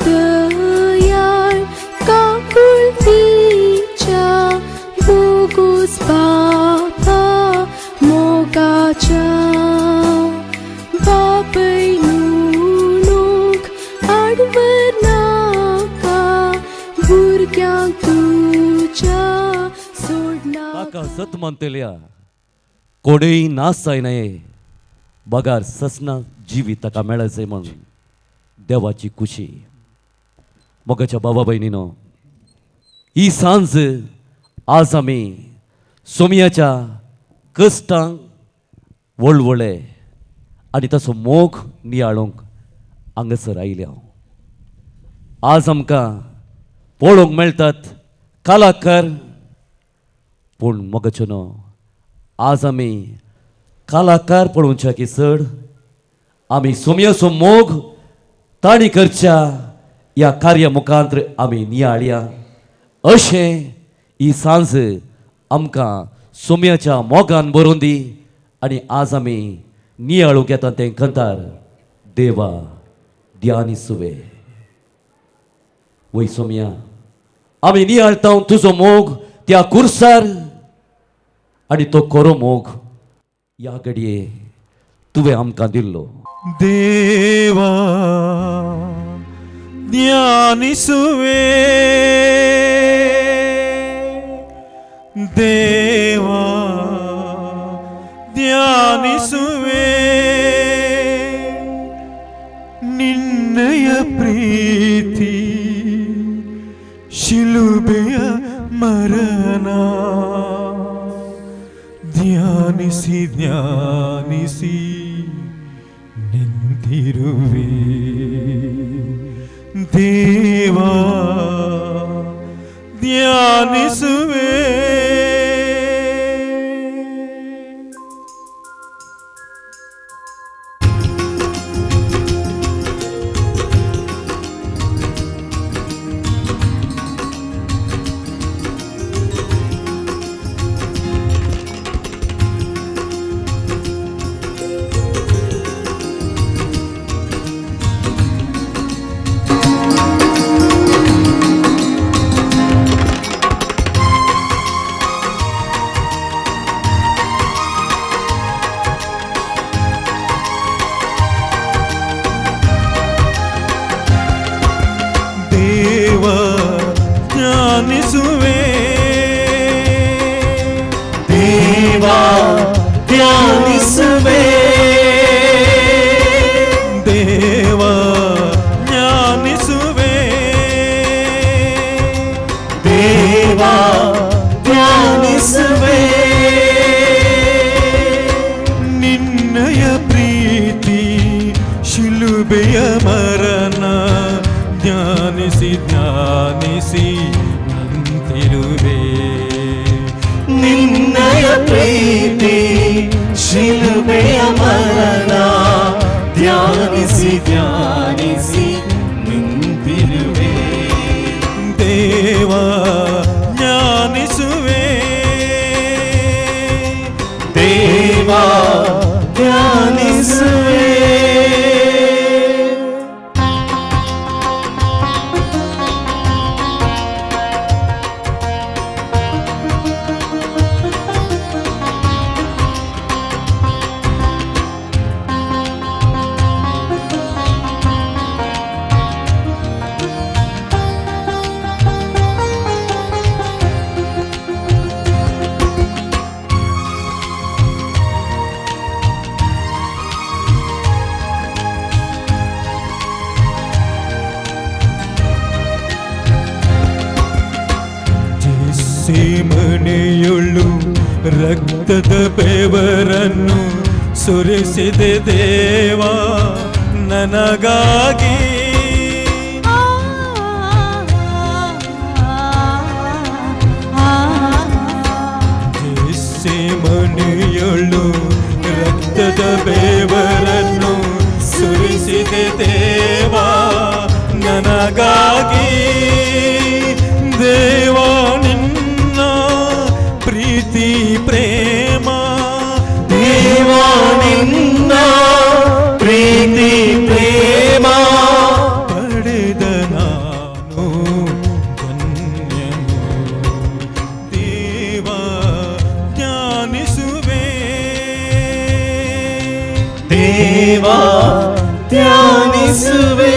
दयाळ काकुळतीच्या बोगोस बापा मोगाच्या बापय नुनूक आडवर नाका भुरग्यांक तुज्या सोडना. ताका सत मानतल्या कोणूय नाश जायना बगार ससना जिवीत ताका मेळचें म्हूण देवाची खुशी. मोगाच्या बाबा भयणीनो, ही सांज आज आमी सोमयाच्या कश्टांक वळवळे आनी ताचो मोग नियाळूंक हांगासर आयल्या. आज आमकां पळोवंक मेळटात कलाकार, पूण मोगाच्यो न्हू आज आमी कलाकार पळोवच्या की चड आमी सोमयाचो मोग ताणी करच्या ह्या कार्या मुखांत आमी नियाळया. अशें ही सांज आमकां सोमयाच्या मोगान बरोवन दी आनी आज आमी नियाळूंक येता तें कंतार देवा ध्यानी सुवे. वय सोमया, आमी नियाळता तुजो मोग त्या कुर्सार आनी तो खरो मोग ह्या घडये तुवें आमकां दिल्लो. देवा ध्यानिसुवे, देवा ಧ್ಯಾನಿಸುವೆ, ನಿನ್ನಯ ಪ್ರೀತಿ ಶಿಲುಬೆಯ ಮರಣ ಧ್ಯಾನಿಸಿ ಧ್ಯಾನಿಸಿ ನಿಂತಿರುವೆ. ದೇವಾ ಧ್ಯಾನಿಸುವೆ. ದೇವಾ ಧ್ಯಾನಿಸುವೆ, ದೇವಾ ಧ್ಯಾನಿಸುವೆ, ದೇವಾ ಧ್ಯಾನಿಸುವೆ, ದೇವಾ ಧ್ಯಾನಿಸುವೆ, ನಿನ್ನಯ ಪ್ರೀತಿ ಶಿಲುಬೆಯ ಮರಣ ಧ್ಯಾನಿಸಿ ಧ್ಯಾನಿಸಿ ನಿಂತಿರುವೆ. ನಿನ್ನಯ ಪ್ರೀತಿ ಶಿಲುಬೆಯ ಮರಣ ಧ್ಯಾನಿಸಿ ಧ್ಯಾನಿಸಿ ನಿಂತಿರುವೆ. ದೇವಾ ಧ್ಯಾನಿಸುವೆ, ದೇವಾ ಧ್ಯಾನಿಸುವೆ. ಮನೆಯೊಳು ರಕ್ತದ ಬೆವರನ್ನು ಸುರಿಸಿದೆ ದೇವಾ ನನಗಾಗಿ. ಮನೆಯೊಳು ರಕ್ತದ ಬೆವರನ್ನು ಸುರಿಸಿದೆ ದೇವಾ ನನಗಾಗಿ. ದೇವಾ ನಿನ್ನ ಪ್ರೀತಿ ಪ್ರೇಮ, ದೇವಾ ನಿನ್ನ ಪ್ರೀತಿ ಪ್ರೇಮ ಪಡೆದ ಧ್ಯಾನಿಸುವೆ.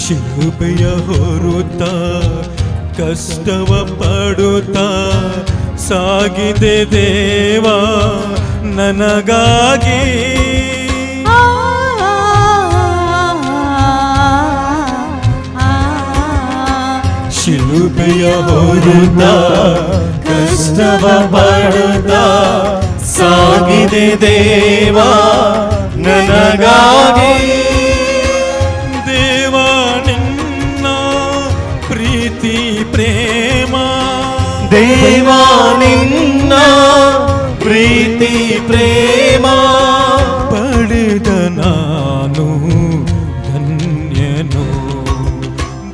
ಶಿಲುಬೆಯ ಹೊರುತ್ತ ಕಷ್ಟವ ಪಡುತ್ತ ಸಾಗಿದೆ ದೇವ ನನಗಾಗಿ. ಶಿಲುಬೆಯ ಹೊರುತ್ತ ಕಷ್ಟವ ಪಡುತ್ತ ಸಾಗಿದೆ ದೇವ ನನಗಾಗಿ. ದೇವ ನಿನ್ನ ಪ್ರೀತಿ ಪ್ರೇಮ, ದೇವ ನಿನ್ನ ಪ್ರೀತಿ ಪ್ರೇಮ, ಪಡೆದ ನಾನು ಧನ್ಯನು.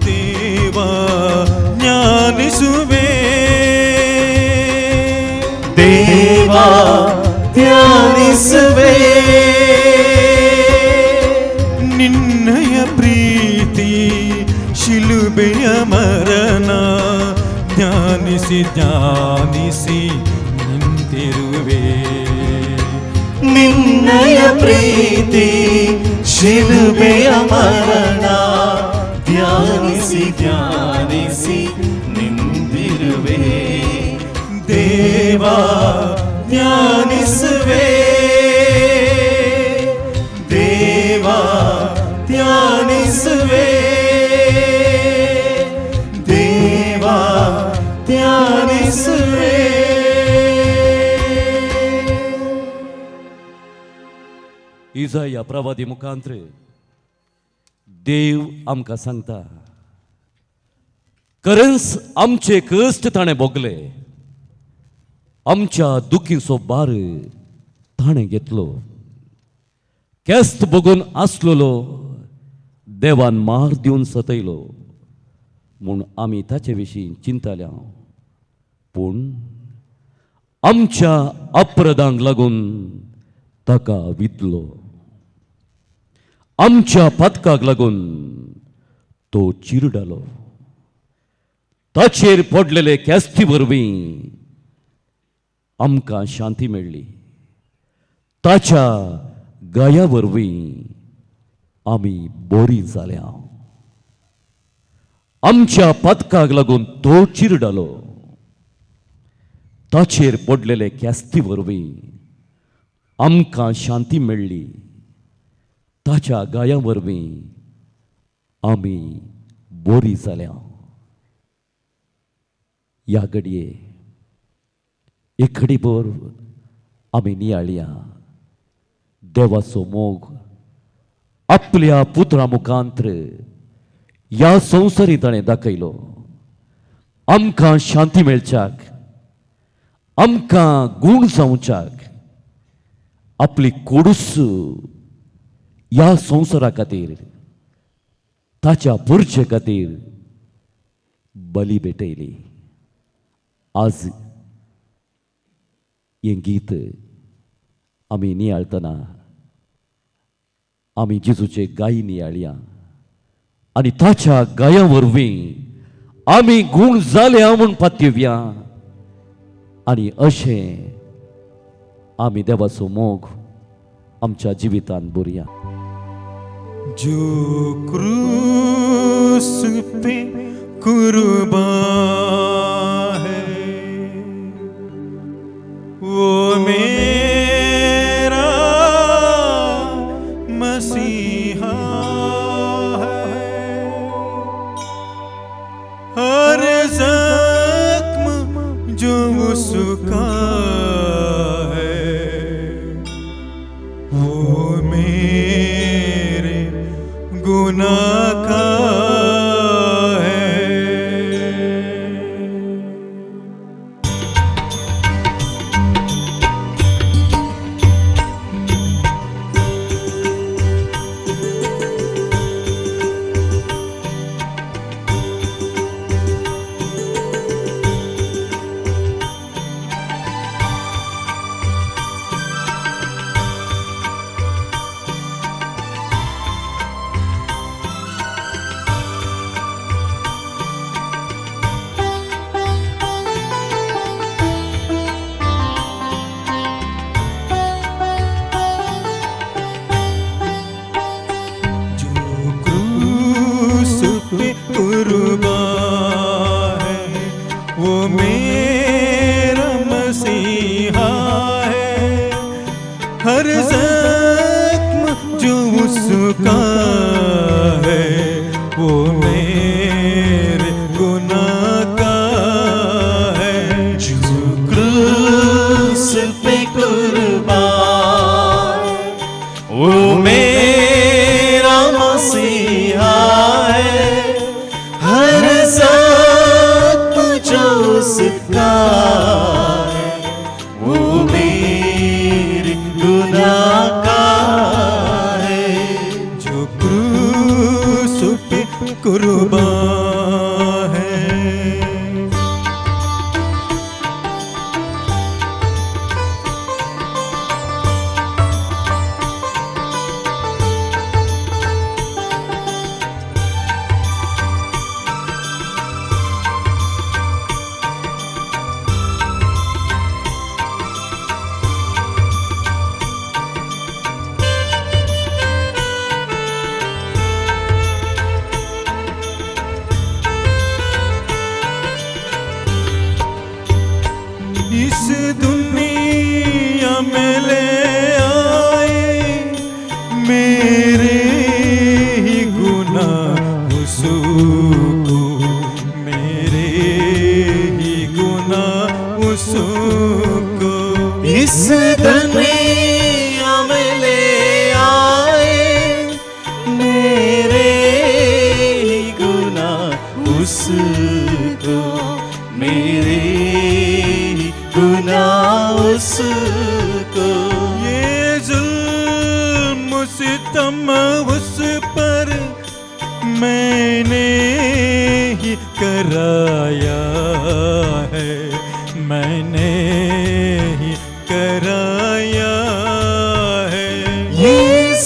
ದೇವ ಜ್ಞಾನಿಸುವೆ, ದೇವ ಧ್ಯಾನಿಸುವೆ. ನಿನ್ನಯ ಪ್ರೀತಿ ಶಿಲುಬೆಯ ಮರಣ ಧ್ಯಾನಿಸಿ ಧ್ಯಾನಿಸಿ ನಿಂತಿರುವೆ. ನಿನ್ನಯ ಪ್ರೀತಿ ಶಿಲುಬೆಯ ಮರಣ ಧ್ಯಾನಿಸಿ ಧ್ಯಾನಿಸಿ ನಿಂತಿರುವೆ. ದೇವ ಧ್ಯಾನಿಸುವೆ, ದೇವ ಧ್ಯಾನಿಸುವೆ, ದೇವ ಧ್ಯಾನಿಸುವೆ. इजाया प्रवादी मुखांतर देव आमकां सांगता, खरेंच आमचे कश्ट ताणें भोगले, आमच्या दुखीचो भार ताणें घेतलो. केस्त भोगून आसलेलो देवान मार दिवन सतयलो म्हूण आमी ताचे विशीं चिंताल्या, पूण आमच्या अपराधांक लागून ताका वितलो, आमच्या पातकाक लागून तो चिरडालो. ताचेर पडलेले केस्ती वरवीं आमकां शांती मेळ्ळी, ताच्या गाया वरवीं आमी बरी जाल्या. आमच्या पातकाक लागून तो चिरडालो, ताचेर पडलेले केस्ती वरवीं आमकां शांती मेळ्ळी, ताच्या गाया वरवीं आमी बरी जाल्या. ह्या घडये एक घडीभर आमी नियाळया देवाचो मोग आपल्या पुत्रा मुखांत्र ह्या संवसारी ताणें दाखयलो. आमकां शांती मेळच्याक, आमकां गूण जावच्याक आपली कोडूस ह्या संवसारा खातीर ताच्या पुरचे खातीर बली भेटयली. आज हें गीत आमी नियाळतना आमी जेजूचे गाय नियाळया आनी ताच्या गाया वरवीं आमी गूण जाल्या म्हूण पातयेवया आनी अशें आमी देवाचो मोग आमच्या जिवितांत भरया. जो क्रूस पे कुर्बान है वो मेरा मसीहा है। हर जख्म जो उसका है वो मेरे गुनाह का है। हर जख्म जो उसका है वो मेरे गुनाह का है। जो क्रूस पे कुर्बान वो मेरा मसीहा है, हर जख्म जो उसका है वो मेरे गुनाह का है। जो क्रूस पे कुर्बान है। इस दुनिया में ले आए मेरे ही गुनाह उसको, मेरे ही गुनाह उसको। इस दुनिया में ले आए मेरे ही गुनाह उसको, मेरे ही गुनाह उसको। ये जुल्म सितम उस पर मैंने ही कराया है, मैंने ही कराया है। ये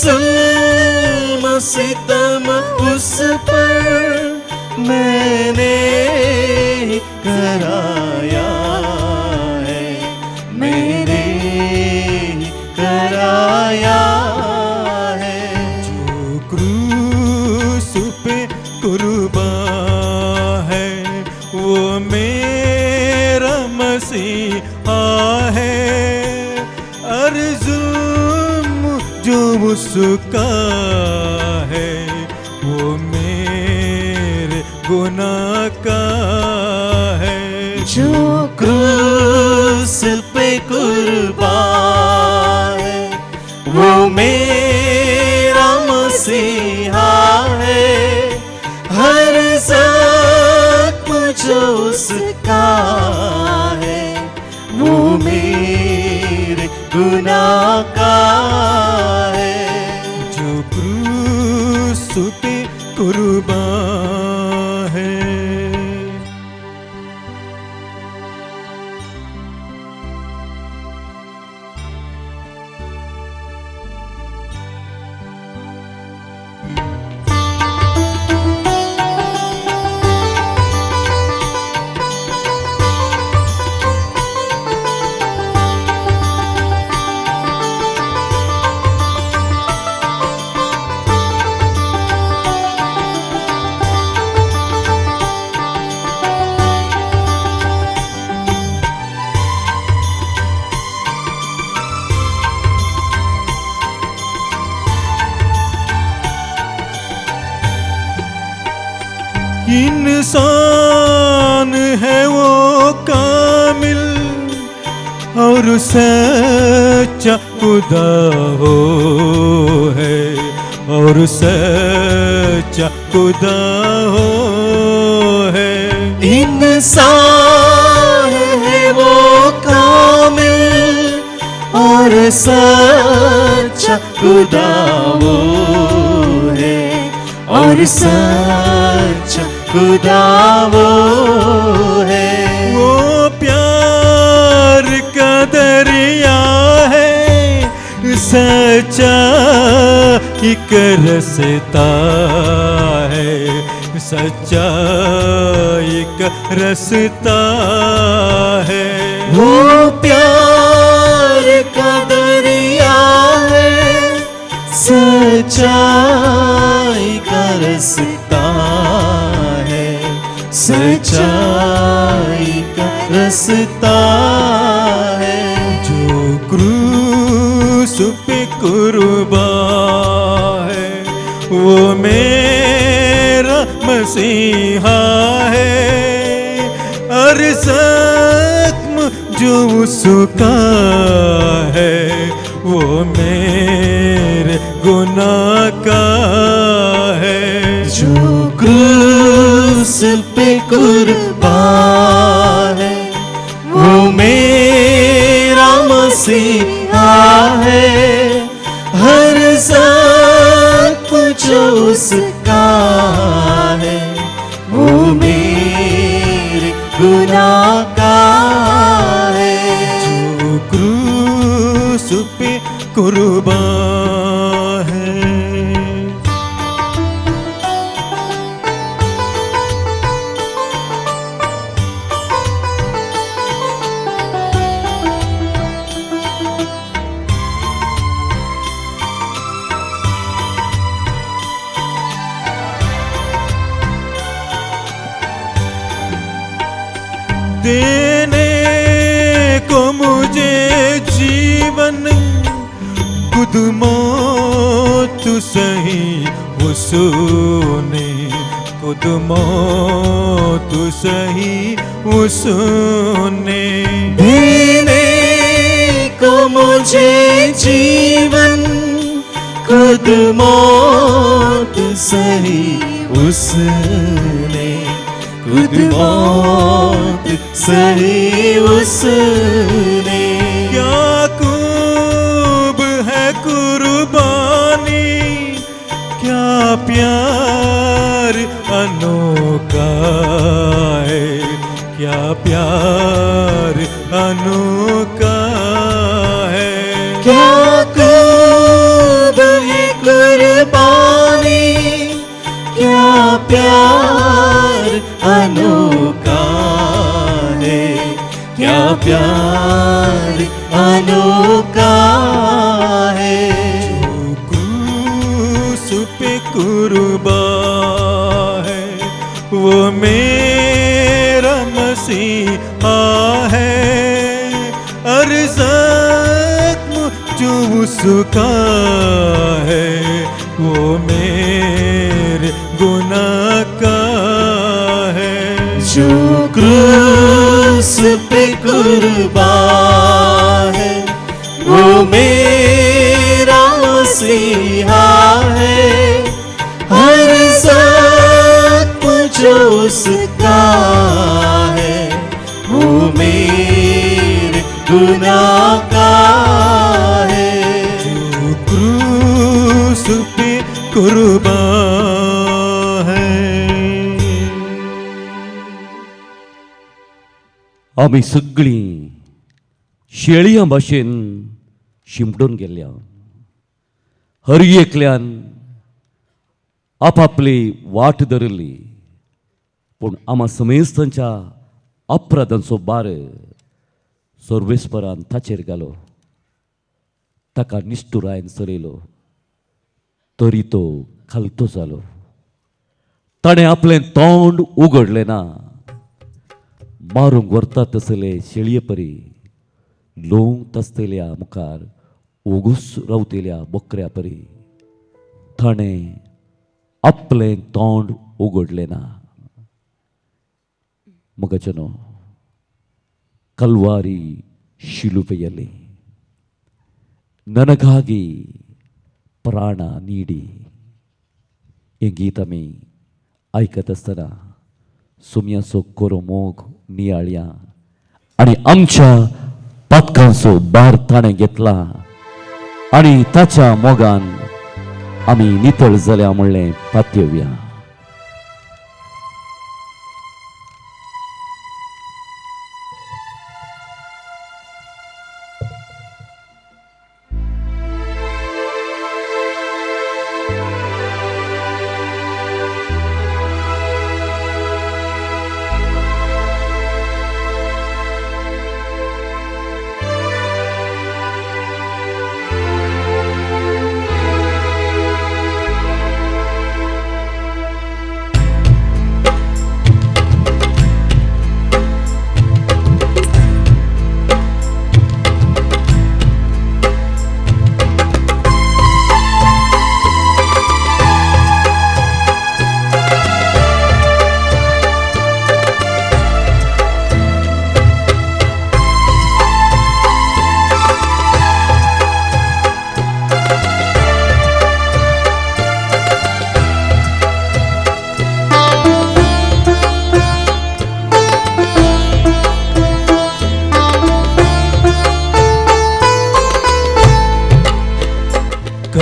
जुल्म सितम उस पर मैंने ही कराया है, मैंने ही कराया है। जो क्रूस पे कुर्बान है वो मेरा मसीहा है, और जुल्म जो उसका है वो मेरे गुनाह का है। जो क्रूस पे कुर्बान है वो मेरा मसीहा है, हर जख्म जो उसका है वो मेरे गुनाह का है। जो क्रूस पे कुर्बान है। इंसान है वो कामिल और सच्चा खुदा हो है, और सच्चा खुदा हो है। इंसान है वो कामिल और सच्चा खुदा वो है, और सच्चा खुदा वो है। वो प्यार का दरिया है, सच्चा एक रस्ता है, सच्चा एक रस्ता है। वो प्यार का दरिया है, सच्चाई का रास्ता है, सच्चाई का रास्ता है। जो क्रूस कुर्बान है, वो मेरा मसीहा है। हर ज़ख्म जो उसका है, वो मेरे गुनाह का है। जो क्रूस पे कुर्बान है, वो मेरा मसीहा है। हर ज़ख्म जो उसका है, वो मेरे गुनाह का है। जो क्रूस पे कुर्बान है। देने को मुझे जीवन, खुद मौत सही उसने, खुद मौत सही उसने। देने को मुझे जीवन, खुद मौत सही उसने, खुद मौत सही उसने। क्या खूब है कुर्बानी, क्या प्यार अनोखा है, क्या प्यार अनोखा है। क्या खूब है कुर्बानी, क्या प्यार अनोखा है, क्या प्यार अनोखा है। जो क्रूस पे कुर्बान है, वो मेरा मसीहा है। हर ज़ख्म जो उसका है, वो मेरे गुनाह का है। जो क्रूस पे कुर्बान है, वो मेरा मसीहा है। हर ज़ख्म जो उसका है, वो मेरे गुनाह का है। जो क्रूस पे कुर्बान है। आमी सगळीं शेळयां भाशेन शिंपडून गेल्या. हर एकल्यान आपापली वाट धरली, पूण आमा समेस्तांच्या अपराधांचो बार सर्वेस्परान ताचेर घालो. ताका निश्ठुरायन चलयलो तरी तो खालतो जालो. ताणें आपलें तोंड उगडलें ना. मारूंक व्हरता तसले शेळये परी लोंग तसतल्या मुखार ओगूस रावतल्या बोकऱ्या परी ताणें आपलें तोंड उगडलें ना. मगाचनो ಕಲ್ವಾರಿ ಶಿಲುಬೆಯಲ್ಲಿ ನನಗಾಗಿ ಪ್ರಾಣ ನೀಡಿ हें गीत आमी आयकत आसतना सुमयाचो कोरो मोग नियाळया आनी आमच्या पातकांचो भार ताणें घेतला आनी ताच्या मोगान आमी नितळ जाल्या म्हणलें पातयेवया.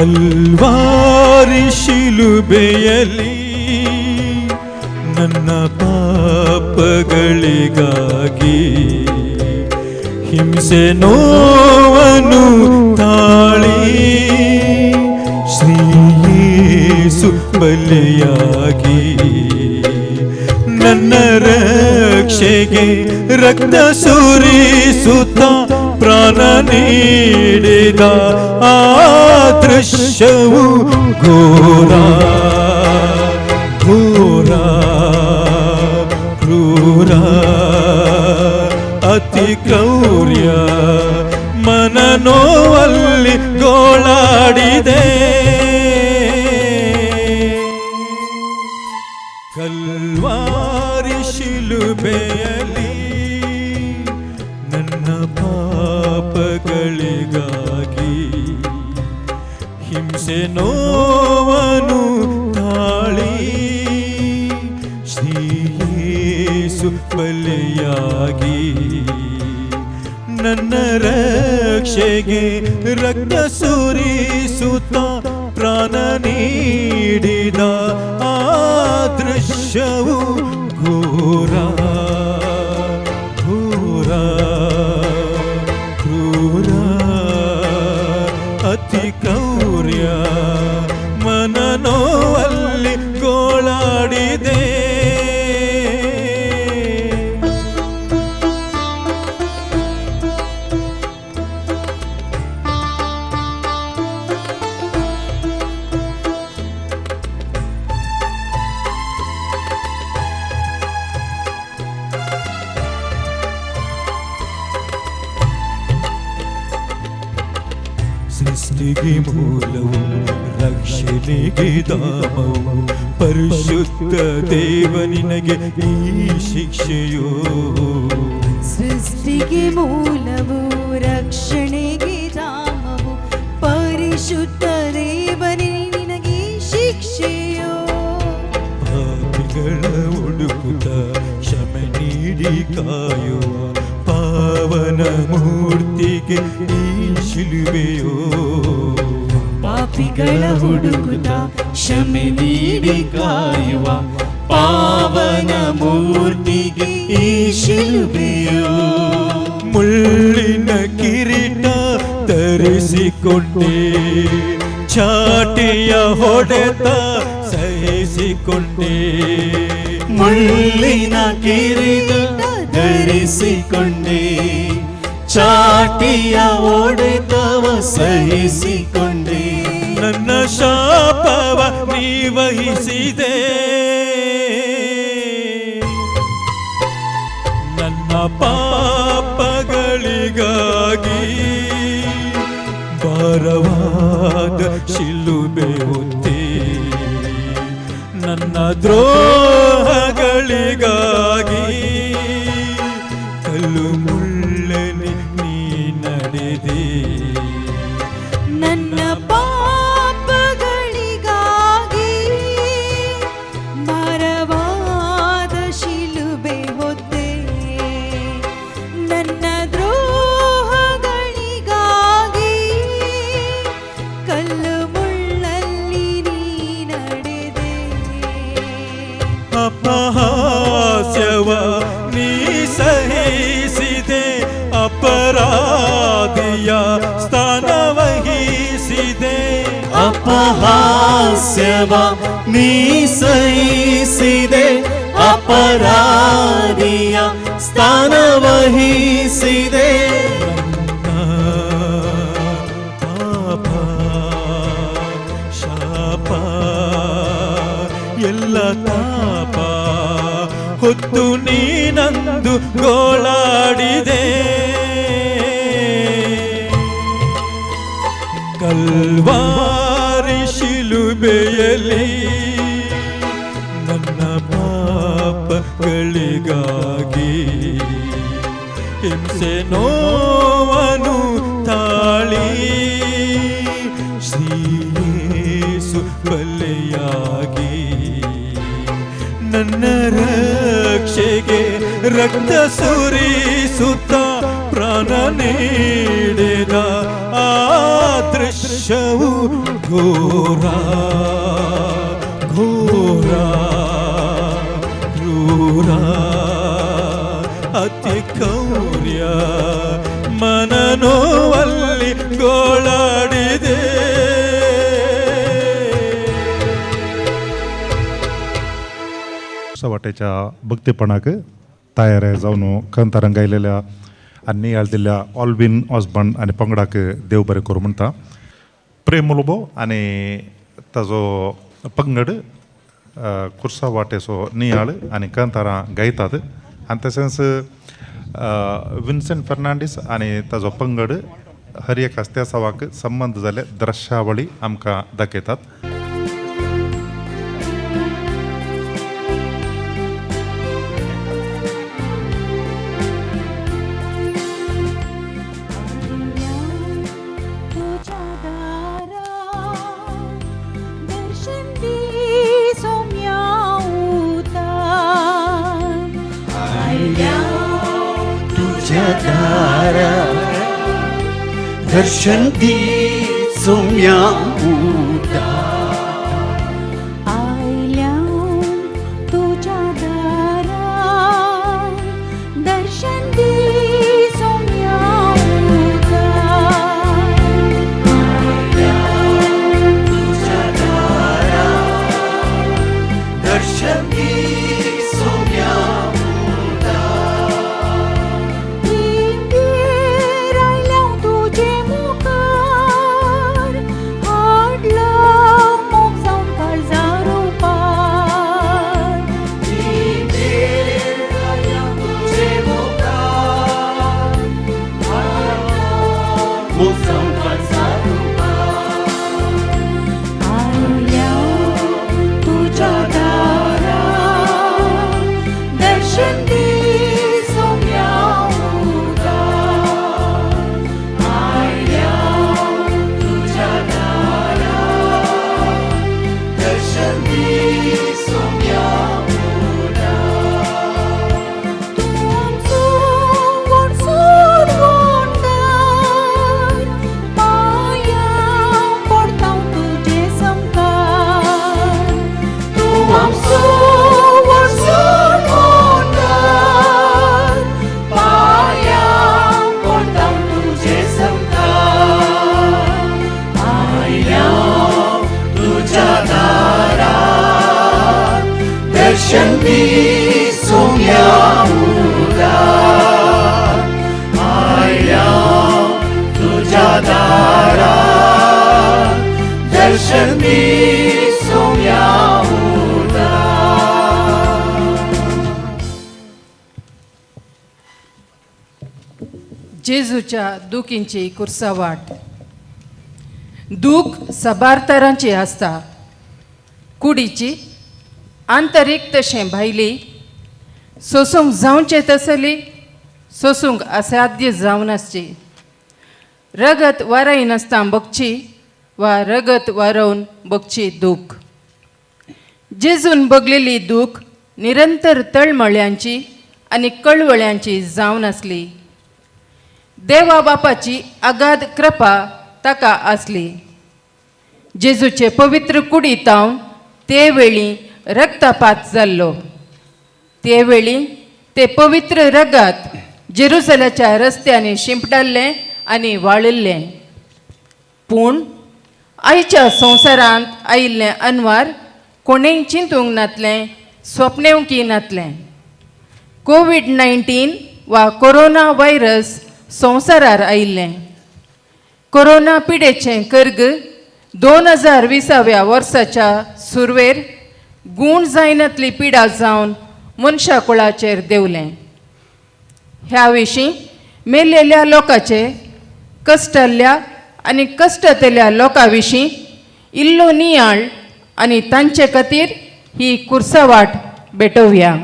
ಕಲ್ವಾರಿ ಶಿಲುಬೆಯಲ್ಲಿ ನನ್ನ ಪಾಪಗಳಿಗಾಗಿ ಹಿಂಸೆ ನೋವನ್ನು ತಾಳಿ ಶ್ರೀಯೇಸು ಬಲಿಯಾಗಿ ನನ್ನ ರಕ್ಷೆಗೆ ರಕ್ತ ಸುರಿಸುತ್ತ ಪ್ರಾಣ ನೀಡಿದ ಆ ದೃಶ್ಯವು ಘೋರ ಘೋರ ಕ್ರೂರ ಅತಿ ಕ್ರೌರ್ಯ ಮನನೋವಲ್ಲಿ ಗೋಳಾಡಿದೆ. ಕಲ್ವಾರಿ ಶಿಲುಬೆಯಲ್ಲಿ ನನ್ನ ಪಾಪಗಳಿಗಾಗಿ ಹಿಂಸೆ ನೋವನ್ನು ತಾಳಿ ಶ್ರೀಯೇಸು ಬಲಿಯಾಗಿ ನನ್ನ ರಕ್ಷೆಗೆ ರಕ್ತ ಸುರಿಸುತ್ತ ಪ್ರಾಣ ನೀಡಿದ ಆ ದೃಶ್ಯವು ಘೋರ ಘೋರ ಕ್ರೂರ ಅತಿ ಕ್ರೌರ್ಯ ಮನನೋವಲ್ಲಿ ಗೋಳಾಡಿದೆ. ಸೃಷ್ಟಿಗೆ ಮೂಲವು ರಕ್ಷಣೆಗೆ ಧಾಮವು ಪರಿಶುದ್ಧ ದೇವ ನಿನಗೆ ಈ ಶಿಕ್ಷೆಯೋ. ಸೃಷ್ಟಿಗೆ ಮೂಲವು ರಕ್ಷಣೆಗೆ ಧಾಮವು ಪರಿಶುದ್ಧ ದೇವನೇ ನಿನಗೆ ಶಿಕ್ಷೆಯೋ. ಪಾಪಿಗಳ ಹುಡುಕುತ್ತ ಕ್ಷಮೆ ನೀಡಿ ಕಾಯುವ ಪಾವನ ಮೂರ್ತಿಗೆ ಈ ಶಿಲುಬೆಯೋ. ಪಾಪಿಗಳ ಹುಡುಕುತ್ತ ಕ್ಷಮೆ ನೀಡಿ ಕಾಯುವ ಪಾವನ ಮೂರ್ತಿಗೆ ಈ ಶಿಲುಬೆಯೋ. ಮುಳ್ಳಿನ ಕಿರೀಟ ಧರಿಸಿಕೊಂಡೆ, ಚಾಟಿಯ ಹೊಡೆತ ಸಹಿಸಿಕೊಂಡೆ. ಮುಳ್ಳಿನ ಕಿರೀಟ ಧರಿಸಿಕೊಂಡೆ, ಚಾಟಿಯ ಹೊಡೆತವ ಸಹಿಸಿಕೊಂಡೆ. ನನ್ನ ಶಾಪವ ನೀ ವಹಿಸಿದೆ, ನನ್ನ ಪಾಪಗಳಿಗಾಗಿ ಭಾರವಾದ ಶಿಲುಬೆ ಹೊತ್ತೆ, ನನ್ನ ದ್ರೋಹಗಳಿಗಾಗಿ ಕಲ್ಲು ಮುಳ್ಳನೆ ನೀ ನಡೆದೆ. ನನ್ನ ಪಾಪಗಳಿಗಾಗಿ ಭಾರವಾದ ಶಿಲುಬೆ ಹೊತ್ತೆ, ನನ್ನ ದ್ರೋಹಗಳಿಗಾಗಿ ಕಲ್ಲು ಮುಳ್ಳಲ್ಲಿ ನೀ ನಡೆದೆ. ಅಪಹಾಸ್ಯವ ನೀ ಸಹಿಸಿದೆ, ಅಪರಾಧಿಯ ಸ್ಥಾನ ವಹಿಸಿದೆ. ಅಪಹಾಸ್ಯವ ನೀ ಸಹಿಸಿದೆ, ಅಪರಾಧಿಯ ಸ್ಥಾನ ವಹಿಸಿದೆ. ಪಾಪ ಶಾಪ ಎಲ್ಲ ತಾಪ ಹೊತ್ತು ನೀನಂದು ಗೋಳಾಡಿದೆ. ಕಲ್ವಾರಿ ಶಿಲುಬೆಯಲ್ಲಿ ನನ್ನ ಪಾಪಗಳಿಗಾಗಿ ಹಿಂಸೆ ನೋವನ್ನು ತಾಳಿ ಶ್ರೀಯೇಸು ಬಲಿಯಾಗಿ ನನ್ನ ರಕ್ಷೆಗೆ ರಕ್ತ ಸುರಿಸುತ್ತ ಪ್ರಾಣ ನೀಡಿದ ಆ ದೃಶ್ಯವು घोरा घोरा क्रूरा अति कौर्य ಮನನೋವಲ್ಲಿ ಗೋಳಾಡಿದೆ. वाटेच्या भक्तीपणाक तयार जावन कांतारां गायलेल्या आनी नियाळ दिल्ल्या ऑल्विन ऑसबर्न आनी पंगडाक देव बरें करूं म्हणटा. प्रेम उलोबो आनी ताजो पंगड कुर्सा वाटेचो नियाळ आनी कांतारां गायतात आनी तशेंच विन्सेंट फर्नांडीस आनी ताजो पंगड हर एक आस्त्यासावाक संबंद जाल्ले दृश्यावळी आमकां दाखयतात. दर्शन दी सोम्या उदा आयल्या तुझ्या दारा दर्शन दी सोम्या उदा आयल्या तुझ्या दारा दर्शन दी सोम्या उदा जेजूच्या दुखींची कुर्सावाट. दूख साबार तरांची आसता, कुडीची, आंतरीक तशें भायली, सोसूंक जावचें तसली, सोसूंक असाध्य जावन आसची, रगत वारयनासतना बगची वा रगत वारोवन बगची दूख. जेजून बगलेली दूख निरंतर तळमळ्यांची आनी कळवळ्यांची जावन आसली. देवा बापाची अगाध कृपा ताका आसली. जेजूचे पवित्र कुडीतावन ते वेळी रक्तपात जाल्लो. ते वेळी ते पवित्र रगत जेरुसलाच्या रस्त्यांनी शिंपडाल्लें आनी वाळिल्लें. पूण आयच्या संवसारांत आयिल्लें अनवार कोणेंय चिंतूंक नातलें, स्वप्नेवंकी नातलें. कोवीड-19 वा कोरोना व्हायरस संवसारार आयिल्लें. कोरोना पिडेचें कर्ग 2020व्या वर्साच्या सुरवेर गूण जायनातली पिडा जावन मनशा कुळाचेर देंवलें. ह्या विशीं मेलेल्या लोकांचे, कश्टल्ल्या आनी कश्टतल्या लोकां विशीं इल्लो नियाळ आनी तांचे खातीर ही कुर्सावाट भेटोवया.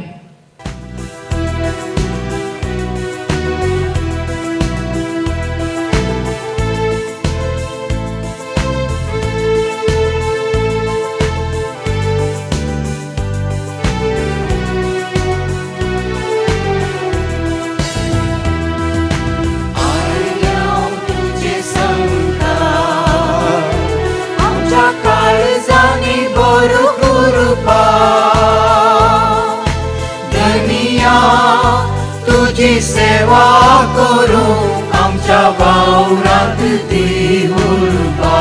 आमच्या सेवा करूं आमच्या वावरांत दी उर्बा.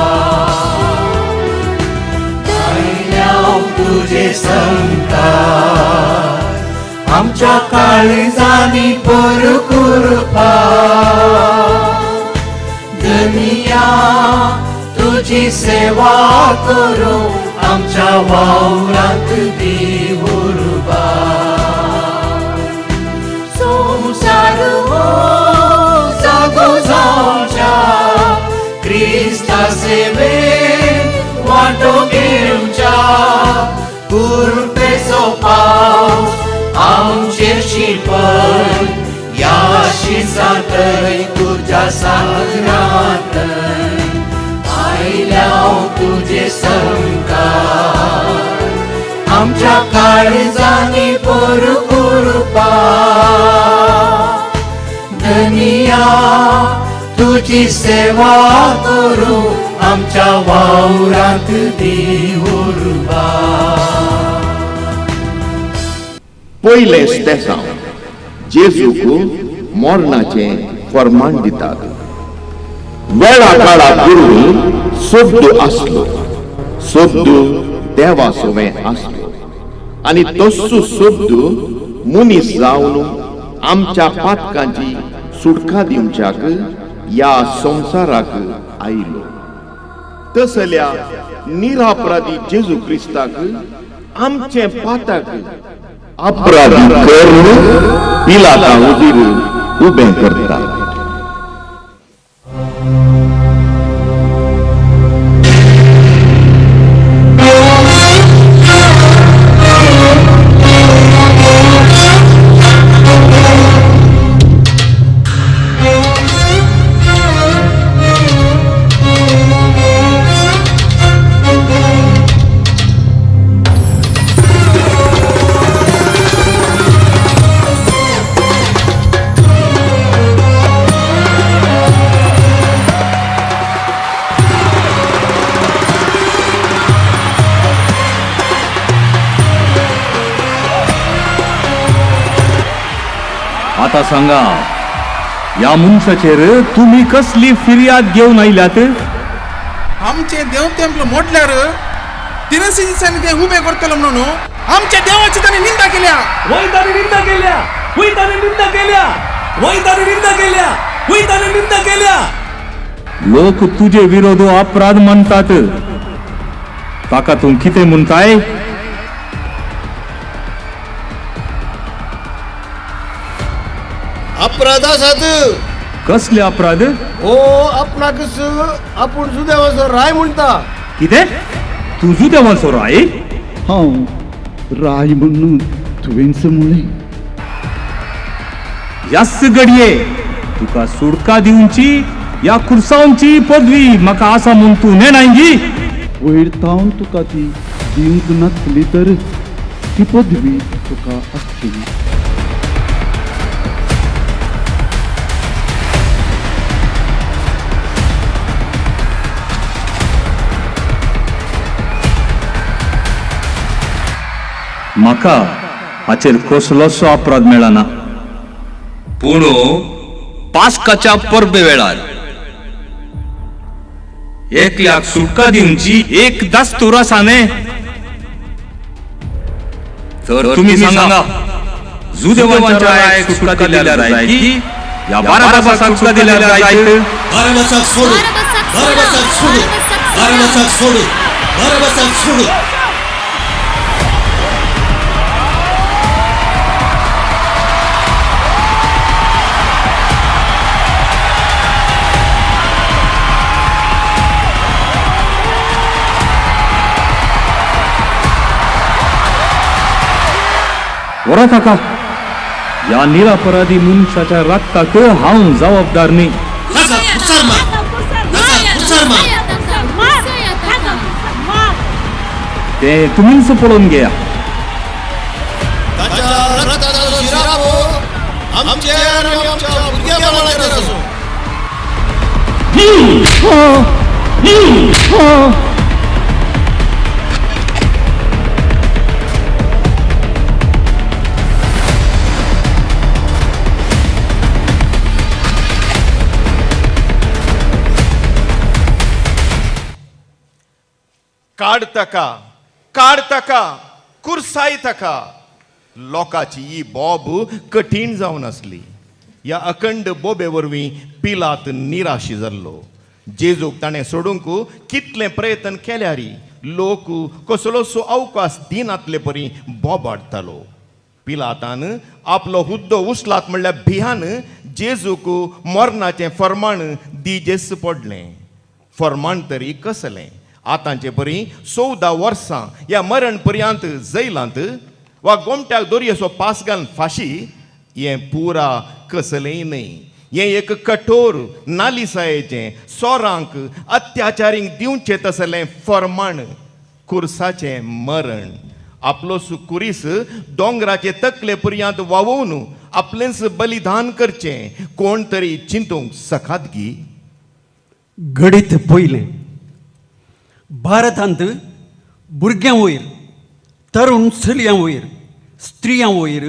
आयल्याव तुजे संगता आमच्या काळजांनी परकुरपा. धनिया तुजी सेवा करूं आमच्या वावरांत दी उर्बा. संवसार हो जागो जावच्या क्रिस्ता सेवेन वांटो घेवच्या कृपेचो पावस आमचेर शिंपय ह्या शिसांतय तुज्या सागरांतय आयल्याव तुजे संकार आमच्या काळजांनी परकुरपा. धनिया तुजी सेवा करूं आमच्या वावरांत दी उर्बा. पयलें स्तेसांव जेजूक मरणाचें फर्मान दितात. वेळा काळा पूर्वी शब्द आसलो, शब्द देवा सवें आसलो आनी तस्सो शब्द मनीस जावन आमच्या पातकांची सुटका दिवच्याक ह्या संवसाराक आयलो. तसल्या निरापराधी जेजू क्रिस्ताक आमचे पातक अपराधी करून पिलाता हुजीर उबें करता. आता सांगा, या मनशाचेर तुमी कसली फिर्याद घेवन आयल्यात? आमचे देव तेंपल मोडल्यार तिनशी दिसांनी ते उबे करतलो म्हणून आमच्या देवाची तांणी निंदा केल्या. वय तांणी निंदा केल्या, वय तांणी निंदा केल्या, वय तांणी निंदा केल्या, वय तांणी निंदा केल्या. लोक तुजे विरोध अपराध मानतात, ताका तूं कितें म्हणटाय? अपराध आसात. कसले अपराध? हो आपणाक आपूण जुदेवाचो राय म्हणटा. कितें? तूं जुदेवाचो राय? हांव राय म्हणून तुवेंच म्हणलें. ह्याच घडये तुका सुटका दिवची या कुर्सावची पदवी म्हाका आसा म्हूण तूं नेणाय गी? वयर तावन तुका ती दिवंक नासली तर ती पदवी तुका आसची ना. म्हाका हाचेर कसलोसो अपराध मेळना. पूण पास्काच्या परबे वेळार एकल्याक सुटका दिवची एक दस्तूर आसा न्ही? तर तुमी सांगा, जुदेवांच्या रायाक सुटका दिल्यार जाय की या बाराबासाक सुटका दिल्यार जाय? बाराबासाक सोडू, बाराबासाक सोडू, बाराबासाक सोडू, बाराबासाक सोडू. वरा काका, ह्या निरापराधी मनशाच्या रक्ताक हांव जबाबदार न्ही. ते तुमीच पळोवन घेया. काड ताका, काड ताका, कुर्साय ताका. लोकाची ही बोब कठीण जावन आसली. ह्या अखंड बोबे वरवीं पिलात निराशी जाल्लो. जेजूक ताणें सोडूंक कितलें प्रयत्न केल्यार लोक कसलोसो अवकाश दिनातले परी बोबाडटालो. पिलातान आपलो हुद्दो उचलात म्हणल्यार भियान जेजूक मरणाचें फर्माण दिजेस पडलें. फर्माण तरी कसलें? आतांचे परी 14 वर्सां ह्या मरण पर्यंत जैलांत वा गोमट्याक दोरयेचो पास घालून फाशी, हें पुरा कसलेंय न्हय. हें एक कठोर नालिसायेचें सोरांक अत्याचारींक दिवचें तसलें फर्माण, कुर्साचें मरण. आपलो कुरीस दोंगराचे तकले पर्यंत वावोवन आपलेंच बलिदान करचें कोण तरी चिंतूंक सकात गी? घडीत पयलें भारतांत भुरग्यां वयर, तरुण चलयां वयर, स्त्रियां वयर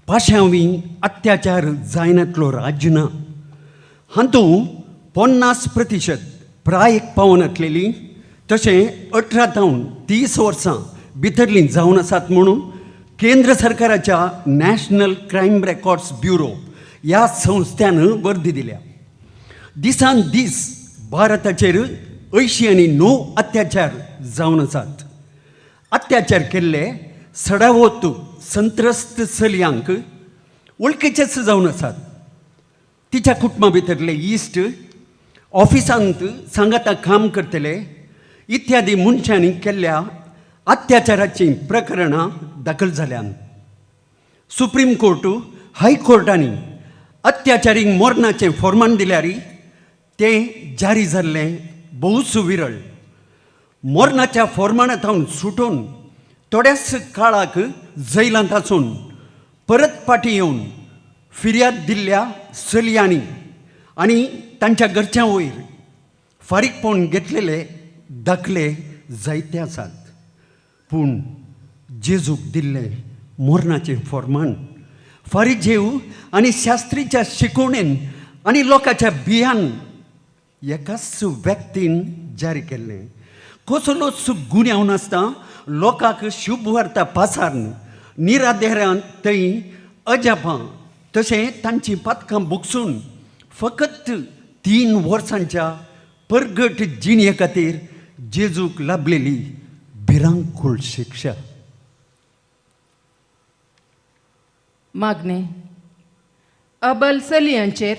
पाशांवी अत्याचार जायनातलो राज्य ना. हातूंत 50% प्रायक पावनातलेली तशें 18 तावन 30 वर्सां भितरलीं जावन आसात म्हणून केंद्र सरकाराच्या नॅशनल क्रायम रेकॉर्ड्स ब्युरो ह्या संस्थ्यान वर्दी दिल्या. दिसान दीस भारताचेर 89 अत्याचार जावन आसात. अत्याचार केल्ले सडावत संत्रस्त चलयांक वळखीचेच जावन आसात. तिच्या कुटुंबा भितरले इश्ट, ऑफिसांत सांगाता काम करतले इत्यादी मनशांनी केल्ल्या अत्याचाराचीं प्रकरणां दाखल जाल्यान. सुप्रीम कोर्ट, हायकोर्टांनी अत्याचारींक मरणाचें फॉर्मान दिल्यार तें जारी जाल्लें भोवच विरळ. मरणाच्या फॉर्माना थावन सुटून थोड्याच काळाक जैलांत आसून परत फाटीं येवन फिर्याद दिल्ल्या चलयांनी आनी तांच्या घरच्यां वयर फारीकपण घेतलेले दाखले जायते आसात. पूण जेजूक दिल्लें मरणाचें फॉर्मान फारीजेव आनी शास्त्रीच्या शिकवणेन आनी लोकांच्या भियान एकाच व्यक्तीन जारी केल्लें. कसलोच गुन्यांव नासता लोकांक शुभ वार्ता पासारून निराधेरान थंय अजापां तशें तांचीं पातकां भोगसून फकत 3 वर्सांच्या परगट जिणे खातीर जेजूक लाभलेली भिरांकूळ शिक्षा. मागणें अबल चलयांचेर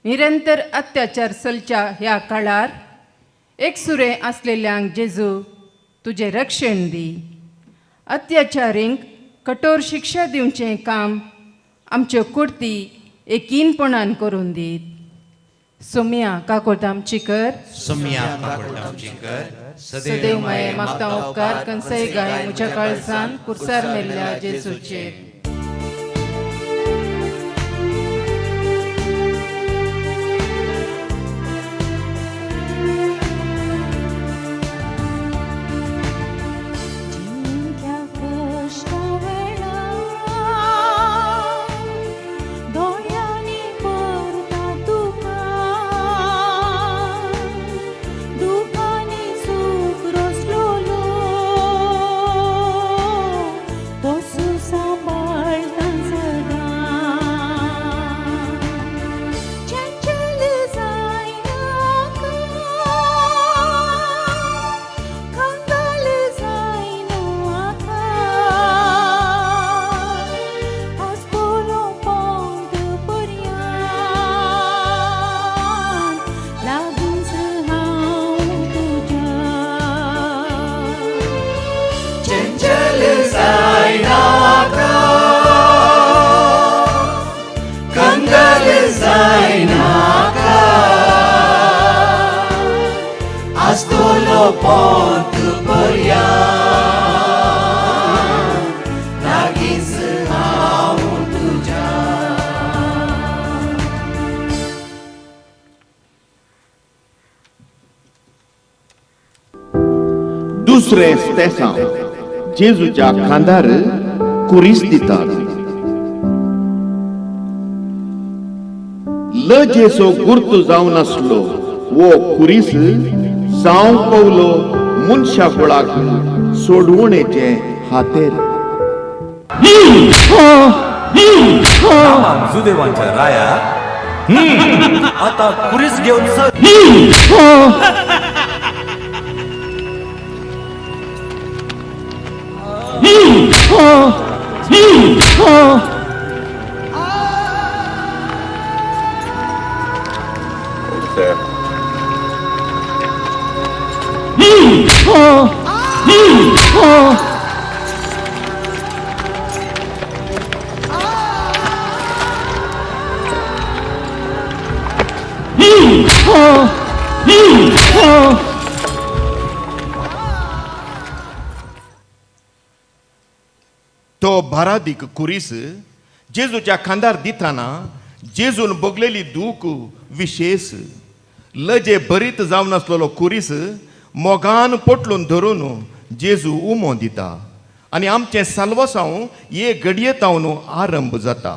निरंतर अत्याचार चलच्या ह्या काळार एकसुरें आसलेल्यांक जेजू तुजें रक्षण दी. अत्याचारींक कठोर शिक्षा दिवचें काम आमच्यो कुर्ती एकीनपणान करून दीत. सोम्या काकोट आमची कर, सोम्या काकोट आमची कर, सदैव माये मागता उपकार कंसय गाय म्हज्या काळजान कुर्सार मेल्ल्या जेजूचेर. दुसरें स्तेसांव जेजूच्या खांदार कुरीस दितात. लजेचो गुर्तू जावन आसलो वो कुरीस जावंक पावलो मनशा कुळाक सोडवणेचें हातेर. जुदेवांच्या राया आता कुरीस घेवन सर. तो भारादीक कुरीस जेजूच्या खांदार दिताना जेजून भोगलेली दूख विशेष लजे भरीत जावन आसलेलो कुरीस मोगान पोटलून धरून जेजू उमो दिता आनी आमचें साल्वासांव हे घडये तावन आरंभ जाता.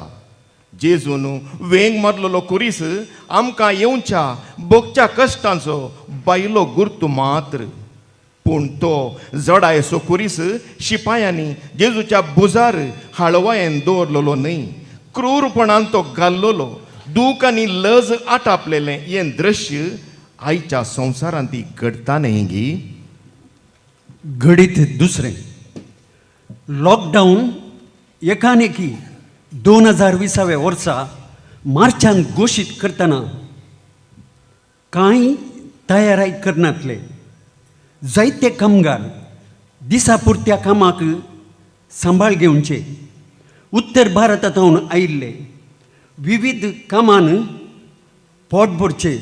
जेजून वेंग मारलेलो कुरीस आमकां येवच्या भोगच्या कश्टांचो बायलो गुर्तू मात्र, पूण तो जडायसो कुरीस शिपायांनी जेजूच्या भुजार हाळवायेन दवरलेलो न्हय, क्रूरपणान तो घाल्लोलो. दूख आनी लज आटापलेलें हें दृश्य आयच्या संवसारांत ती घडटा न्हय गी. घडीत दुसरें लॉकडावन एकानेकी 2020 वर्सा मार्चान घोशीत करतना कांय तयाराय करनातले. जायते कामगार दिसा पुरत्या कामाक सांबाळ घेवचे उत्तर भारतांतून आयिल्ले विविध कामान पोट भरचे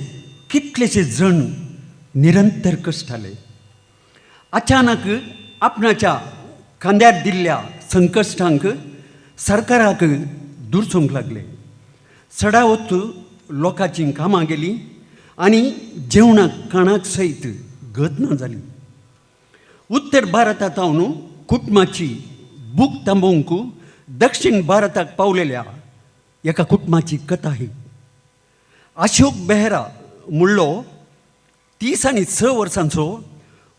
कितलेशे जण निरंतर कश्टाले. अचानक आपणाच्या खांद्यार दिल्ल्या संकश्टांक सरकाराक दुरसूंक लागले. चडावत लोकांची कामां गेली आनी जेवणाक खाणाक सयत गत ना जाली. उत्तर भारतांतून कुटुंबाची भूक थांबोवंक दक्षिण भारताक पावलेल्या एका कुटुंबाची कथा ही. अशोक बेहरा मुळ्ळो 30 आनी 6 वर्सांचो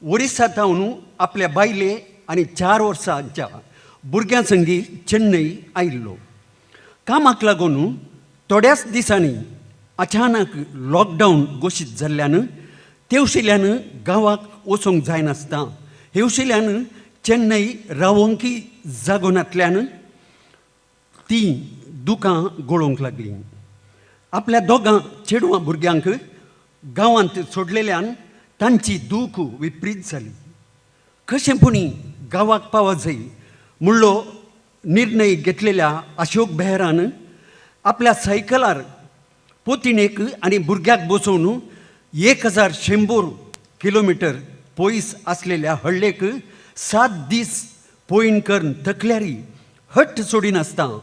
ओरिसा तावन आपल्या बायले आनी 4 वर्सांच्या भुरग्यां संगी चेन्नई आयिल्लो. कामाक लागून थोड्याच दिसांनी अचानक लॉकडावन घोशीत जाल्ल्यान तेवशिल्यान गांवाक वचूंक जायनासता हेवशिल्यान चेन्नई रावोंकी जागो नातल्यान ती दुकां गळोवंक लागली. आपल्या दोगां चेडवां भुरग्यांक गांवांत सोडलेल्यान तांची दूख विपरीत जाली. कशें पुणी गांवाक पावत जाय मुळ्ळो निर्णय घेतलेल्या अशोक बेहरान आपल्या सायकलार पोतिणेक आनी भुरग्याक बसोवन 1100 किलोमिटर पयस आसलेल्या हळ्ळेक 7 दीस पयण करून तकल्यारी हट्ट सोडिनासतना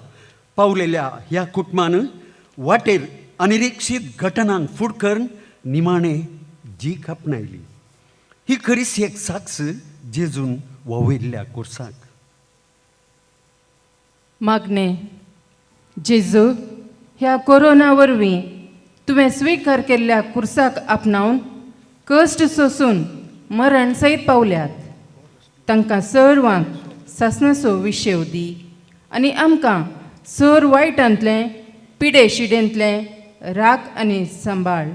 पावलेल्या ह्या कुटुंबान वाटेर अनिरीक्षीत घटनांक फूड करून निमाणे जीक आपणायली. ही खरीच एक साक्ष जेजून वावयल्ल्या कोर्साक. मागणे जेजू, ह्या कोरोना वरवीं तुवें स्विकार केल्ल्या कुर्साक आपणावन कश्ट सोसून मरण सयत पावल्यात. तांकां सर्वांक सासणाचो विशेव दी आनी आमकां सर वायटांतलें पिडे शिडेंतलें राख आनी सांबाळ.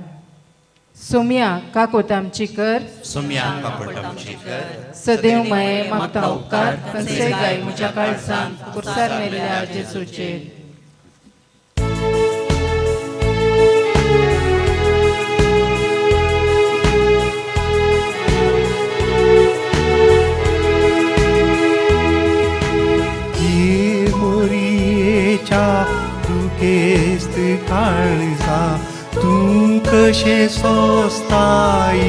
सोम्या काकोत आमची कर, सोम्या काकोत आमची कर, सदैव माये मागता उपकार कंसे गाय म्हज्या काळजान कुर्सार मेल्ल्या जेजूचेर. दुखेस्त काळजा तूं कशें सोंसताय,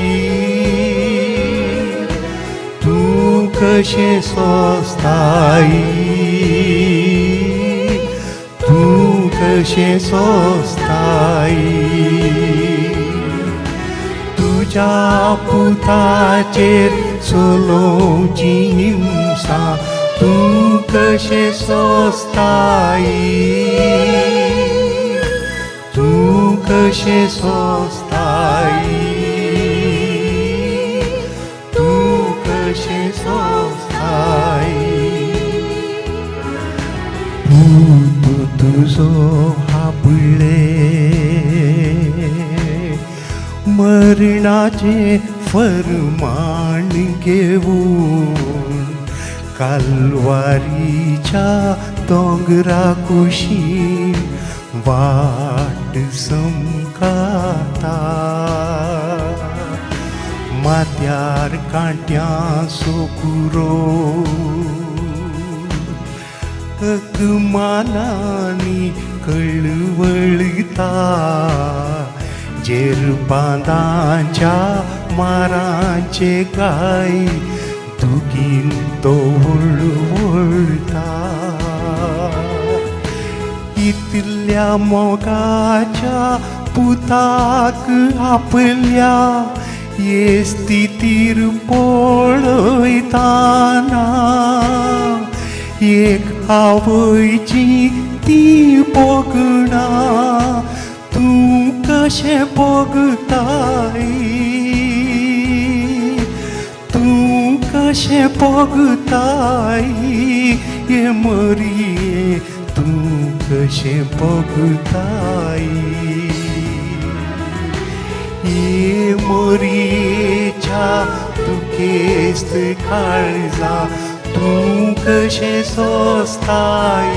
तूं कशें सोंसताय, तूं कशें सोंसताय. तुज्या पुताचेर चलोवची हिंसा तूं कशें सोंसताय, तूं कशें सोंसताय, तूं पुताचें फरमाण घेवन कालवारीच्या दोंगरा कुशीन वाट समकाता माथ्यार कांट्यांचो कुरो अकमानांनी कळवळता जेरबांदांच्या मारांचे गाय दुगीन तो वळवळता इतल्या मोगाच्या पुताक आपल्या हे स्थितीर पळयतना एक आवयची ती भोगणा तूं कशें भोगताय तूं कशें भोगताय हे मरिये तूं कशें भोगताय हे मरियेच्या दुखेस्त काळजा तूं कशें सोंसताय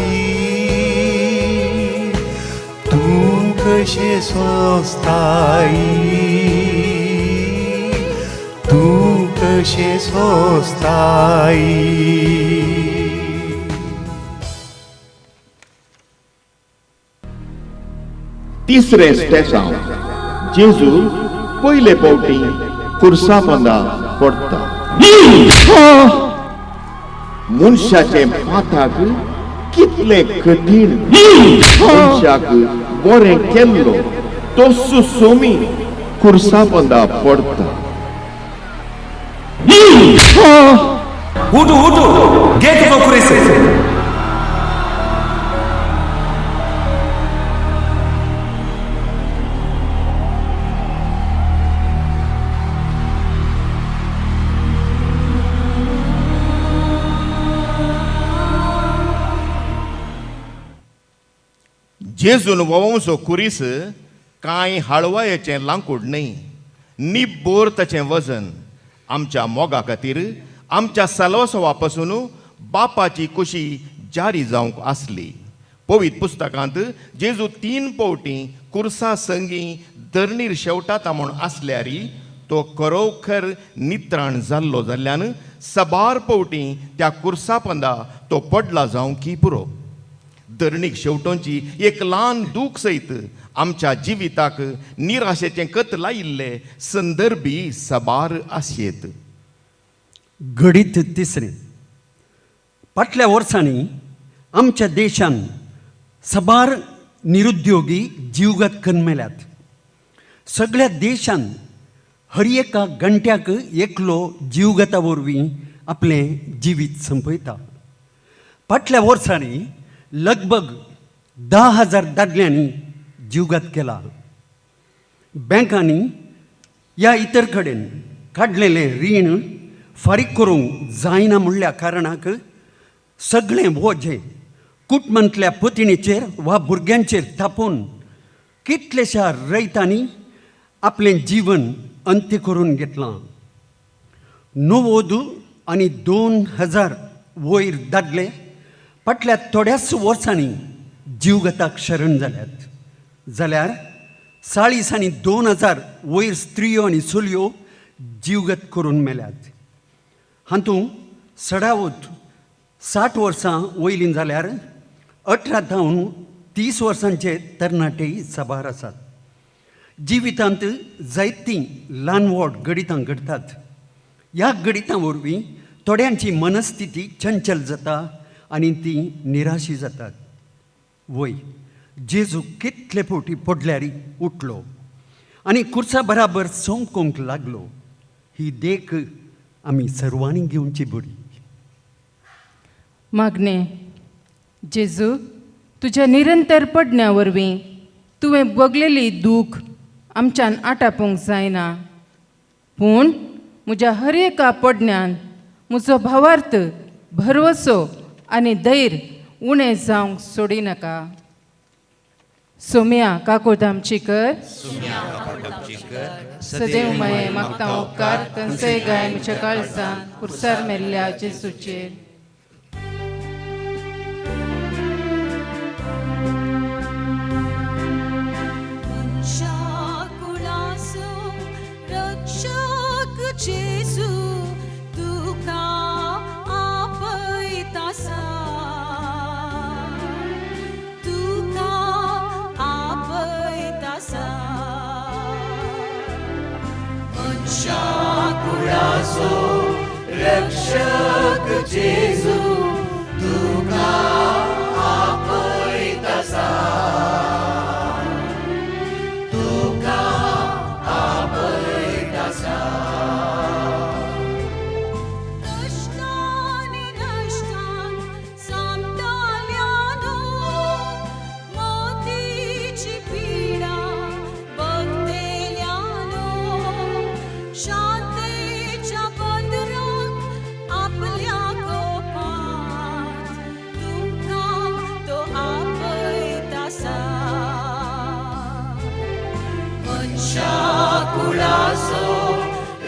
तूं कशें सोंसताय तूं कशें सोंसताय. तिसरें स्टेसांव जेजू पयले पावटी कुर्सा पोंदा पडटा. मनशाचें पाताक कितलें कठीण मनशाक बरें केल्लो तो सुसोमी कुर्सा पोंदा पडटा. उठ उठ घे तुजो खुरीस. जेजून वोंवचो कुरीस कांय हाळवायेचें लांकूड न्हय निब्बोर ताचें वजन आमच्या मोगा खातीर आमच्या सलवसवा पासून बापाची कुशी जारी जावंक आसली. पवित्र पुस्तकांत जेजू 3 पावटी कुर्सा संगी धरणीर शेवटाता म्हूण आसल्यारी तो खरोखर नित्राण जाल्लो जाल्ल्यान सबार पावटी त्या कुर्सा पंदा तो पडला जावंक की पुरो. धरणीक शेवटोंची एक ल्हान दूख सयत आमच्या जिविताक निराशेचें कत लायिल्ले संदर्भी सबार आसयेत. घडीत तिसरें फाटल्या वर्सांनी आमच्या देशान सबार निरुद्योगी जीवघात करून मेल्यात. सगळ्या देशान हर एका घंट्याक एकलो जीवघाता वरवीं आपलें जिवीत संपयता. फाटल्या वर्सांनी लगभग 10,000 दादल्यांनी जीवघात केला. बँकांनी या इतर कडेन काडलेलें रीण फारीक करूंक जायना म्हणल्या कारणाक सगळें वजें कुटुंबांतल्या पतिणीचेर वा भुरग्यांचेर थापून कितलेश्या रयतांनी आपलें जीवन अंत्य करून घेतलां. 90 आनी 2000 वयर दादले फाटल्या थोड्याच वर्सांनी जीवघाताक शरण जाल्यात, जाल्यार 40 आनी 2000 वयर स्त्रियो आनी चलयो जीवघात करून मेल्यात. हातूंत सडावत 60 वर्सां वयलीं जाल्यार 18 जावन 30 वर्सांचे तरणाटेय साबार आसात. जिवितांत जायतीं ल्हान व्हड घडितां घडटात. ह्या घडितां वरवीं थोड्यांची मनस्थिती चंचल जाता आनी तीं निराशी जातात. वय जेजू कितले फावटी पडल्यार उठलो आनी कुर्सा बराबर चमकूंक लागलो. ही देख आमी सर्वांनी घेवची बरी. मागणें, जेजू तुज्या निरंतर पडण्या वरवीं तुवें भोगलेली दूख आमच्यान आटापूंक जायना, पूण म्हज्या हर एका पडण्यान म्हजो भावार्थ, भरवसो आनी धैर्य उणें जावंक सोडिनाका. सोम्या काकूट आमची कर. सदैव मये मागता उपकार कंसय गाय म्हज्या काळजान कुर्सार मेल्ल्या जेजूचेर. जेजू तुका आपयता, तुका आपयता. मनशा कुळाचो रक्षक जेजू तुका आपयता, तुका आपयता.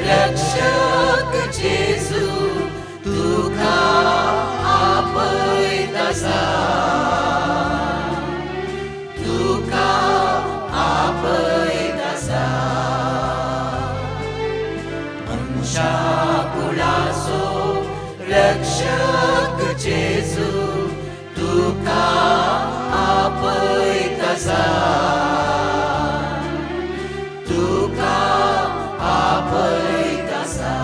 रक्षक जेजू तुका आपयता, तुका आपयता. मनशा कुळाचो रक्षक जेजू तुका आपयता, तुका आपयता.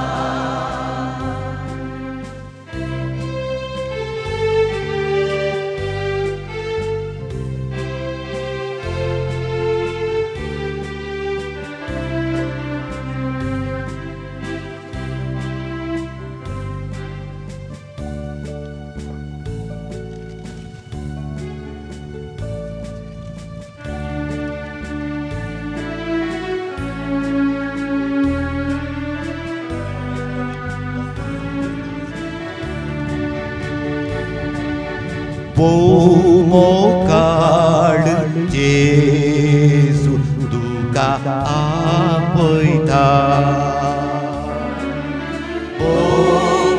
मोकाळ जेजू तुका आपयता,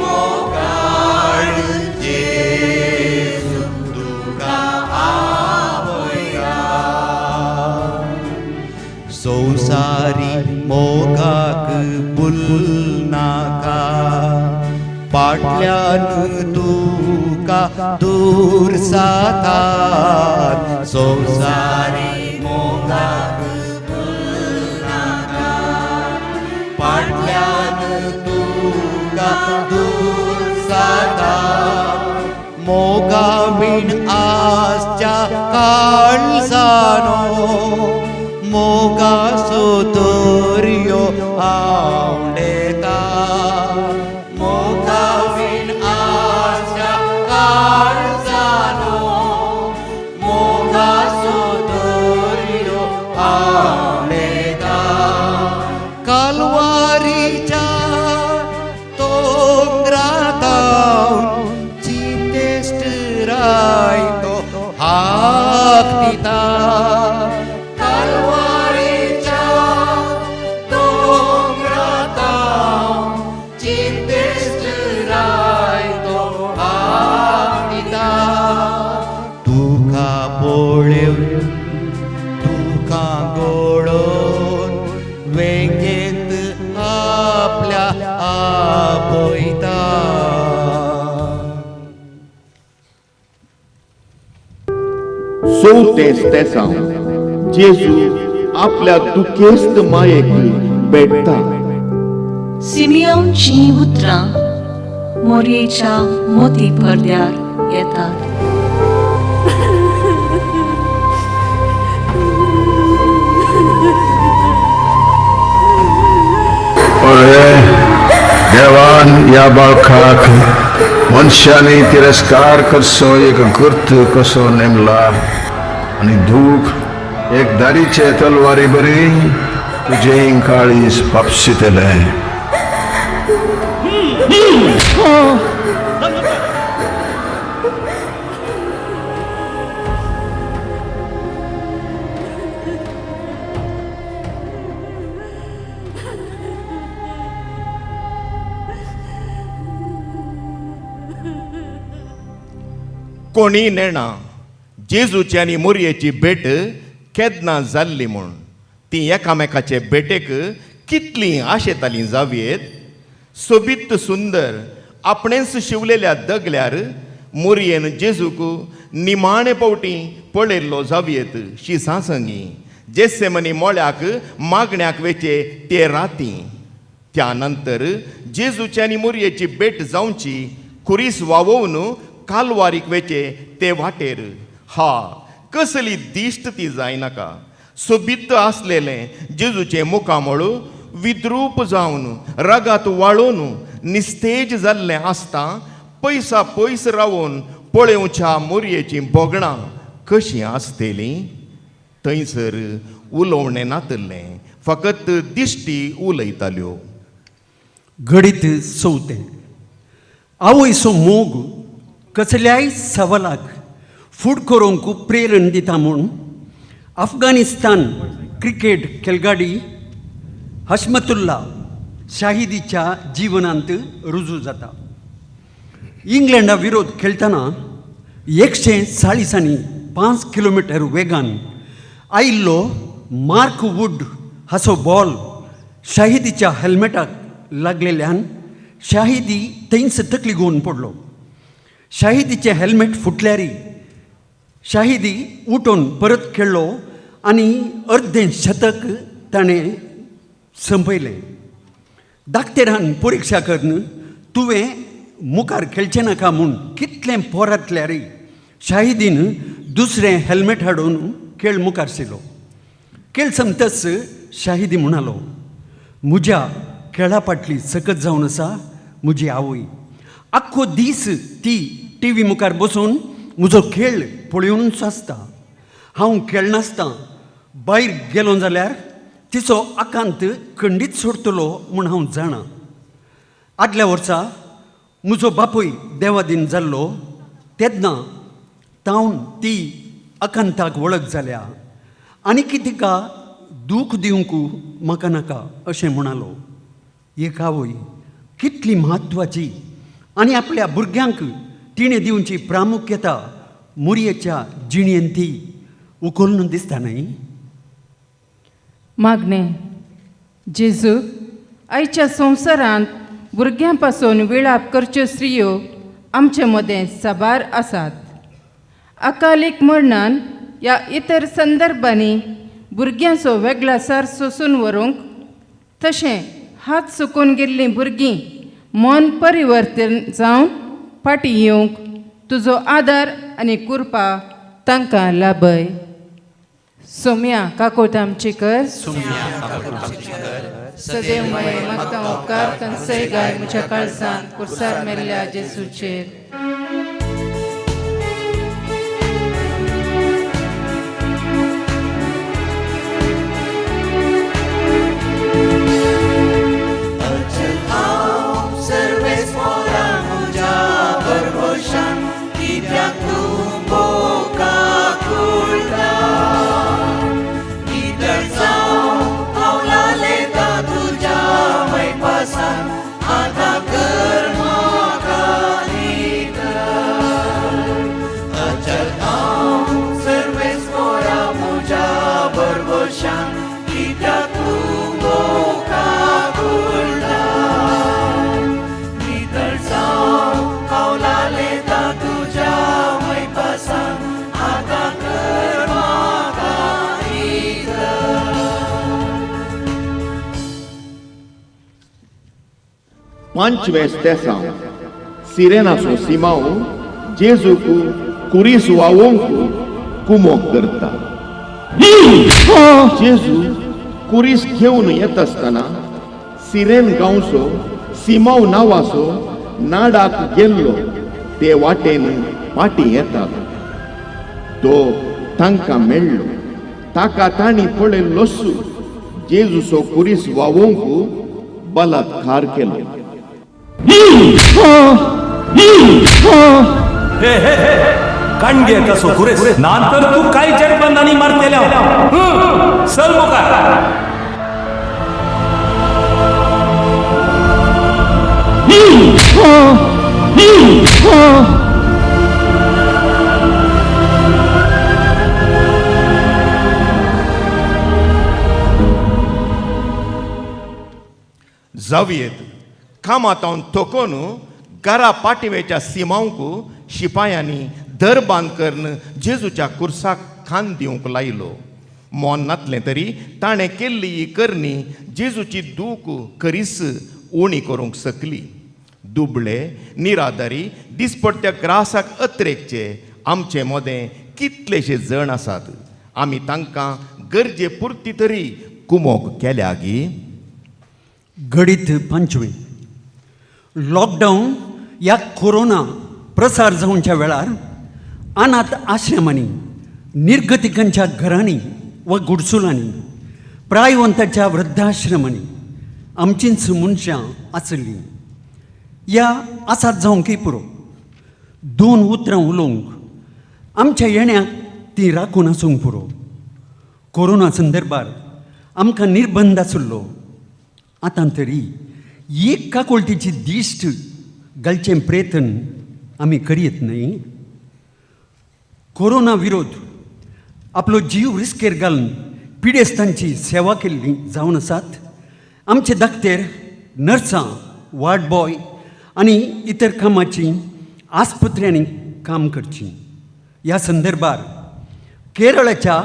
मोकाळ जेजू तुका आपयता. संवसारी मोगाक भुलनाका, पाटल्यान तुका दूर सातात. संवसारी मोगाक भुलनाका, पाटल्यान तुका दूर सातात. मोगा बीन आसच्या काळजानो, मोगा सोदोर्यो आवडेता. मोगा बीन आसच्या काळजानो, मोगा सोदोर्यो आवडेता. कालवारीच्या दोंगरातावन चिंतेश्ट रायतो हाक दिता. कालवारीच्या दोंगरातावन चिंतेश्ट रायतो हाक दिता. तुका पळेवन तुका गोळोवन वेंगेंत आपल्या आपयता. चवथें तेसांव जेजू आपल्या दुखेस्त मायेक भेटता. सिमियोनचीं उतरां मोरयेच्या मोती पडद्यार येतात. अरे देवान ह्या बाळकाक मनशांनी तिरस्कार करचो एक गुर्त कसो नेमला आनी दूख एक दारीचे तलवारी बरी तुजें काळीज पापशितलें. कोणी नेणा जेजूची आनी मोरयेची भेट केन्ना जाल्ली म्हूण. ती एकामेकाचे भेटेक कितलीं आशेतालीं जावयेत. सोबीत सुंदर आपणेंच शिवलेल्या दगल्यार मोरयेन जेजूक निमाणे पावटी पळयल्लो जावयेत. शी सांगी जेसेमनी मोळ्याक मागण्याक वेचे ते राती. त्या नंतर जेजूची आनी मोरयेची भेट जावची खुरीस वावोवन कालवारीक वेचे ते वाटेर. हा कसली दिश्ट ती जायनाका. सोबीत आसलेलें जेजूचें मुखामळ विद्रूप जावन रगात वाळोवन निस्तेज जाल्लें आसता. पयसा पयस रावून पळोवच्या मोरयेचीं भोगणां कशीं आसतलीं. थंयसर उलोवणें नातलें, फकत दिश्टी उलयताल्यो. घडीत चवथें आवयचो मोग कसल्याय सवालाक फूड करूंक प्रेरण दिता म्हूण अफगाणिस्तान क्रिकेट खेळगाडी हशमतुल्ला शाहिदीच्या जिवनांत रुजू जाता. इंग्लंडा विरोध खेळटना 140.5 किलोमिटर वेगान आयिल्लो मार्क वूड हाचो बॉल शाहिदीच्या हेल्मेटाक लागलेल्यान शाहिदी थंयच तकली घेवन पडलो. शाहिदीचें हेल्मेट फुटल्यारी शाहिदी उठून परत खेळ्ळो आनी अर्दें शतक ताणें संपयलें. डाक्टरान परिक्षा करून तुवें मुखार खेळचें नाका म्हूण कितलें पोरांतल्यारय शाहिदीन दुसरें हेल्मेट हाडून खेळ मुखार सरलो. खेळ सोंपतच शाहिदी म्हणालो, म्हज्या खेळा फाटली सकत जावन आसा म्हजी आवय. आख्खो दीस ती टी व्ही मुखार बसून म्हजो खेळ पळोवनूच आसता. हांव खेळनासता भायर गेलो जाल्यार तिचो आकांत खंडीत सोडटलो म्हूण हांव जाणा. आदल्या वर्सा म्हजो बापूय देवादीन जाल्लो तेन्ना तावन ती आकांताक वळख जाल्या आनी की तिका दूख दिवंक म्हाका नाका अशें म्हणालो. एक आवय कितली म्हत्वाची आनी आपल्या भुरग्यांक तिणें दिवची प्रामुख्यता मोरयेच्या जिणेंत ती उखलून दिसता न्हय. मागणें. जेजू, आयच्या संवसारांत भुरग्यां पासून विळाप करच्यो स्त्रियो आमचे मदें साबार आसात. अकालीक मरणान ह्या इतर संदर्भांनी भुरग्यांचो वेगळासार सोसून व्हरूंक तशें हात सुकून गेल्लीं भुरगीं मन परिवर्तन जावन फाटीं येवंक तुजो आदार आनी कृपा तांकां लाभय. सोम्या काकोट आमची कर. सदैव म्हाका उपकार कन्सय गाय म्हज्या काळजान कुर्सार मेल्ल्या जेजूचेर. पांचवें तेसांव सिरेनाचो सिमांव जेजूक कुरीस वावोवंक कुमोक करता. जेजू कुरीस घेवन येता आसतना सिरेन गांवचो सिमांव नांवाचो नाडाक गेल्लो ते वाटेन फाटीं येतालो. तो तांकां मेळ्ळो. ताका तांणी पळयल्लोच जेजूचो कुरीस वावोवंक बलात्कार केलो. काणगे तसो कुरेस नातर तू काय चेडबंदानी मारतेल्या. चल मुखार. जावयेत कामातावन थकोन घरा पाटिवेच्या सिमांवक शिपायांनी दरबांद करून जेजूच्या कुर्साक खान दिवंक लायलो. मोन नातलें तरी ताणें केल्ली ही करणी जेजूची दूख करीस उणी करूंक शकली. दुबळे निराधारी दिसपडट्या ग्रासाक अत्रेकचे आमचे मोदें कितलेशे जण आसात. आमी तांकां गरजे पुरती तरी कुमोक केल्या गी? घडीत पंचवी लॉकडावन ह्या कोरोना प्रसार जावच्या वेळार अनाथ आश्रमांनी, निर्गतिकांच्या घरांनी वा गुडसुलांनी, प्रायवंताच्या वृद्धाश्रमांनी आमचींच मनशां आसलीं. ह्या आसात जावंकय पुरो दोन उतरां उलोवंक आमच्या येण्याक ती राखून आसूंक पुरो. कोरोना संदर्भार आमकां निर्बंध आशिल्लो. आतां तरी एक काकुळटीची दिश्ट घालचें प्रयत्न आमी करीत न्हय. कोरोना विरोध आपलो जीव रिस्केर घालून पिडेस्तांची सेवा केल्ली जावन आसात आमचे दाक्तेर, नर्सां, वार्ड बॉय आनी इतर कामाची आस्पत्र्यांनी काम करची. ह्या संदर्भार केरळाच्या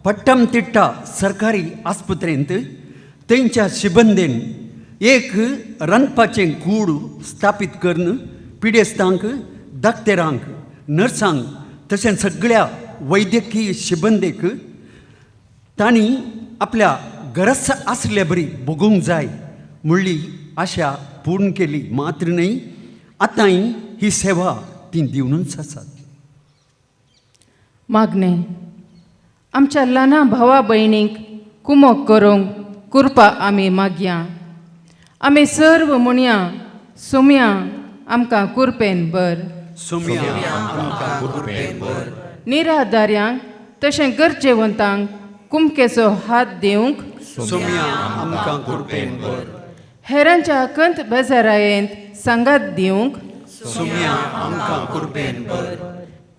पट्टमतिट्टा सरकारी आस्पत्रेंत थंयच्या शिबंदेन एक रांदपाचें कूड स्थापीत करून पिडेस्तांक, दाक्तेरांक, नर्सांक तशेंच सगळ्या वैद्यकीय शिबंदेक तांणी आपल्या गरज आसल्या बरी भोगूंक जाय म्हणली आशा पूर्ण केली. मात्र न्हय, आतांय ही सेवा ती दिवनूच आसात. मागणें आमच्या ल्हाना भावा भयणींक कुमोक करूंक कृपा आमी मागया. आमी सर्व म्हणया सोम्या आमकां कुरपेन बर. निराधार्यांक तशें गरजेवंतांक कुमकेचो हात दिवंक हेरांच्या अकंत बेजारायेंत सांगात दिवंक,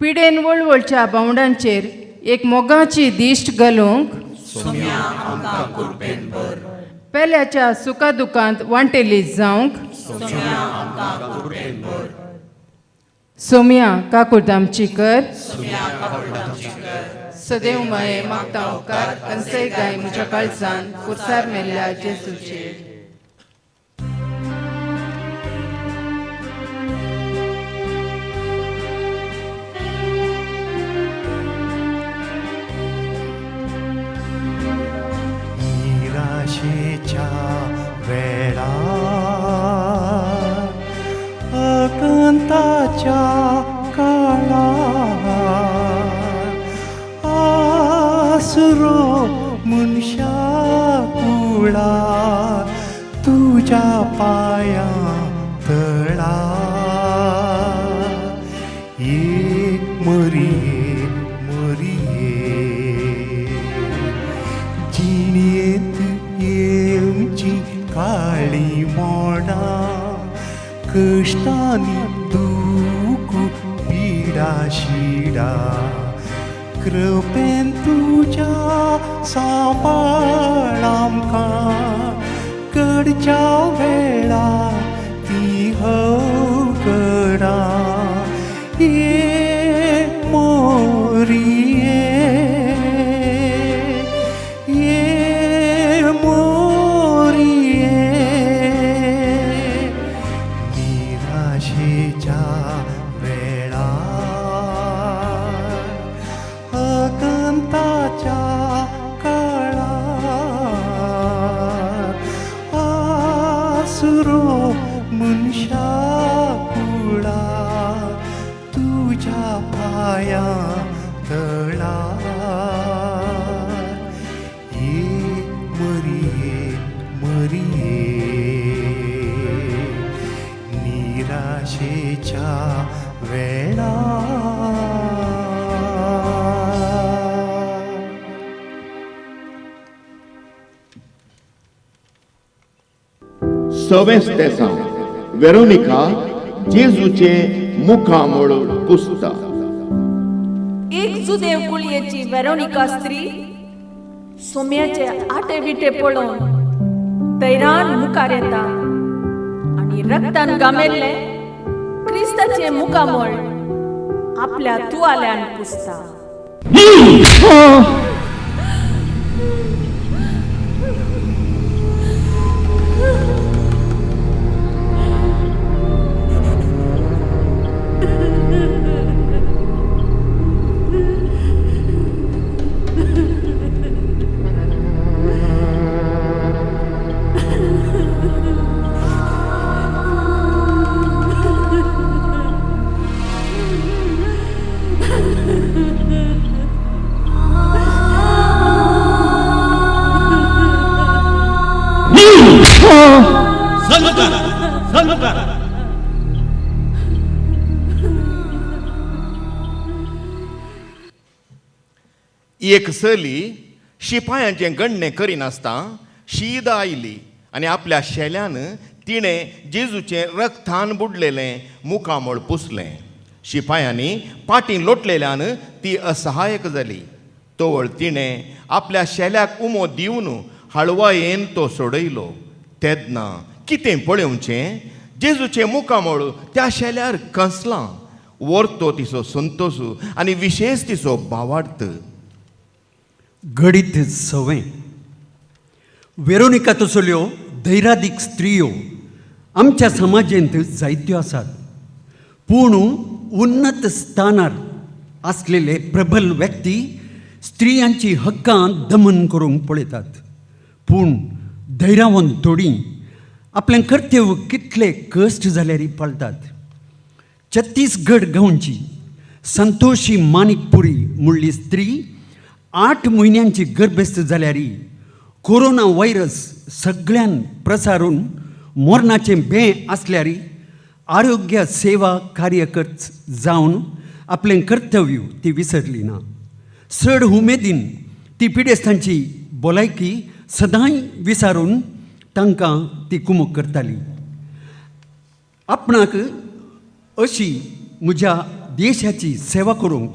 पिडेन वळवळच्या बावंडांचेर एक मोगाची दिश्ट घालूंक, पेल्याच्या सुखा दुखांत वांटेली जावंक सोम्या काकूट आमची कर. सदैव माये मागता उपकार कंसय गाय म्हज्या काळजान कुर्सार मेल्ल्या जेजूचेर. निराशेच्या वेळार अकंताच्या काळार आसरो मनशा कुळार तुज्या पांयां तळार एक मरिये मरिये जिणेंत येवची काळी मोडां कश्टांनी दूख पिडा शिडा कृपेन तुज्या सांबाळ आमकां कडच्या वेळा ती हवकडां ये मोरिये ये मोरिये निराशेच्या वेळार अकंताच्या काळार आसरो मनशा कुळार तुज्या पांयां तळार ये मरिये मरिये निराशेच्या वेळार. सवेंच तेसांव वेरोनिका जेजूचे मुखामळ पुसता. एक जुदेव कुळयेची वेरोनिका स्त्री सोम्याचे आटे विटे पळोवन तैरान मुखार येता. रक्तान गामेल्लें क्रिस्ताचें मुखामळ आपल्या तुवाल्यान पुसता. एक चली शिपायांचें गणणें करिनासतना शीद आयली आनी आपल्या शेल्यान तिणें जेजूचें रक्तान बुडलेलें मुखामळ पुसलें. शिपायांनी पाटी लोटलेल्यान ती असहायक जाली. तवळ तिणें आपल्या शेल्याक उमो दिवन हळवायेन तो सोडयलो. तेन्ना कितें पळोवचें, जेजूचें मुखामळ त्या शेल्यार कंसलां. वर्तो तिचो संतोश आनी विशेश तिचो भावार्थ. घडीत सवें वेरोनिका तसल्यो धैरादीक स्त्रियो आमच्या समाजेंत जायत्यो आसात. पूण उन्नत स्थानार आसलेले प्रबल व्यक्ती स्त्रियांची हक्कां दमन करूंक पळयतात. पूण धैरावन थोडीं आपलें कर्तव्य कितले कश्ट जाल्यार पाळटात. छत्तीसगड गांवची संतोषी माणिकपुरी म्हणली स्त्री 8 म्हयन्यांची गर्भस्थ जाल्यार कोरोना व्हायरस सगळ्यान प्रसारून मरणाचें भंय आसल्यार आरोग्य सेवा कार्यकर्त जावन आपलें कर्तव्य ती विसरली ना. चड उमेदीन ती पिडेस्तांची भलायकी सदांय विसारून तांकां ती कुमक करताली. आपणाक अशी म्हज्या देशाची सेवा करूंक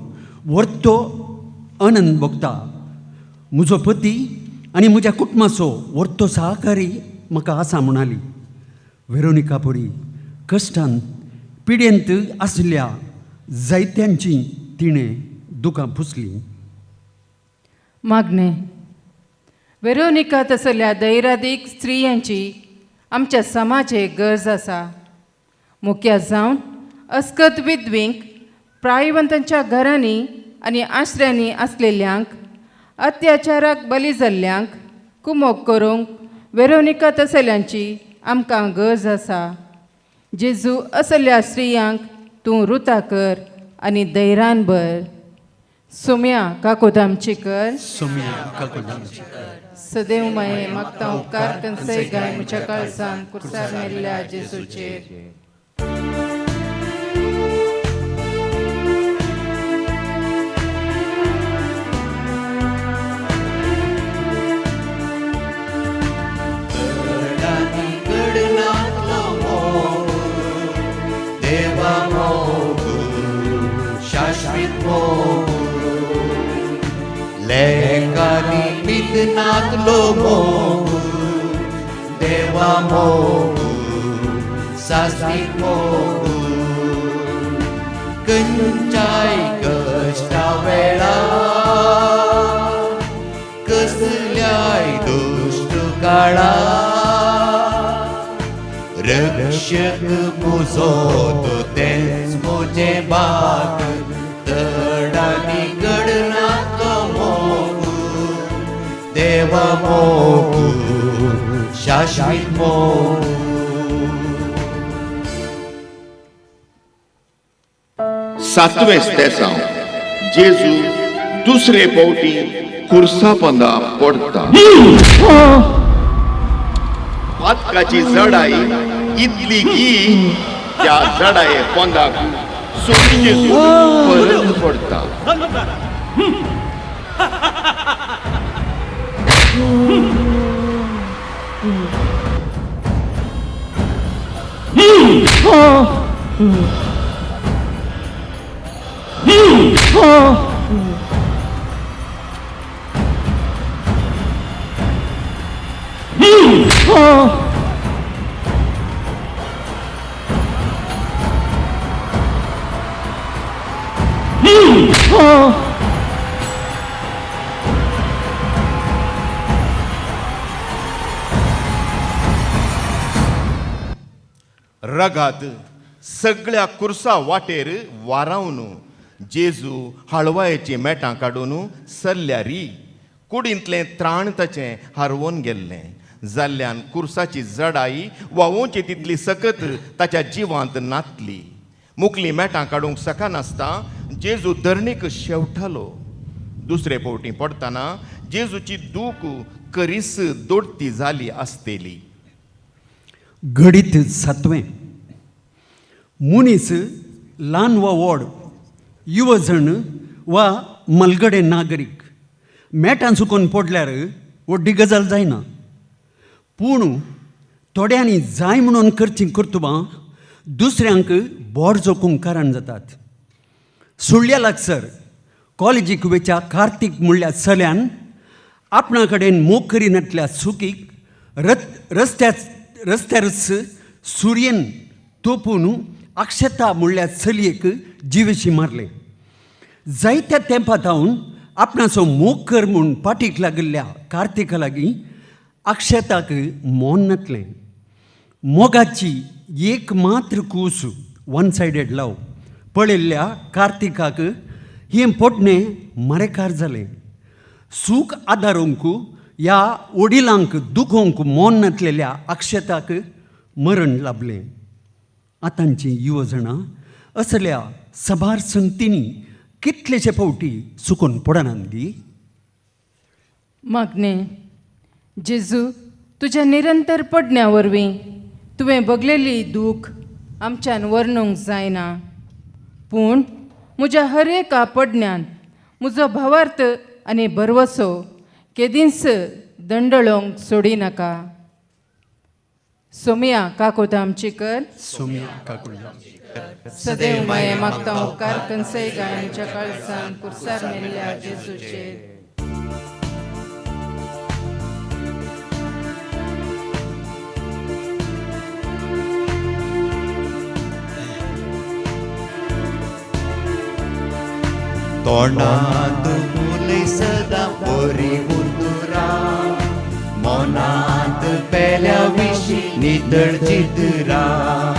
वर्तो आनंद भोगता. म्हजो पती आनी म्हज्या कुटुंबाचो वर्तो सहकारी म्हाका आसा म्हणाली. वेरोनिका पुरी कश्टान पिडेंत आसल्या जायत्यांची तिणें दुकां पुसलीं. मागणें. वेरोनिका तसल्या दैरादीक स्त्रियांची आमच्या समाजेक गरज आसा. मुख्या जावन अस्कत विधवींक, प्रायवंतांच्या घरांनी आनी आश्र्यांनी आसलेल्यांक, अत्याचाराक बली जाल्ल्यांक कुमोक करूंक वेरोनिका तसल्यांची आमकां गरज आसा. जेजू असल्या स्त्रियांक तूं रुता कर आनी धैर्यान भर. सुम्या काकोदामची कर. सुम्या काकोदामची कर. सदैव माये मागता उपकार कंसय गाय म्हज्या काळजान कुर्सार मेल्ल्या जेजूचेर. लेकानी मितनातलो मोग देवा मोग सास्वीत मोग कंचाय कश्टा वेळा कसल्याय दुश्ट काळा रक्षक म्हजो तो तेंच म्हजें भाग तडानी घडनातलो मोग देवा मोग शाश्वीत मोग. सातवें तेसांव जेजू दुसरे पावटी कुर्सा पंदा पडटा. पातकाची जडाई इतली की त्या जडाये पोंदाक सोडी जेजू परत पडटा. रगात सगळ्या कुर्सा वाटेर वारावन जेजू हळवायची मेटां काडून सरल्यारी कुडींतलें त्राण ताचें हारवून गेल्लें जाल्ल्यान कुर्साची जडाई व्हांवोवची तितली सकत ताच्या जिवांत नातली. मुकली मेटां काडूंक शकनासतना जेजू धरणीक शेवटालो. दुसरे फावटी पडटना जेजूची दूख करीस दोडती जाली आसतली. घडीत सातवें मनीस ल्हान वा व्हड, युवजण वा मलगडे नागरीक मेटां चुकोन पडल्यार व्हडली गजाल जायना, पूण थोड्यांनी जाय म्हणून करचीं कर्तुबां दुसऱ्यांक बोड जोखूंक कारण जातात. सुळ्या लागसर कॉलेजीक वेच्या कार्तीक म्हणल्या चल्यान आपणा कडेन मोग करिनातल्या चुकीक रस्त्यारच सुर्यन तोपून अक्षता म्हणल्या चलयेक जिवेशी मारलें. जायत्या तेंपा थावन आपणाचो मोग कर म्हूण पाटीक लागिल्ल्या कार्तिका लागीं अक्षताक मौन नातलें. मोगाची एक मात्र कूस वन सायडेड लव पळयल्ल्या कार्तिकाक हें पोटणें मरेकार जालें. सूख आदारूंक ह्या वडिलांक दुखोवंक मौन नातलेल्या अक्षताक मरण लाभलें. आतांची युवजणां असल्या सबार संगतींनी कितलेशे फावटी चुकून पडनात गी. मागणें. जेजू, तुज्या निरंतर पडण्या वरवीं तुवें बगलेली दूख आमच्यान वर्णूंक जायना, पूण म्हज्या हर एका पडण्यान म्हजो भावार्थ आनी भरवसो केदींच दंडळोवंक सोडिनाका. सोमिया काकोता आमची कर. सोमिया काकोता आमची कर. सदैव माये मागता उपकार कंसय गायच्या काळसान कुर्सार मेल्ल्या जेजूचेर. तोंडांत उलय सदां बरी उतरां, मनांत पेल्या विशीं नितळ चित्रां,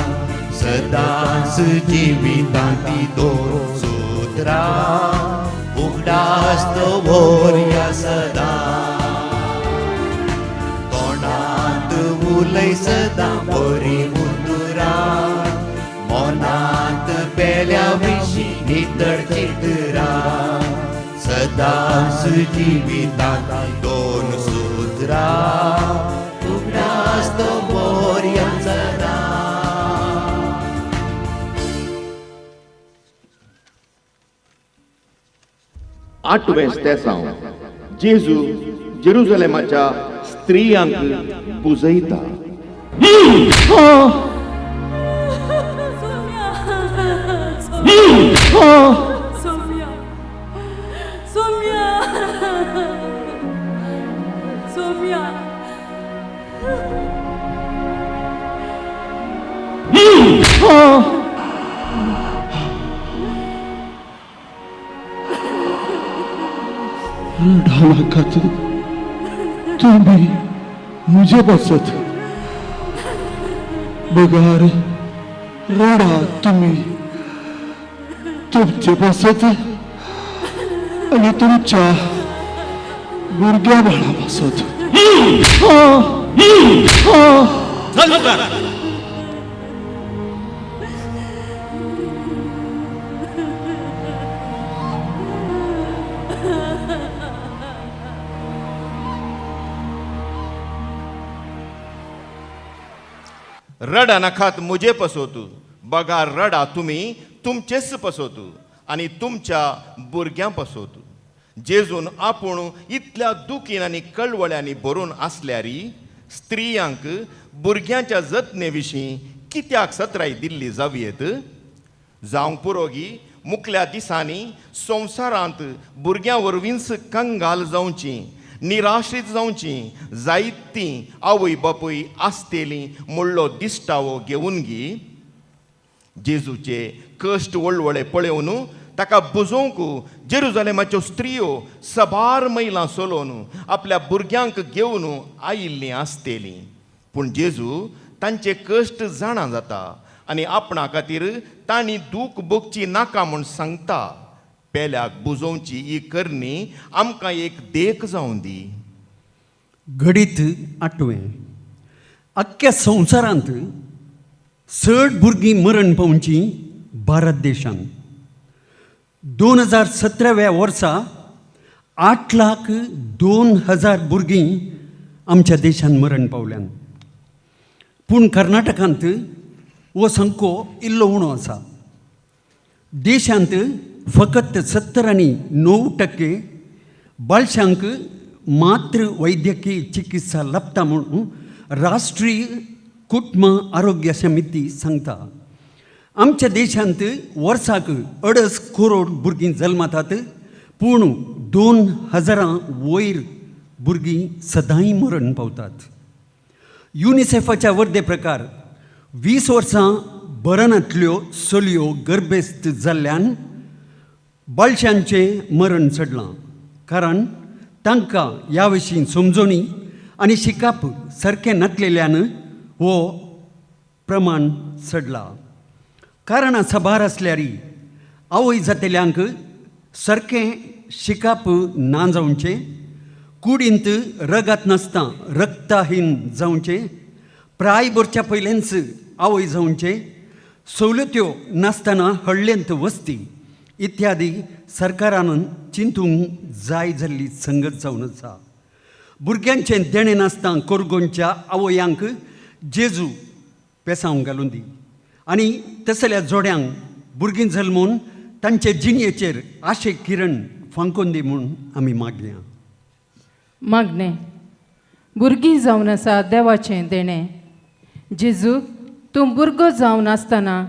सदांच जिवितांत ती दोन सुत्रां, उगडास दवरया सदां. तोंडांत उलय सदां बरी उतरां, मनांत पेल्या विशीं नितळ चित्रां, सदांच जिवितांत दोन सुत्रां, उगडास दवरया सदां. आठवें तेसांव जेजू जेरुजलेमाच्या स्त्रियांक पुजयता. सोम्या, सोम्या, सोम्या. रडनाकात तुम्ही मुझे बसत, बगार रडा तुम्ही तुमचे बसत आणि तुमच्या भुरग्या बाळा बसत. रडा नखात मुजे पसोतू, बगा रडा तुमी तुमचेच पसोतू आनी तुमच्या भुरग्यां पसोतू. जेजून आपूण इतल्या दुखीन आनी कळवळ्यांनी भरून आसल्यारी स्त्रियांक भुरग्यांच्या जतने विशीं कित्याक सत्राय दिल्ली जावयेत? जावंक पुरोगी मुखल्या दिसांनी संवसारांत भुरग्यां वरवींच कंगाल जावची, निराश्रीत जावची जायतीं आवय बापूय आसतेली म्हणलो दिश्टावो घेवन गी. जेजूचे कश्ट वळवळे पळोवन ताका बुजोवंक जेरुजालेमाच्यो स्त्रियो सबार मैलां सोलोवन आपल्या भुरग्यांक घेवन आयिल्लीं आसतेलीं. पूण जेजू तांचे कश्ट जाणा जाता आनी आपणा खातीर तांणी दूख भोगची नाका म्हूण सांगता. पेल्याक बुजोवची ही करणी आमकां एक देख जावन दी. घडीत आठवें आख्ख्या संवसारांत चड भुरगीं मरण पावची भारत देशांत. 2017 वर्सा 8,02,000 भुरगीं आमच्या देशांत मरण पावल्यान. पूण कर्नाटकांत हो संको इल्लो उणो आसा. देशांत फकत 70.9% बाळशांक मातृ वैद्यकीय चिकित्सा लाभता म्हणून राष्ट्रीय कुटुंब आरोग्य समिती सांगता. आमच्या देशांत वर्साक 2.5 करोड भुरगीं जल्मतात, पूण 2,000 वयर भुरगीं सदांय मरण पावतात. युनिसेफाच्या वर्दे प्रकार 20 वर्सां बरनांतल्यो चलयो गर्भेस्त जाल्ल्यान बाळशांचें मरण चडलां, कारण तांकां ह्या विशीं समजणी आनी शिकप सारकें नासलेल्यान हो प्रमाण चडलां. कारणां साबार आसल्यार आवय जातेल्यांक सारकें शिकप ना जावचें, कुडींत रगत नासता रक्तहीन जावचें, प्राय भरच्या पयलेंच आवय जावचें, सवलत्यो नासतना हळ्ळेंत वस्ती इत्यादी सरकारान चिंतूंक जाय जाल्ली संगत जावन आसा. भुरग्यांचें देणें नासतना कोरगोनच्या आवयांक जेजू पेसांव घालून दी आनी तसल्या जोड्यांक भुरगीं जल्मून तांचे जिणेचेर आशेक किरण फांकोवन दी म्हूण आमी मागया. मागणें भुरगीं जावन आसा देवाचें देणें. जेजू तूं भुरगो जावन आसतना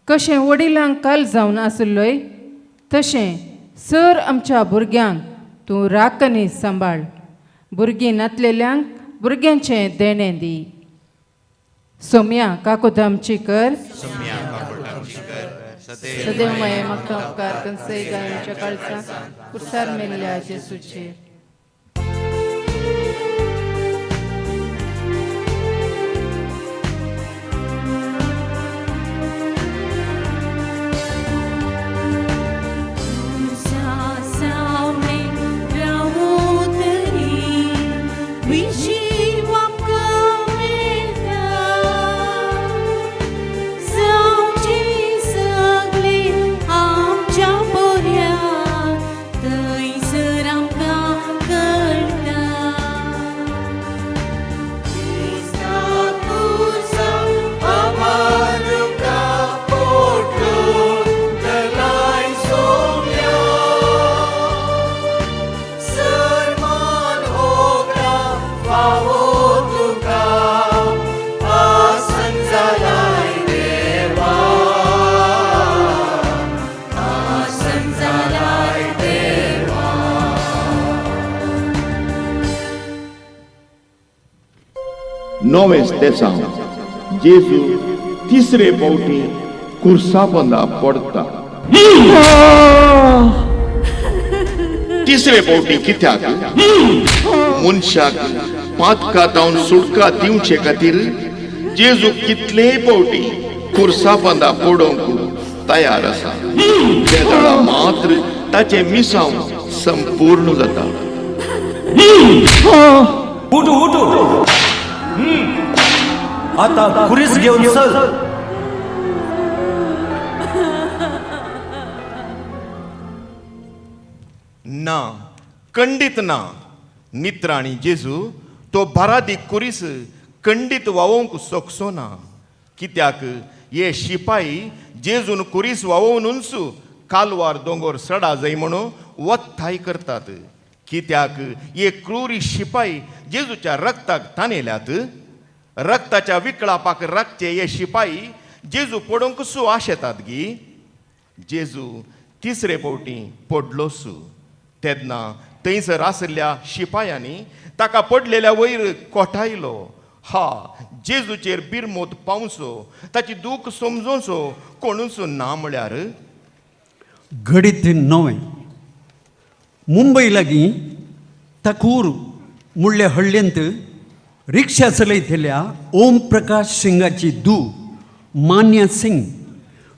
कशें वडिलांक काल जावन आसलोय तशें सर आमच्या भुरग्यांक तूं राखणी सांबाळ. भुरगीं नातलेल्यांक भुरग्यांचें देणें दी. सोम्या काकुदामची कर सदैव माये म्हाका उपकार कन्सय गायच्या काळसा कुर्सार मेल्ल्या जेसूचेर. नोवेस तेसांव जेजू तिसरे पावटी कुर्सा बंदा पडता. तिसरे पावटी कित्याक? मनशाक पातका जावन सुटका दिवचे खातीर जेजू कितलेय पावटी कुर्सा बंदा पडोवंक तयार आसा. तेदळा मात्र ताचें मिसांव संपूर्ण जाता. उठू उठू आता कुरीस घेऊन चल. ना, खंडीत ना. नित्राणी जेजू तो बारादी कुरीस खंडीत वावोवंक सोकसो ना. कित्याक हे शिपाई जेजून कुरीस वावोवनूच कालवार दोंगोर सडा जाय म्हणून वत्थाय करतात. कित्याक हे क्रुरी शिपाई जेजूच्या रक्ताक तानेल्यात. रक्ताच्या विकळापाक राखचे हे शिपाई जेजू पडोवंक सू आशेतात गी. जेजू तिसरे फावटी पडलो सू तेन्ना थंयसर आशिल्ल्या शिपायांनी ताका पडलेल्या वयर कोठायलो. हा, जेजूचेर बिरमोत पावसो, ताची दूख समजोवचो कोणूच ना म्हळ्यार. घडीत नवें. मुंबय लागीं तकूर मुळ्ळे हळ्ळेंत रिक्षा चलयतल्या ओम प्रकाश सिंगाची धूव मान्या सिंग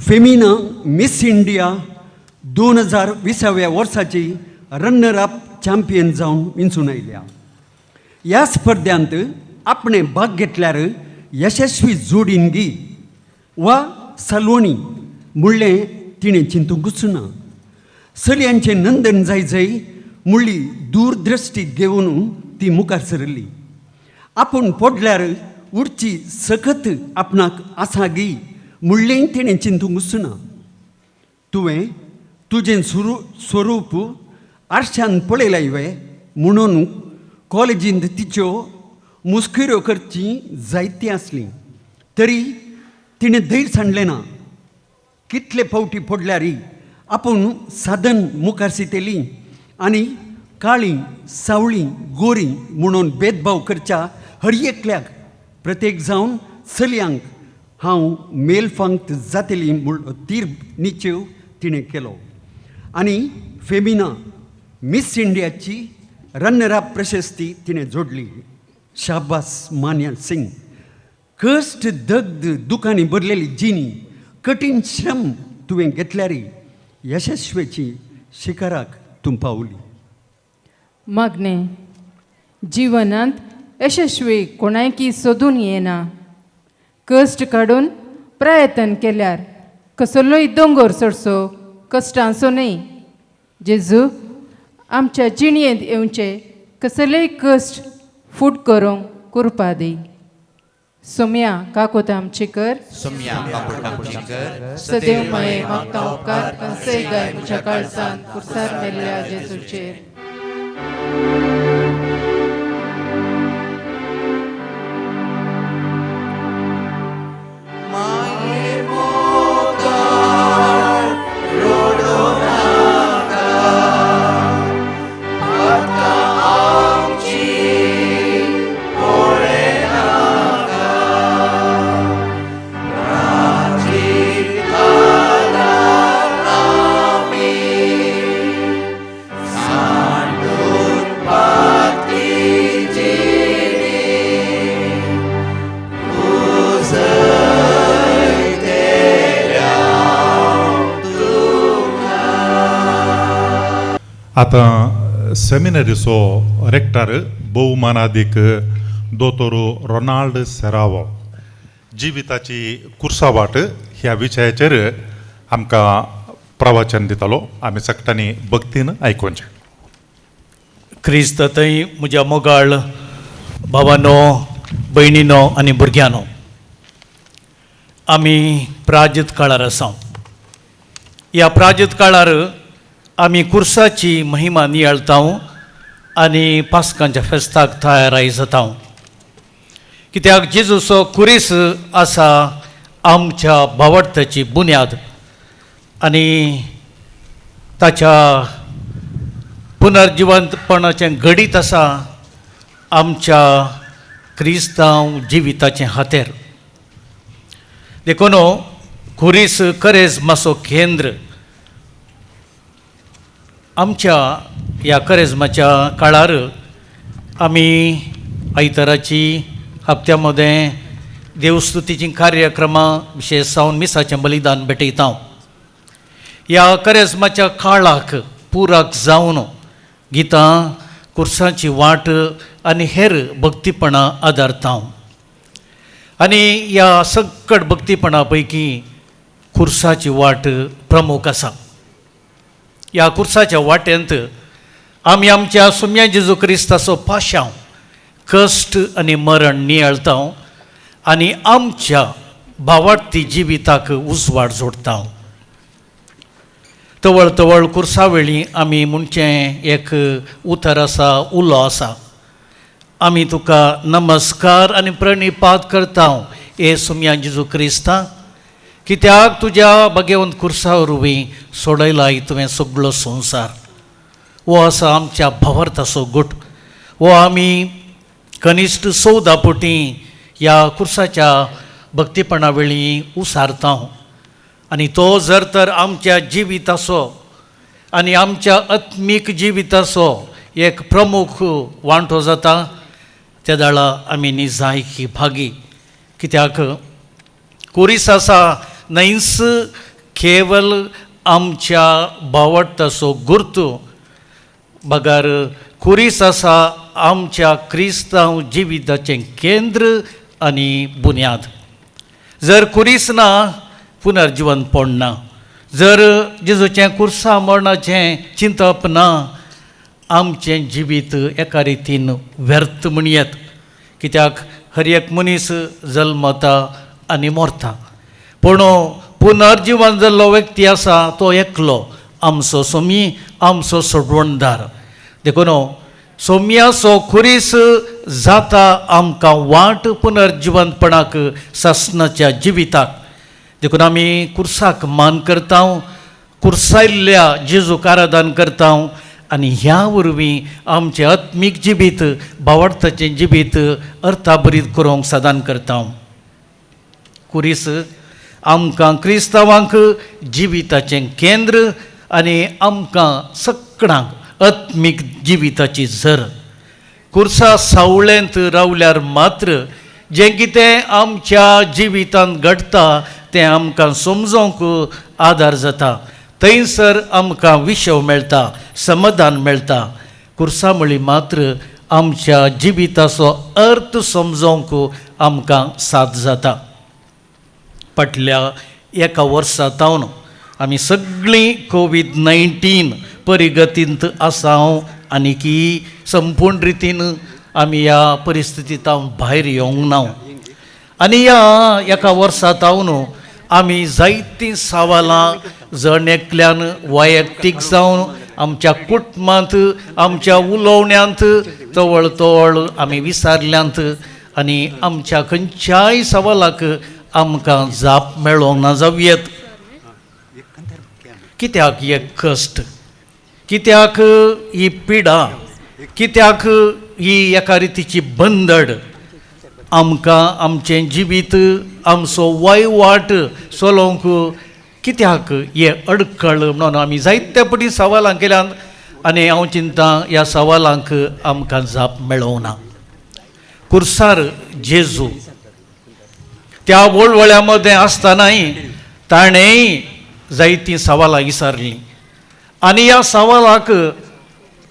फेमिना मिस इंडिया 2020व्या वर्साची रनर अप चॅम्पियन जावन विंचून आयल्या. ह्या स्पर्ध्यांत आपणें भाग घेतल्यार यशस्वी जोडीनगी वा सलोणी म्हणलें तिणें चिंतूंकच ना. चलयांचें नंदन जाय जाय मुळ्ळी दूरदृश्टी घेवन ती मुखार सरली. आपूण पडल्यार उरची सकत आपणाक आसा गी म्हणलेंय तिणें चिंतूंकच ना. तुवें तुजें स्वरूप आरशान पळयलाय वे म्हणून कॉलेजींत तिच्यो मुस्किऱ्यो करची जायती आसली तरी तिणें धैर्य सांडलें ना. कितले फावटी पडल्यारय आपूण साधन मुखार शितेली आनी काळी सावळी गोरी म्हणून भेदभाव करच्या हर एकल्याक प्रत्येक जावन चलयांक हांव मेलफांत जातली म्हूण तीर निचेव तिणें केलो आनी फेमिना मिस इंडियाची रनर अप प्रशस्ती तिणें जोडली. शाबास मान्या सिंग. कश्ट दग्ध दुकांनी भरलेली जिणी कठीण श्रम तुवें घेतल्यार यशस्वेची शिखराक तूं पावली. मागणें जिवनांत यशस्वी कोणायकी सोदून येना. कश्ट काडून प्रयत्न केल्यार कसलोय दोंगर चडसो कश्टांचो न्हय. जेजू आमच्या जिणयेंत येवचे कसलेय कश्ट फूट करूंक कुरपा दी. सोम्या काकोत आमची कर. सोम्या काकोत आमची कर. सदैव मये मागता उपकार कंसय गाय म्हज्या काळजान कुर्सार मेल्ल्या जेजूचेर. आतां सेमिनरीचो रेक्टर भोवमानादीक दोतोर रोनाल्ड सेरावो जिविताची कुर्सावाट ह्या विशयाचेर आमकां प्रवचन दितालो. आमी सगळ्यांनी भक्तीन आयकुचें. क्रिस्त थंय म्हज्या मोगाळ भावानो भयणीनो आनी भुरग्यांनो, आमी प्राजित काळार आसा. ह्या प्राजित काळार आमी कुर्साची महिमा नियाळता आनी पास्कांच्या फेस्ताक तयाराय जाता. कित्याक जेजूचो कुरीस आसा आमच्या भावार्थाची बुन्याद आनी ताच्या पुनर्जिवंतपणाचें घडीत आसा आमच्या क्रिस्तांव जिविताचें हातेर. देखून कुरीस करेजमाचो केंद्र आमच्या ह्या करेजमाच्या काळार आमी आयताराची हप्त्या मदें देवस्तुतीचीं कार्यक्रमां विशेश जावन मिसाचें बलिदान भेटयता. ह्या करेजमाच्या काळाक पुराक जावन गितां कुर्साची वाट आनी हेर भक्तीपणां आदारता आनी ह्या सकट भक्तीपणा पैकी कुर्साची वाट प्रमुख आसा. ह्या कुर्साच्या वाटेंत आमी आमच्या सुम्या जेजू क्रिस्ताचो पाशांव कश्ट आनी मरण नियाळता आनी आमच्या भावार्थी जिविताक उजवाड जोडता. तवळ तवळ कुर्सावेळी आमी म्हणचें एक उतर आसा, उलो आसा, आमी तुका नमस्कार आनी प्रणिपात करता हे सुम्या जेजू क्रिस्ता, कित्याक तुज्या भाग्यवंत कुर्सा वरवीं सोडयलाय तुवें सगळो संवसार. हो आसा आमच्या भावार्थाचो गुट. हो आमी कनिश्ट 14 पोटी ह्या कुर्साच्या भक्तीपणा वेळी उसारता आनी तो जर तर आमच्या जिविताचो आनी आमच्या आत्मीक जिविताचो एक प्रमुख वांटो जाता त्या दाळा आमी निजायकी भागी. कित्याक कुरीस आसा न्हयच केवल आमच्या बावडटाचो गुर्तू, बगर कुरीस आसा आमच्या क्रिस्तांव जिविताचें केंद्र आनी बुन्याद. जर कुरीस ना पुनर्जिवनपण ना, जर जेजूचें कुर्सा मरणाचें चिंतप ना, आमचें जिवीत एका रितीन व्यर्थ म्हणयेत. कित्याक हर एक मनीस जल्मता आनी मरता, पूण पुनर्जिवन जाल्लो व्यक्ती आसा तो एकलो आमचो सोमी, आमचो सोडवणदार. देखून सोम्याचो खुरीस जाता आमकां वाट पुनर्जिवनपणाक, सासणाच्या जिविताक. देखून आमी कुर्साक मान करता, कुर्सायल्ल्या जेजूक आराधन करता आनी ह्या वरवीं आमचें आत्मीक जिवीत, भावार्थाचें जिवीत अर्थाभरीत करूंक साधन करता. कुरीस आमकां क्रिस्तांवांक जिविताचें केंद्र आनी आमकां सगळ्यांक आत्मीक जिविताची झर. कुर्सा सावळेंत रावल्यार मात्र जें कितें आमच्या जिवितांत घडटा तें आमकां समजोंक आदार जाता, थंयसर आमकां विशव मेळटा, समाधान मेळटा. कुर्सा म्हळी मात्र आमच्या जिविताचो अर्थ समजोंक आमकां साथ जाता. फाटल्या एका वर्सा तावन आमी सगळीं कोवीड-19 परिगतींत आसा आनी की संपूर्ण रितीन आमी ह्या परिस्थितींत भायर येवंक ना. आनी ह्या एका वर्सा तावन आमी जायतीं सवालां जण एकल्यान वैयक्तीक जावन आमच्या कुटुंबांत, आमच्या उलोवण्यांत तवळ तवळ आमी विसारल्यांत आनी आमच्या खंयच्याय सवालाक आमकां जाप मेळोंक ना जावयेत. कित्याक हे कश्ट, कित्याक ही पिडा, कित्याक ही एका रितीची बंदड आमकां आमचें जिवीत, आमचो वयवाट चलोवंक कित्याक हे अडखळ म्हणून आमी जायते पटी सवालां केल्यान आनी हांव चिंता ह्या सवालांक आमकां जाप मेळोंक ना. कुर्सार जेजू त्या वळवळ्या मदें आसतनाय ताणें जायतीं सवालां विचारलीं आनी ह्या सवालाक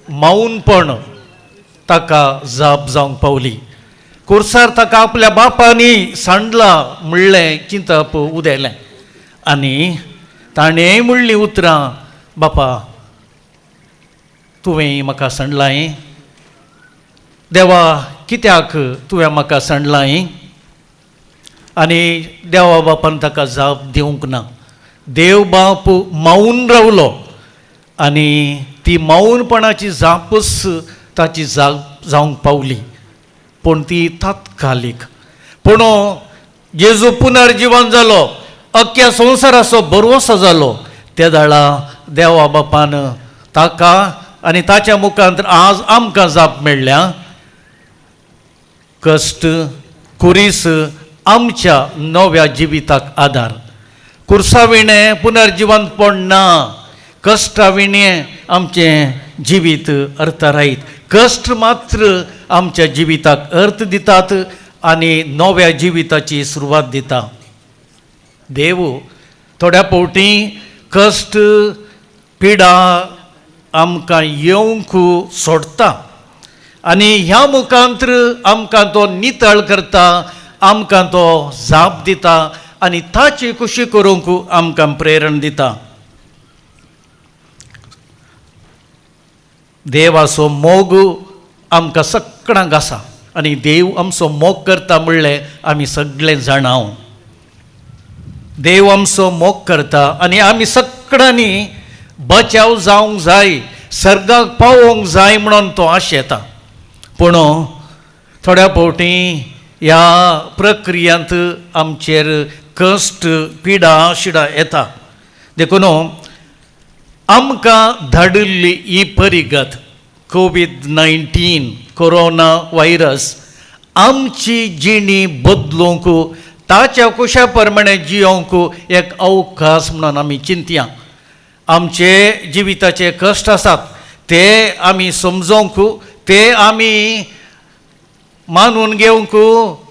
मौनपण ताका जाप जावंक पावली. कुर्सार ताका आपल्या बापांनी सांडला म्हणलें चिंतप उदेलें आनी ताणें म्हणलीं उतरां, बापा तुवें म्हाका सांडलां, देवा कित्याक तुवें म्हाका सांडलां? आनी देवा बापान ताका जाप दिवंक ना. देव बाप मौन रावलो आनी ती मौनपणाची जापच ताची जाप जावंक पावली, पूण ती तात्कालीक. पूण जेजू पुनर्जिवन जालो, अख्ख्या संवसाराचो भरवंसो जालो. त्या दाळा देवा बापान ताका आनी ताच्या मुखांत आज आमकां जाप मेळ्ळ्या. कश्ट कुरीस आमच्या नव्या जिविताक आदार. कुर्सा विणें पुनर्जिवनपण ना, कश्टा विणें आमचें जिवीत अर्थरायत. कश्ट मात्र आमच्या जिविताक अर्थ दितात आनी नव्या जिविताची सुरवात दिता. देव थोड्या फावटी कश्ट पिडा आमकां येवंक सोडटा आनी ह्या मुखांत्र आमकां तो नितळ करता, आमकां तो जाप दिता आनी ताची खुशी करूंक आमकां प्रेरण दिता. देवाचो मोग आमकां सगळ्यांक आसा आनी देव आमचो मोग करता म्हणलें आमी सगळे जाणाव. देव आमचो मोग करता आनी आमी सगळ्यांनी बचाव जावंक जाय, सर्गाक पावोवंक जाय म्हणून तो आशेता. पूण थोड्या फावटी ह्या प्रक्रियांत आमचेर कश्ट पिडा शिडा येता. देखून आमकां धाडिल्ली ही परिगत कोवीड-19 कोरोना व्हायरस आमची जिणी बदलूंक, ताच्या कुशा प्रमाणे जियोंक एक अवकाश म्हणून आमी चिंतया. आमचे जिविताचे कश्ट आसात ते आमी समजोंक, ते आमी मानून घेवंक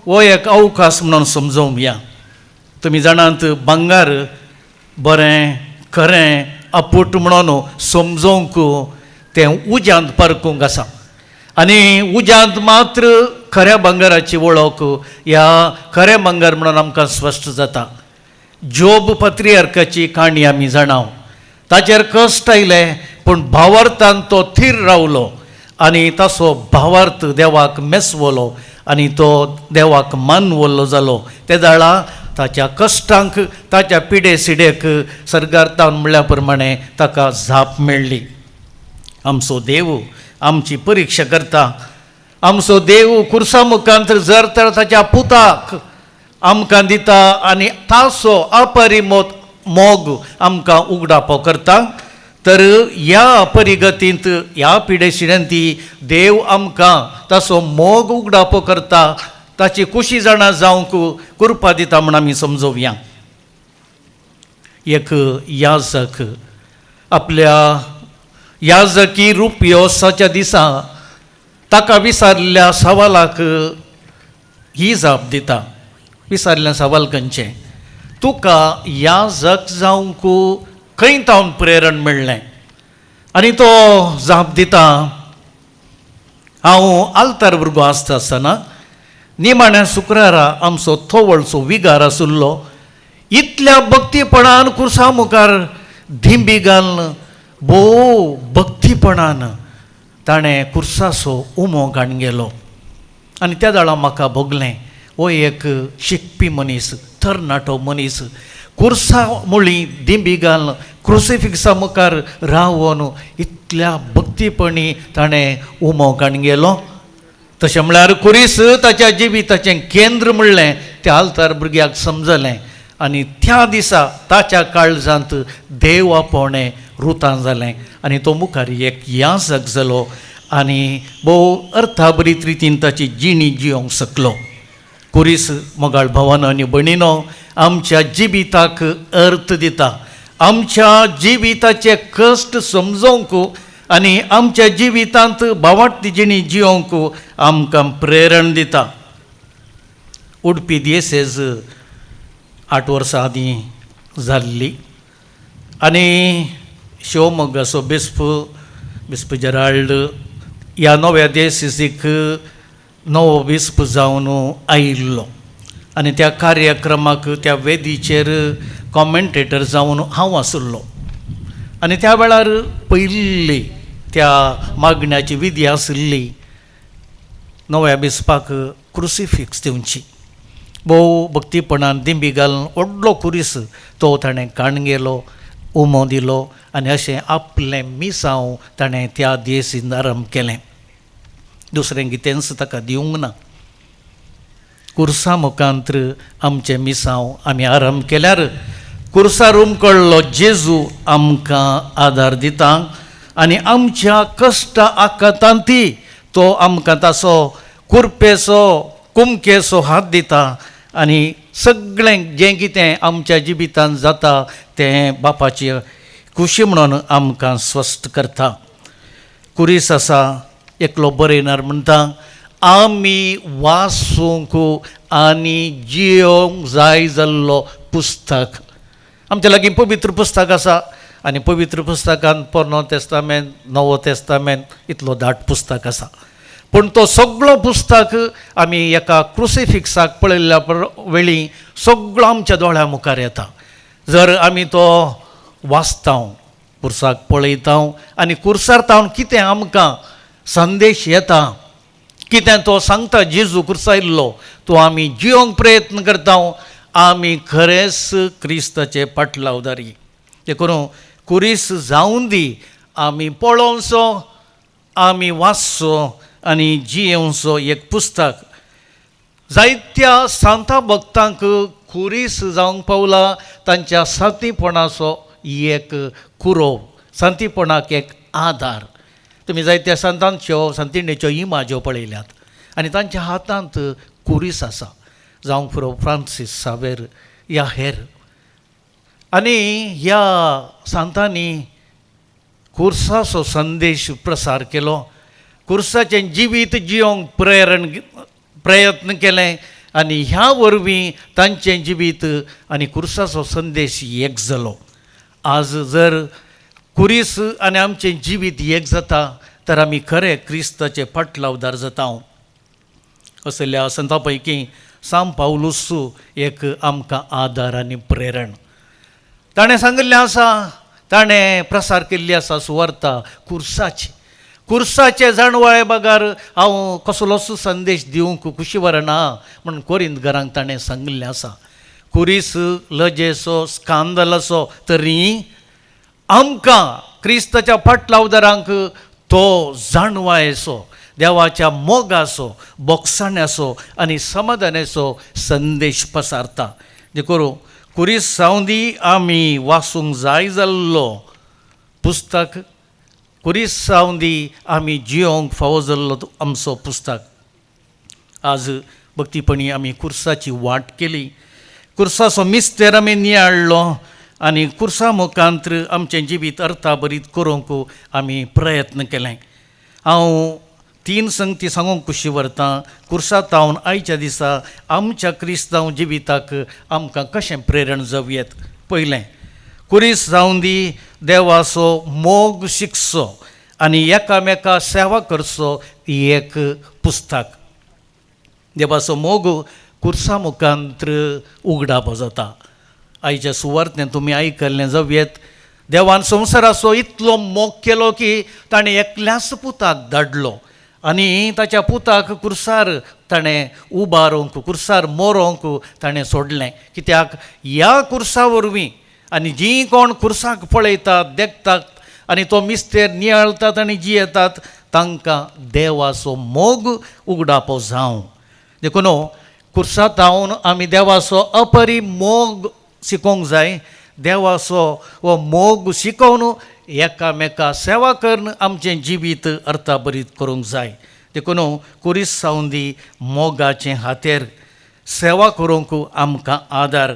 हो एक अवकाश म्हणून समजोवया. तुमी जाणात भांगर बरें खरें अपूट म्हणून समजोवंक तें उज्यांत परकूंक आसा आनी उज्यांत मात्र खऱ्या भांगराची वळख ह्या खरें भांगर म्हणून आमकां स्पश्ट जाता. जोब पत्रियार्काची काणी आमी जाणाव. ताचेर कश्ट आयले पूण भावार्थान तो थीर रावलो आनी ताचो भावार्थ देवाक मेसवलो आनी तो देवाक मानवल्लो जालो. ते जाळा ताच्या कश्टांक ताच्या पिडे सिडेक सरगार्तान म्हणल्या प्रमाणे ताका जाप मेळ्ळी. आमचो देव आमची परिक्षा करता. आमचो देव खुर्सा मुखांत जर तर ताच्या पुताक आमकां दिता आनी ताचो अपरिमोत मोग आमकां उगडापो करता. तर ह्या परिगतींत ह्या पिडेशिड्यांती देव आमकां ताचो मोग उगडापो करता, ताची खुशी जाणा जावंक कृपा दिता म्हूण आमी समजोवया. एक याजक आपल्या याजकी रुपयोसाच्या दिसा ताका विचारिल्ल्या सवालाक ही जाप दिता. विचारिल्ल्या सवाल खंयचें? तुका याजक जावंक खंय तावन प्रेरण मेळ्ळें? आनी तो जाप दिता, हांव आल्तार भुरगो आसता आसतना निमाण्या शुक्रारा आमचो थोवळचो विगार आशिल्लो. इतल्या भक्तीपणान खुर्सा मुखार धिंबी घालून भोव भक्तीपणान ताणें खुर्साचो उमो घाण गेलो आनी त्या वेळार म्हाका भोगलें हो एक शिकपी मनीस, तरणाटो मनीस खुर्सा मुळी दिंबी घालून क्रुसिफिक्सा मुखार रावन इतल्या भक्तीपणी ताणें उमो घाण गेलो. तशें म्हळ्यार खुरीस ताच्या जिविताचें केंद्र म्हणलें त्या आल्तार भुरग्याक समजलें आनी त्या दिसा ताच्या काळजांत देव आपोवणें रुतां जालें आनी तो मुखार एक याजक जालो आनी भोव अर्थाभरीत रितीन ताची जिणी जियोंक शकलो. खुरीस मोगाळ भावानो आनी भयणीनो आमच्या जिविताक अर्थ दिता, आमच्या जिविताचे कश्ट समजोवंक आनी आमच्या जिवितांत भावार्थी जिणी जियोंक आमकां प्रेरण दिता. उडपी दियेसेज 8 वर्सां आदीं जाल्ली आनी शिवमोग्गाचो बिस्प बिस्प जेराल्ड ह्या नव्या देसीक नवो बिस्प जावन आयिल्लो आनी त्या कार्यक्रमाक त्या वेदीचेर कॉमेंटेटर जावन हांव आशिल्लो आनी त्या वेळार पयली त्या मागण्याची विधी आशिल्ली नव्या बिस्पाक क्रुसिफिक्स दिवची. भोव भक्तीपणान दिंबी घालून व्हडलो खुरीस तो ताणें काण गेलो, उमो दिलो आनी अशें आपलें मिसांव ताणें त्या देसीन आरंभ केलें. दुसरें कितेंच ताका दिवंक ना. खुर्सा मुखांत आमचें मिसांव आमी आरंभ केल्यार खुर्सार उमकळ्ळो जेजू आमकां आदार दिता आनी आमच्या कश्टा आकांतांती तो आमकां ताचो कुरपेचो कुमकेचो हात दिता आनी सगळें जें कितें आमच्या जिवितांत जाता तें बापाची खुशी म्हणून आमकां स्वस्थ करता. खुरीस आसा एकलो बरयणार म्हणटा, आमी वाचूंक आनी जियोंक जाय जाल्लो पुस्तक. आमच्या लागीं पवित्र पुस्तक आसा आनी पवित्र पुस्तकान पोरनो तेस्तामेंत नवो तेस्तामेंत इतलो दाट पुस्तक आसा, पूण तो सगळो पुस्तक आमी एका क्रुसिफिक्साक पळयल्ल्या वेळी सगळो आमच्या दोळ्या मुखार येता. जर आमी तो वाचता, खुर्साक पळयता आनी खुर्सार तावन कितें आमकां संदेश येता, कितें तो सांगता जेजू खुर्सायल्लो, तो आमी जियोंक प्रयत्न करता, आमी खरेंच क्रिस्ताचे पाटलावदारी. देखून खुरीस जावन दी आमी पळोवचो, आमी वाचचो आनी जियेवचो एक पुस्तक. जायत्या सांता भक्तांक खुरीस जावंक पावला तांच्या सांतीपणाचो एक कुरोव, सांतीपणाक एक आदार. तुमी जायत्या सांतांच्यो सांतिणेच्यो इमाज्यो पळयल्यात आनी तांच्या हातांत खुरीस आसा, जावंक पुरो फ्रांसीस सावेर या हेर. आनी ह्या सांतांनी खुर्साचो संदेश प्रसार केलो, खुर्साचें जिवीत जियोंक प्रयत्न केलें आनी ह्या वरवीं तांचें जिवीत आनी खुर्साचो संदेश एक जालो. आज जर खुरीस आनी आमचें जिवीत एक जाता तर आमी खरें क्रिस्ताचे फाटलावदार जाता. असल्या संता पैकी सांत पावलूस एक आमकां आदार आनी प्रेरण. ताणें सांगिल्लें आसा, ताणें प्रसार केल्ली आसा सुवार्ता खुर्साची. खुर्साचे जाणवाळे बगर हांव कसलोच संदेश दिवंक खुशी वरना म्हणून कोरिंत घरांक ताणें सांगिल्लें आसा. खुरीस लजेचो स्कांदलाचो तरी आमकां क्रिस्ताच्या फाटलावदारांक तो जाणवायेचो, देवाच्या मोगाचो, बोगसाण्याचो आनी समाधानाचो संदेश पसारता. देखून खुरीस सावंदी आमी वाचूंक जाय जाल्लो पुस्तक, खुरीस सावंदी आमी जियोंक फावो जाल्लो आमचो पुस्तक. आज भक्तीपणी आमी खुर्साची वाट केली, खुर्साचो मिस्तेर आमी नियाळ्ळो आनी खुर्सा मुखांत्र आमचें जिवीत अर्थाभरीत करूंक आमी प्रयत्न केलें. हांव तीन संगती सांगूंक खुशी व्हरतां. खुर्सा तावन आयच्या दिसा आमच्या क्रिस्तांव जिविताक आमकां कशें प्रेरण जावं येत. पयलें, खुरीस जावंदी देवाचो मोग शिकचो आनी एकामेका सेवा करचो ही एक पुस्तक. देवाचो मोग खुर्सा मुखांत्र उगडापो जाता. आयच्या सुवार्थें तुमी आयकल्लें जावं येत, देवान संवसाराचो इतलो मोग केलो की ताणें एकल्याच पुताक धाडलो आनी ताच्या पुताक खुर्सार ताणें उबारूंक, खुर्सार मोरोंक ताणें सोडलें. कित्याक ह्या खुर्सा वरवीं आनी जीं कोण खुर्साक पळयतात, देखतात आनी तो मिस्तेर नियाळतात आनी जियेतात तांकां देवाचो मोग उगडापो जावं. देखून खुर्सा तावन आमी देवाचो अपरी मोग शिकोवंक जाय. देवाचो हो मोग शिकोवन एकामेका सेवा करून आमचें जिवीत अर्थाभरीत करूंक जाय. देखून खुरीस सावंदी मोगाचें हातेर सेवा करूंक आमकां आदार.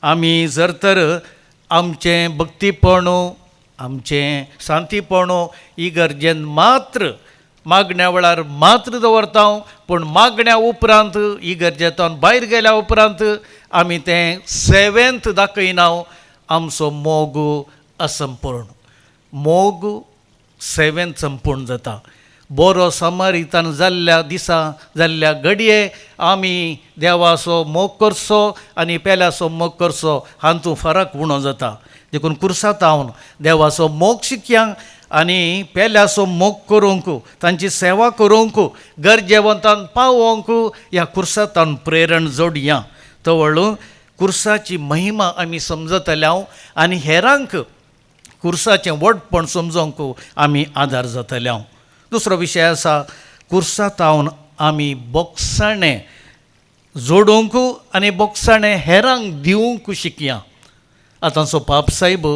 आमी जर तर आमचें भक्तीपण, आमचें शांतीपण इगर्जेन मात्र मागण्या वेळार मात्र दवरता, पूण मागण्या उपरांत इगर्जेंतल्यान भायर गेल्या उपरांत आमी तें सेवेंत दाखयना. आमचो मोग असंपूर्ण, मोग सेवेंत संपूर्ण जाता. बरो समारितान जाल्ल्या दिसा जाल्ल्या घडये आमी देवाचो मोग करचो आनी पेल्याचो मोग करचो हातूंत फरक उणो जाता. देखून खुर्सा तावन देवाचो मोग शिकया आनी पेल्याचो मोग करूंक, तांची सेवा करूंक, गरजेवंतान पावोवंक ह्या खुर्सा तावन प्रेरण जोडया. तवळ खुर्साची महिमा आमी समजतले आनी हेरांक खुर्साचें व्हडपण समजोवंक आमी आदार जातले. दुसरो विशय आसा, खुर्सा तावन आमी बोगसाणें जोडूंक आनी बोगसाणें हेरांक दिवंक शिकया. आतांचो पाप सायब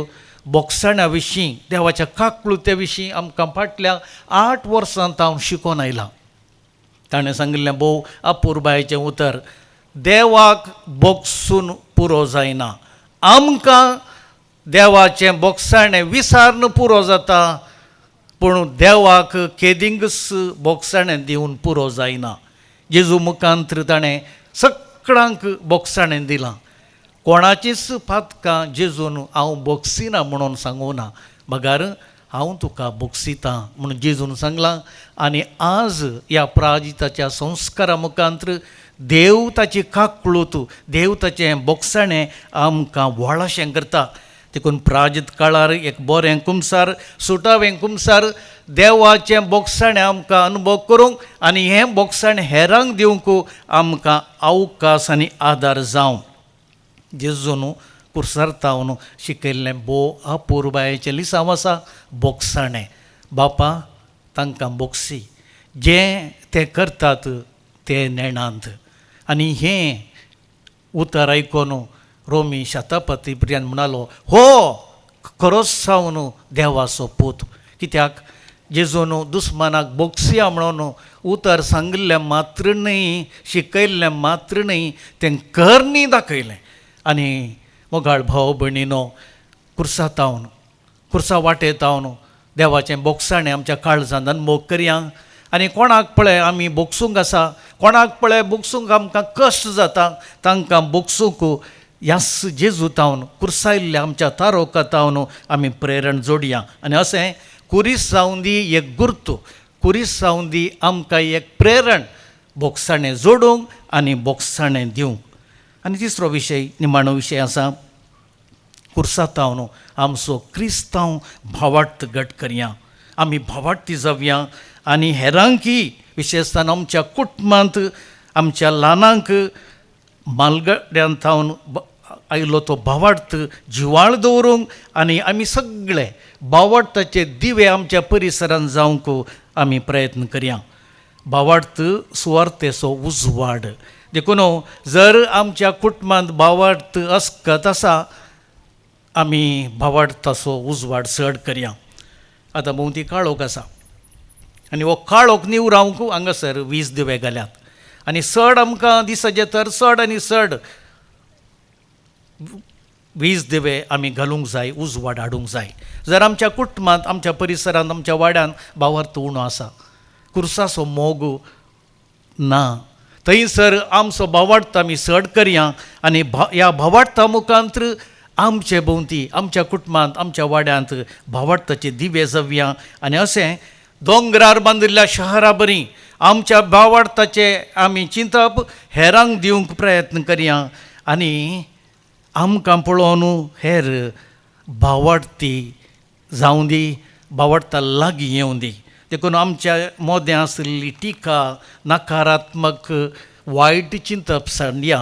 बोगसाण्या विशीं, देवाच्या काकळुते विशीं आमकां फाटल्या 8 वर्सां तावन शिकोवन आयलां. ताणें सांगिल्लें भोव अपुरबायेचें उतर, देवाक बोगसून पुरो जायना, आमकां देवाचें बोगसाणें विसारून पुरो जाता, पूण देवाक केदिंगच बोगसाणें दिवन पुरो जायना. जेजू मुखांत्र ताणें सगळ्यांक बोगसाणें दिलां. कोणाचीच पातकां जेजून हांव बोगसिना म्हणून सांगूना, बगर हांव तुका बोगसितां म्हणून जेजून सांगलां. आनी आज ह्या प्राजिताच्या संस्कारा मुखांत्र देव ताची काकळूत, देव ताचें बोगसाणें आमकां व्हडाशें करता. देखून प्राजित काळार एक बरें कुमसार, सुटावें कुमसार देवाचें बोगसाणें आमकां अनुभव करूंक आनी हें बोगसाणें हेरांक दिवंक आमकां अवकाश आनी आदार जावं. जेजून खुर्सार तावन शिकयल्लें भोव अपुरबायेचें लिसांव आसा बोगसाणें. बापा तांकां बोगसी, जें ते करतात ते नेणांत. आनी हें उतर आयकून रोमी शतापती प्रियान म्हणालो, हो खरोच सावन देवाचो पूत. कित्याक जेजून दुस्मानाक बोगसिया म्हणून उतर सांगिल्लें मात्र न्हय, शिकयल्लें मात्र न्हय, तें करणी दाखयलें. आनी मोगाळ भाव भयणीनो, कुर्सा तावन कुर्सा वाटेतावन देवाचें बोगसाणें आमच्या काळजांत अनमोग करया. आनी कोणाक पळय आमी बोगसूंक आसा, कोणाक पळय बोगसूंक आमकां कश्ट जाता, तांकां बोगसूंक ह्याच जेजू तावन कुर्सायल्ल्या आमच्या तारोका तावन आमी प्रेरण जोडया. आनी अशें कुरीस जावन दी एक गुर्तू, कुरीस जावन दी आमकां एक प्रेरण बोगसाणें जोडूंक आनी बोगसाणें दिवंक. आनी तिसरो विशय, निमाणो विशय आसा, कुर्सा तावन आमचो क्रिस्तांव भावार्थ घट करया. आमी भावार्थी जावया आनी हेरांकी विशेशतान आमच्या कुटुंबांत आमच्या ल्हानांक मालगड्यान थावन आयलो तो भावार्थ जिवाळ दवरूंक आनी आमी सगळे भावार्थाचे दिवे आमच्या परिसरांत जावंक आमी प्रयत्न करया. भावार्थ सुवार्थेचो उजवाड. देखून जर आमच्या कुटुंबांत भावार्थ अस्कत आसा, आमी भावार्थाचो उजवाड चड करया. आतां भोंवती काळोख आसा आनी हो काळोख निवरावंक हांगासर वीज दिवे घाल्यात आनी चड आमकां दिसाचे तर चड आनी चड वीज दिवे आमी घालूंक जाय, उजवाड हाडूंक जाय. जर आमच्या कुटुंबांत, आमच्या परिसरांत, आमच्या वाड्यांत भावार्थ उणो आसा, कुर्साचो मोग ना, थंयसर आमचो भावार्थ आमी चड करया आनी ह्या भावार्था मुखांत आमचे भोंवती, आमच्या कुटुंबांत, आमच्या वाड्यांत भावार्थाचे दिवे जावया. आनी अशें दोंगरार बांदिल्ल्या शहरा बरी आमच्या भावार्थाचे आमी चिंतप हेरांक दिवंक प्रयत्न करया आनी आमकां पळोवन हेर भावार्थी जावं दी, भावार्था लागीं येवं दी. देखून आमच्या मोदें आशिल्ली टिका, नकारात्मक वायट चिंतप सांडया,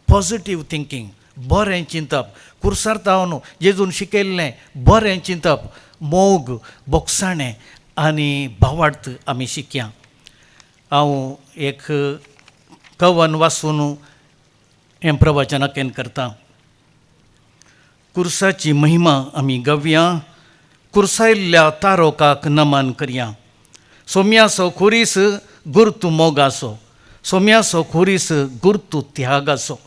पॉजिटीव थिंकींग, बरें चिंतप, कुर्सार तावन जेजून शिकयल्लें बरें चिंतप, मोग, बोगसाणें आनी भावार्थ आमी शिकया. हांव एक कवन वाचून हें प्रवचन अकेन करता. कुर्साची महिमा आमी गवया, कुर्सायल्ल्या तारोकाक नमन करया. सोम्याचो खुरीस गुर्तू मोगाचो, सोम्याचो खुरीस गुर्तू त्यागाचो,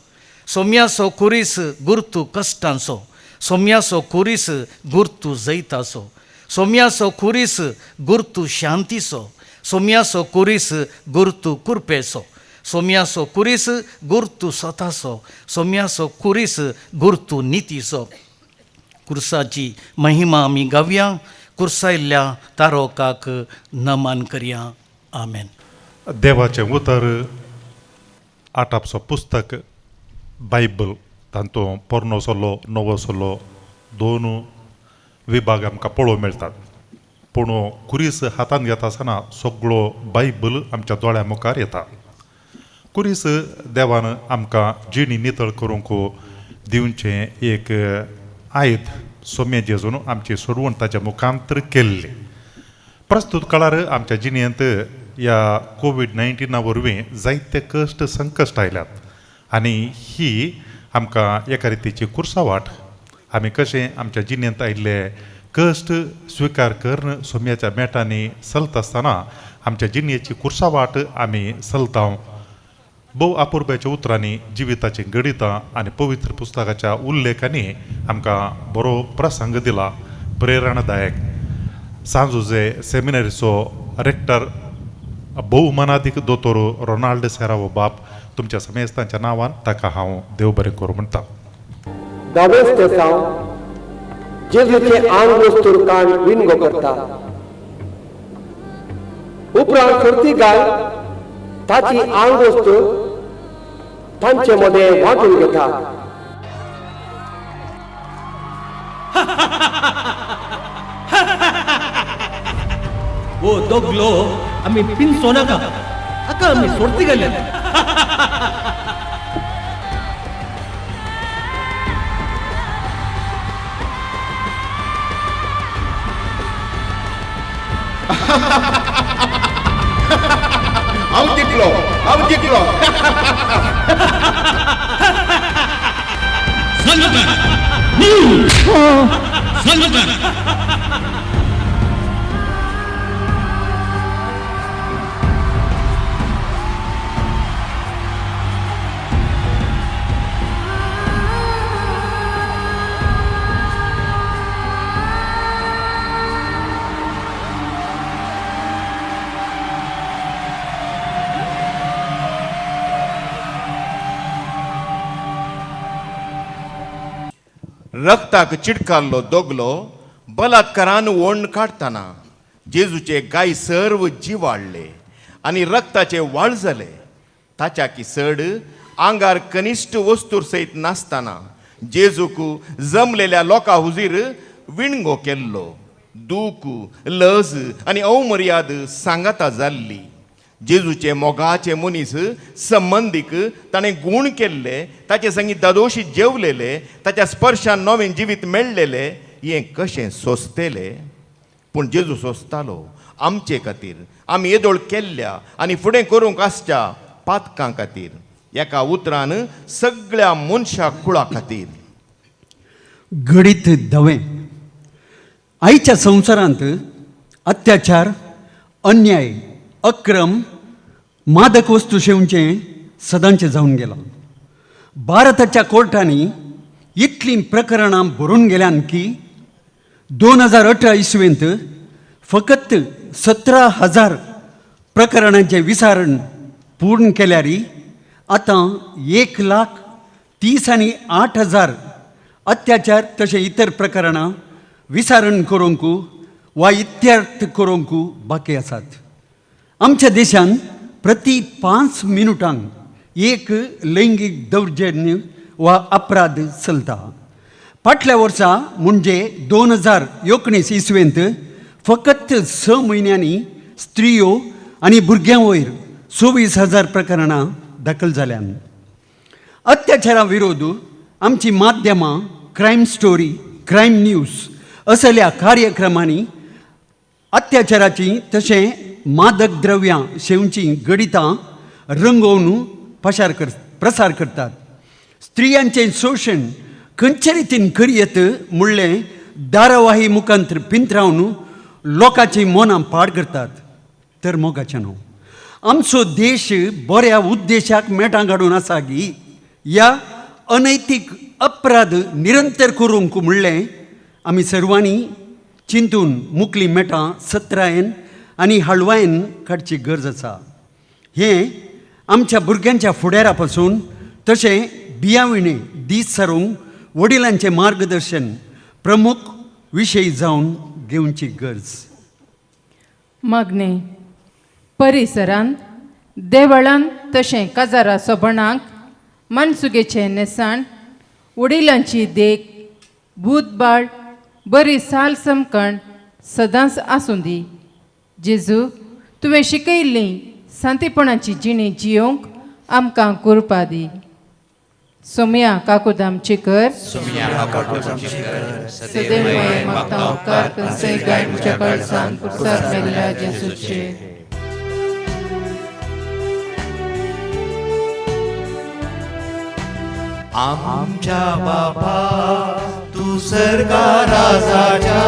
सोम्याचो खुरीस गुर्तू कश्टांचो, सोम्याचो खुरीस गुर्तू जैताचो, सोम्याचो खुरीस गुर्तू शांतीचो, सोम्याचो खुरीस गुर्तू कुरपेचो, सोम्याचो खुरीस गुर्तू स्वताचो, सोम्याचो खुरीस गुर्तू नितीचो. कुर्साची महिमा आमी गावया, कुर्सायल्ल्या तारोकाक नमन करया. आमेन. देवाचें उतर आटापचो पुस्तक बायबल, तांतूं पोरणो सल्लो नवो सल्लो दोन विभाग आमकां पळोवंक मेळटात. पूण कुरीस हातांत घेता आसतना सगळो बायबल आमच्या दोळ्या मुखार येता. कुरीस देवान आमकां जिणी नितळ करूंक दिवचें एक आयत सोम्या जेजून आमची सोडवण ताच्या मुखांतर केल्ली. प्रस्तूत काळार आमच्या जिणेंत ह्या कोवीड-19 वरवीं जायते कश्ट संकश्ट आयल्यात आनी ही आमकां एका रितीची कुर्सावाट. आमी कशें आमच्या जिणेंत आयिल्ले कश्ट स्विकार करून सोम्याच्या मेटांनी चलता आसतना आमच्या जिणेची कुर्सावाट आमी चलता. भोव अपुरबायेच्या उतरांनी जिविताचीं गणितां आनी पवित्र पुस्तकाच्या उल्लेखांनी आमकां बरो प्रसंग दिला, प्रेरणादायक. सांजुजे सेमिनरीचो रेक्टर भोवमानादीक दोतोर रोनाल्ड सेरावो बाप, तुमच्या समेस्तांच्या नांवान ताका हांव देव बरें करूं म्हणटा. दावेस्तेसांव जेजूचें आंग वस्तूर कान विणगो करता. उपरांत सर्ती गाय ताची आंग वस्तू तांचे मदें वांटून घेता. ओ दोगलो आमी पिनसो नाका, हाका आमी सोडती गेले. हांव जिखलो, हांव जिखलो. रक्ताक चिटकाल्लो दोगलो बलात्कारान ओण काडटना जेजूचे गाय सर्व जिवाडले आनी रक्ताचे वाळ जाले. ताच्या की चड आंगार कनिश्ट वस्तूर सयत नासतना जेजूक जमलेल्या लोकां हुजीर विणगो केल्लो. दूख, लज आनी अवमर्याद सांगाता जाल्ली. जेजूचे मोगाचे मनीस संबंदीक ताणें गूण केल्ले, ताचे संगीत दादोशी जेवलेले, ताच्या स्पर्शान नवें जिवीत मेळ्ळेलें. हें कशें सोंसतलें? पूण जेजू सोंसतालो आमचे खातीर, आमी येदोळ केल्ल्या आनी फुडें करूंक आसच्या पातकां खातीर, एका उतरान सगळ्या मनशा कुळा खातीर. घडीत धवें आयच्या संवसारांत अत्याचार, अन्याय, अक्रम, मादक वस्तू शेवचें सदांचें जावन गेलां. भारताच्या कोर्टांनी इतलीं प्रकरणां भरून गेल्यान की 2018 इसवेंत फकत 17,000 प्रकरणांचें विचारण पूर्ण केल्यार आतां 1,30,008 अत्याचार तशें इतर प्रकरणां विचारण करूंक वा इत्यर्थ करूंक बाकी आसात. आमच्या देशांत प्रति 5 मिनुटांक एक लैंगीक दौर्जन्य वा अपराध चलता. फाटल्या वर्सा म्हणजे 2019 इसवेंत फकत 6 म्हयन्यांनी स्त्रियो आनी भुरग्यां वयर 24,000 प्रकरणां दाखल जाल्यान. अत्याचारा विरोध आमची माध्यमां क्रायम स्टोरी, क्रायम न्यूज असल्या कार्यक्रमांनी अत्याचाराची तशें मादक द्रव्यां शेवचीं गणितां रंगोवन प्रसार करतात. स्त्रियांचें शोशण खंयचे रितीन करयत म्हणलें धारावाही मुखांतर पिंतरावन लोकांची मनां पाड करतात. तर मोगाचें न्हू, आमचो देश बऱ्या उद्देशाक मेटां काडून आसा की ह्या अनैतीक अपराध निरंतर करूंक म्हणलें आमी सर्वांनी चिंतून मुकली मेटां सत्रायेन आनी हळवायेन काडची गरज आसा. हें आमच्या भुरग्यांच्या फुडारा पासून तशें बियाविणे दीस सारूंक वडिलांचें मार्गदर्शन प्रमुख विशय जावन घेवची गरज. मागणें परिसरांत, देवळांत तशें काजारा सोबणाक मनसुगेचें न्हेसाण, वडिलांची देख, भूतबाळ, बरी साल समकण सदांच आसूं दी. जेजू, तुवें शिकयल्ली शांतीपणाची जिणी जियोंक आमकां कुरपा दी. सोमया काकुदाम चिकर, सदैव मागता उपकार कंसय गाय म्हज्या काळजान पुरसार मेल्ल्या जेजूचे. आमच्या बापा तूं सर्गा राजाच्या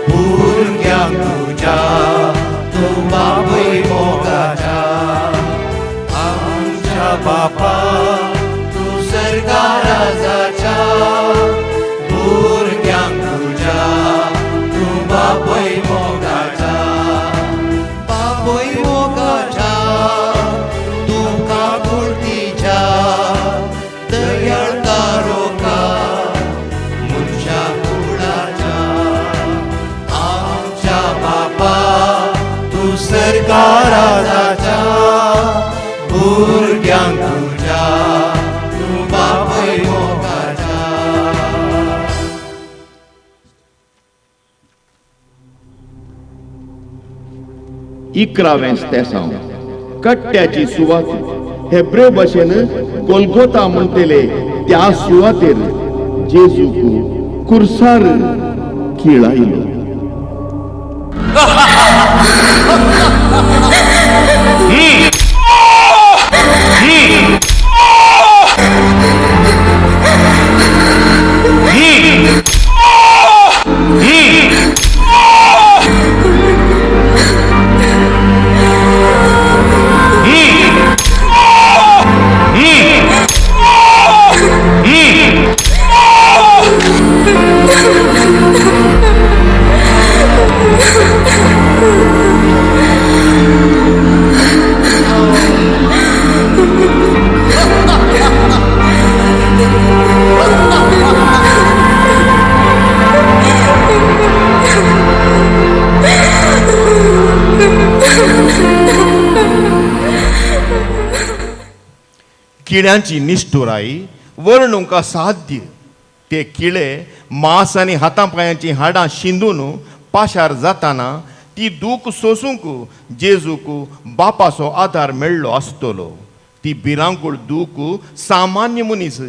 भुरग्यांक तुज्या तूं बापूय मोगाच्या. आमच्या बापा तूं सर्गा राजाच्या भुरग्यांक तुज्या तूं बापूय मोगाच्या. बापूय मोगाच्या तूं काकुळतीच्या दयाळ कारोका मनशा कुळाच्या. आमच्या बापा तूं सर्गा राजाच्या भुरग्यांक तुज्या तूं बापूय मोगाच्या. 11वें स्तेसांव. कट्ट्याची सुवात हेब्रेव भाशेन गोलगोता म्हणटले त्या सुवातेर जेजूक कुर्सार किळायलो. किळ्यांची निश्ठुराय वर्णूंक असाध्य. ते किळे मांस आनी हाता पांयांची हाडां शिंदून पाशार जाताना ती दूख सोसूंक जेजूक बापाचो आदार मेळ्ळो आसतलो. ती भिरांकूळ दूख सामान्य मनीस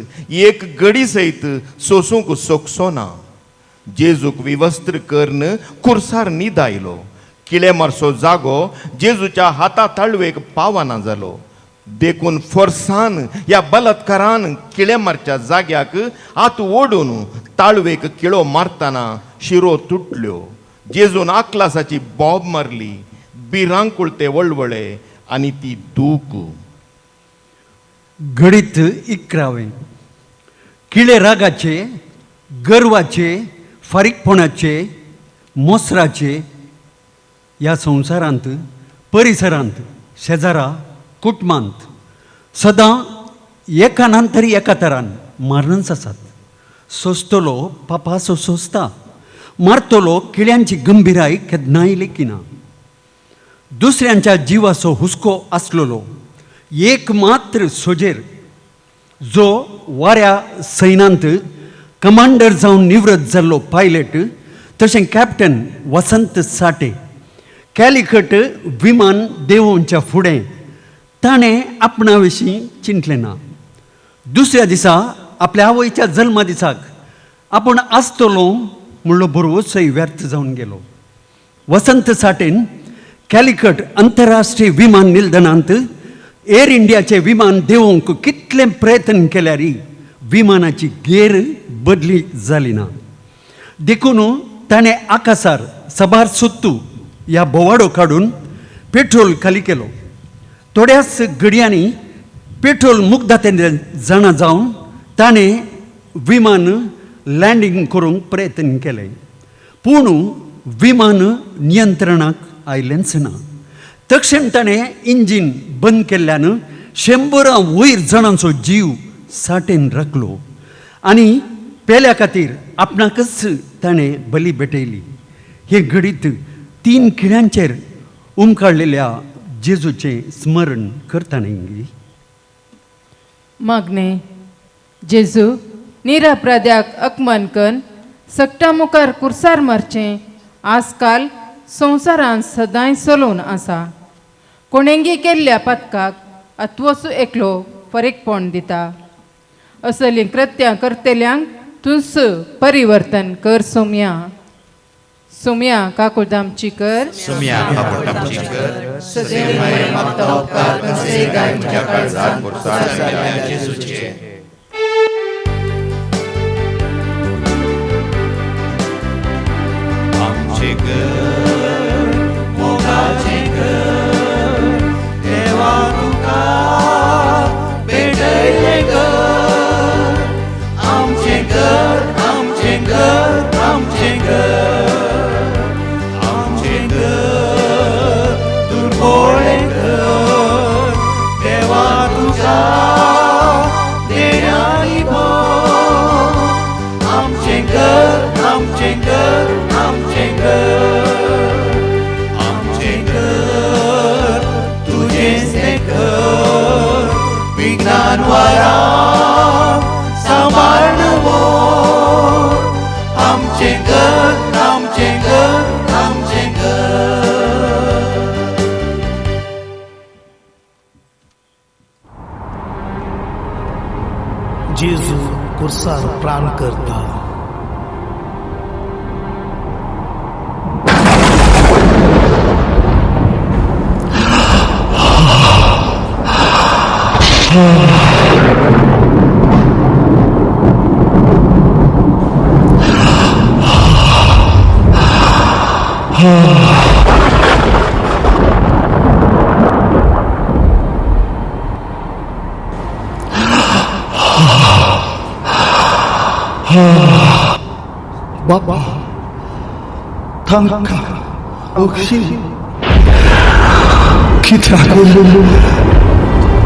एक घडी सयत सोसूंक शकचो ना. जेजूक विवस्त्र करून कुर्सार न्हिदायलो. किळे मारचो जागो जेजूच्या हाता ताळवेक पावना जालो. देखून फोर्सान ह्या बलात्कारान किळे मारच्या जाग्याक हात ओडून ताळवेक किळो मारतना शिरो तुटल्यो. जेजून आकलासाची बॉब मारली. भिरांकूळ ते वळवळे आनी ती दूख. घडीत 11वें किळे रागाचे, गर्वाचे, फारीकपणाचे, मोसराचे ह्या संवसारांत, परिसरांत, शेजारा, कुटुंबांत सदां एका नंतर एका तरान मारनच आसात. सोंसतलो पापासो सोंसता, मारतलो किळ्यांची गंभीराय केन्नाय लेखिना. दुसऱ्यांच्या जिवाचो हुस्को आसलेलो एक मात्र सोजेर जो वाऱ्या सैनांत कमांडर जावन निवृत्त जाल्लो पायलट, तशें कॅप्टन वसंत साठे कॅलिकट विमान देंवोवच्या फुडें ताणें आपणा विशीं चिंतलें ना. दुसऱ्या दिसा आपल्या आवयच्या जल्मा दिसाक आपूण आसतलो म्हणलो भरवसोय व्यर्थ जावन गेलो. वसंत साठेन कॅलिकट अंतरराष्ट्रीय विमान निलदनांत एर इंडियाचें विमान देंवोवंक कितलें प्रयत्न केल्यार विमानाची गेर बदली जाली ना. देखून ताणें आकासार सबार सुत्तू ह्या बोवाडो काडून पेट्रोल खाली केलो. थोड्याच घडयांनी पेट्रोल मुग्धातें जाणा जावन ताणें विमान लँडींग करूंक प्रयत्न केलें, पूण विमान नियंत्रणाक आयलेंच ना. तक्षण ताणें इंजीन बंद केल्ल्यान 100 वयर जाणांचो जीव साठेन राखलो आनी पेल्या खातीर आपणाकच ताणें बली भेटयली. हे घडीत 3 खिणांचेर उमकाडलेल्या जेजूचें स्मरण करता न्ही. मागणें. जेजू निरपराध्याक अपमान कन्न सगटा मुखार कुर्सार मारचें आजकाल संवसारांत सदांय चलोवन आसा. कोणेंगी केल्ल्या पातकाक अत्वसू एकलो फरीकपण दिता. असलीं कृत्यां करतल्यांक तुंस परिवर्तन कर सोम्या. सोम्या काकुळदामची कर. सोम्या काकुळदामची कर. सदैव मागता उपकार कसे गाय म्हज्या काळजात कुर्सार जाल्ल्या जेजूचे. आमचें घर मोगाचें घर देवा तुका भेटयलें घर. आमचें घर आमचें घर आमचें घर आमचें घर दुर्बोळें घर देवा तुका देण्यानी भर. आमचें घर आमचें घर आमचें घर आमचें घर तुजेंच तें घर विज्ञान वारा सांबाळून व्हर. आमचें घर आमचें घर आमचें घर. जेजू कुर्सार प्राण करता. बाबा तांकां बक्षी कित्याक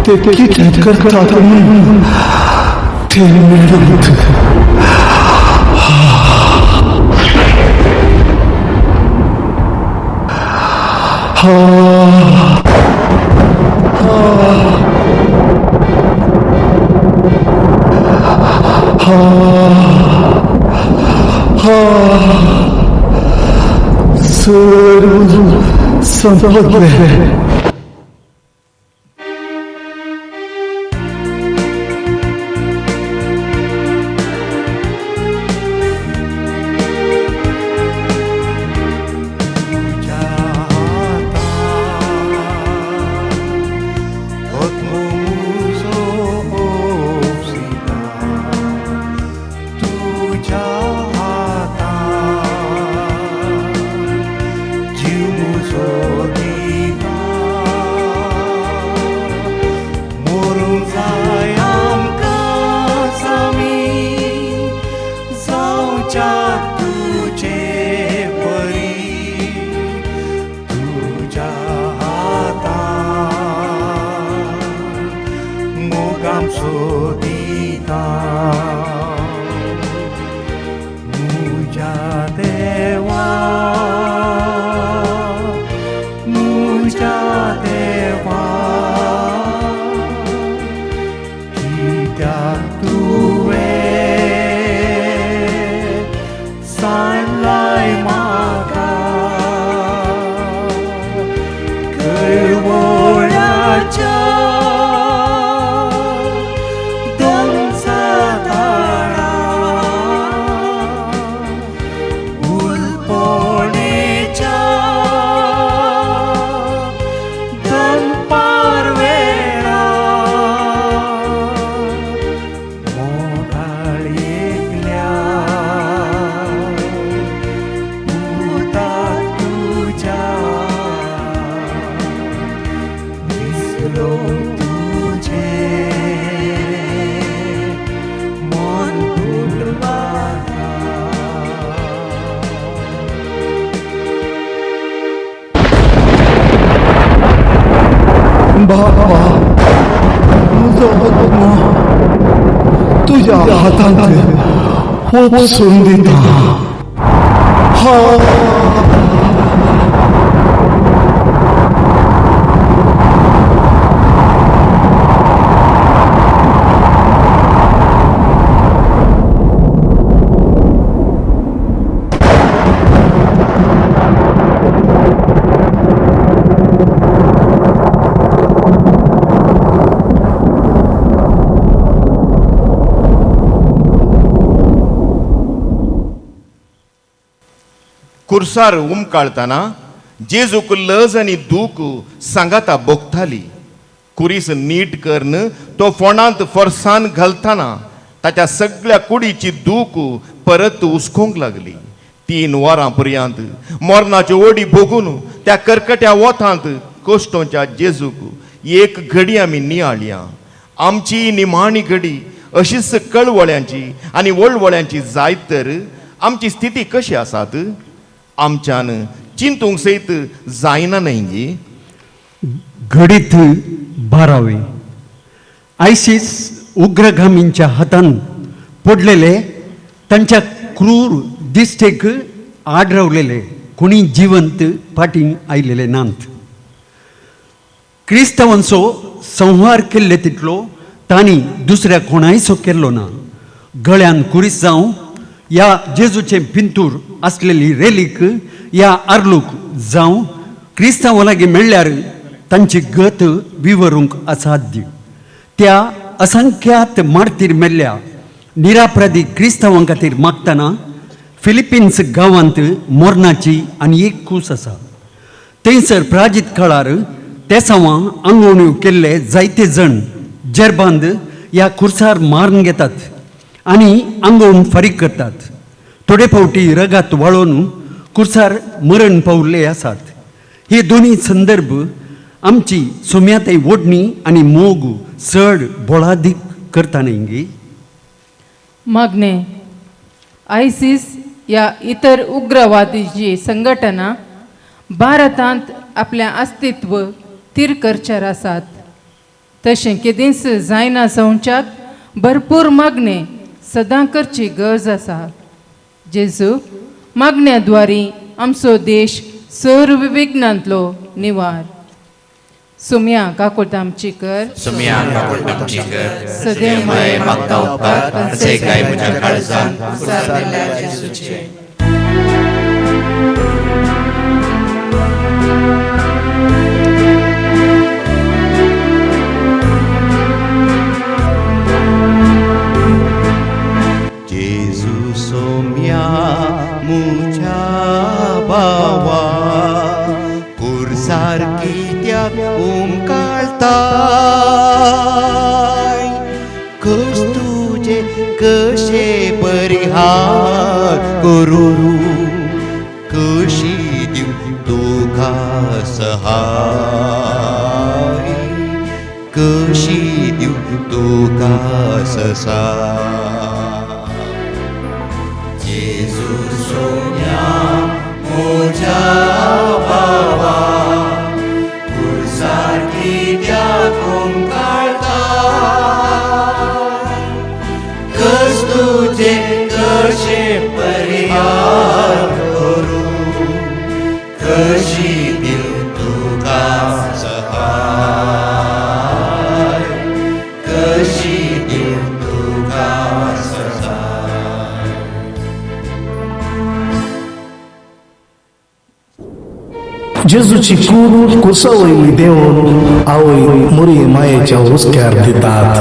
ते कितें करतात म्हणून ते मेळत. सर्व संपले. बाबा म्हजो आत्मो तुज्या हातांत वचून दिता. हा कुर्सार उमकाळताना जेजूक लज आनी दूख सांगाता भोगताली. कुरीस नीट करन तो फोंडांत फोर्सान घालताना ताच्या सगळ्या कुडीची दूख परत हुसकोंक लागली. 3 वरां पर्यंत मरणाची ओडी भोगून त्या करकट्या वोतांत कोश्टोंच्या जेजूक एक घडी आमी नियाळया. आमची निमाणी घडी अशीच कळवळ्यांची आनी वळवळ्यांची जायत तर आमची स्थिती कशी आसात आमच्यान चिंतूंक सयत जायना न्हय गी. घडीत 12वे आयसीस उग्रगामींच्या हातान पडलेले तांच्या क्रूर दिश्टेक आड रावलेले कोणी जिवंत फाटीं आयलेले नात. क्रिस्तांवांचो संहार केल्ले तितलो तांणी दुसऱ्या कोणायचो केल्लो ना. गळ्यान कुरीस जावं या जेजूचें पिंतूर आसलेली रेलीक या आर्लूक जावं क्रिस्तांवां लागीं मेळ्ळ्यार तांची गत विवरूंक असाध्य. त्या असंख्यात मार्तीर मेल्ल्या निरापराधी क्रिस्तांवां खातीर मागतना फिलिपिन्स गांवांत मोरनाची आनी एक कूस आसा. थंयसर प्राजीत काळार तेसांवां आंगवण्यो केल्ले जायते जण जेरबांद ह्या खुर्सार मारून घेतात आनी आंगोवन फारीक करतात. थोडे फावटी रगात वाळोवन कुर्सार मरण पावल्ले आसात. हे दोनूय संदर्भ आमची सोम्यातय ओडणी आनी मोग चड बोळादीक करता न्हय गी. मागणे आयसीस या इतर उग्रवादीची संघटना भारतांत आपलें अस्तित्व थीर करचेर आसात. तशें केदींच जायना जावच्याक भरपूर मागणे सदां करची गरज आसा. जेजू मागण्या द्वारी आमचो देश सर्व विघ्नांतलो निवार. सुम्या काकुळट आमची कर. सुम्या काकुळट आमची कर. सदैव माये मागता उपकार कन्से गाय म्हज्या काळजान कुर्सार मेल्ल्या जेजूचे. जेजू सोम्या मुझ्या बावा कुर्सार कित्याक उमकाळताय कश तुजे कशे परिहार करू कशी दिव तुका सहाय कशी दिव तुका ससाय. जेजू सोम्या म्हज्या बाबा कुर्सार कित्याक उमकाळताय कस तुजे कशे परिहार करूं कशी दिव तुका सहाय कशी दिव तुका सहाय. जेजूची कूड कुर्सा वयली देवून आवय मुरी मायेच्या हुस्क्यार दितात.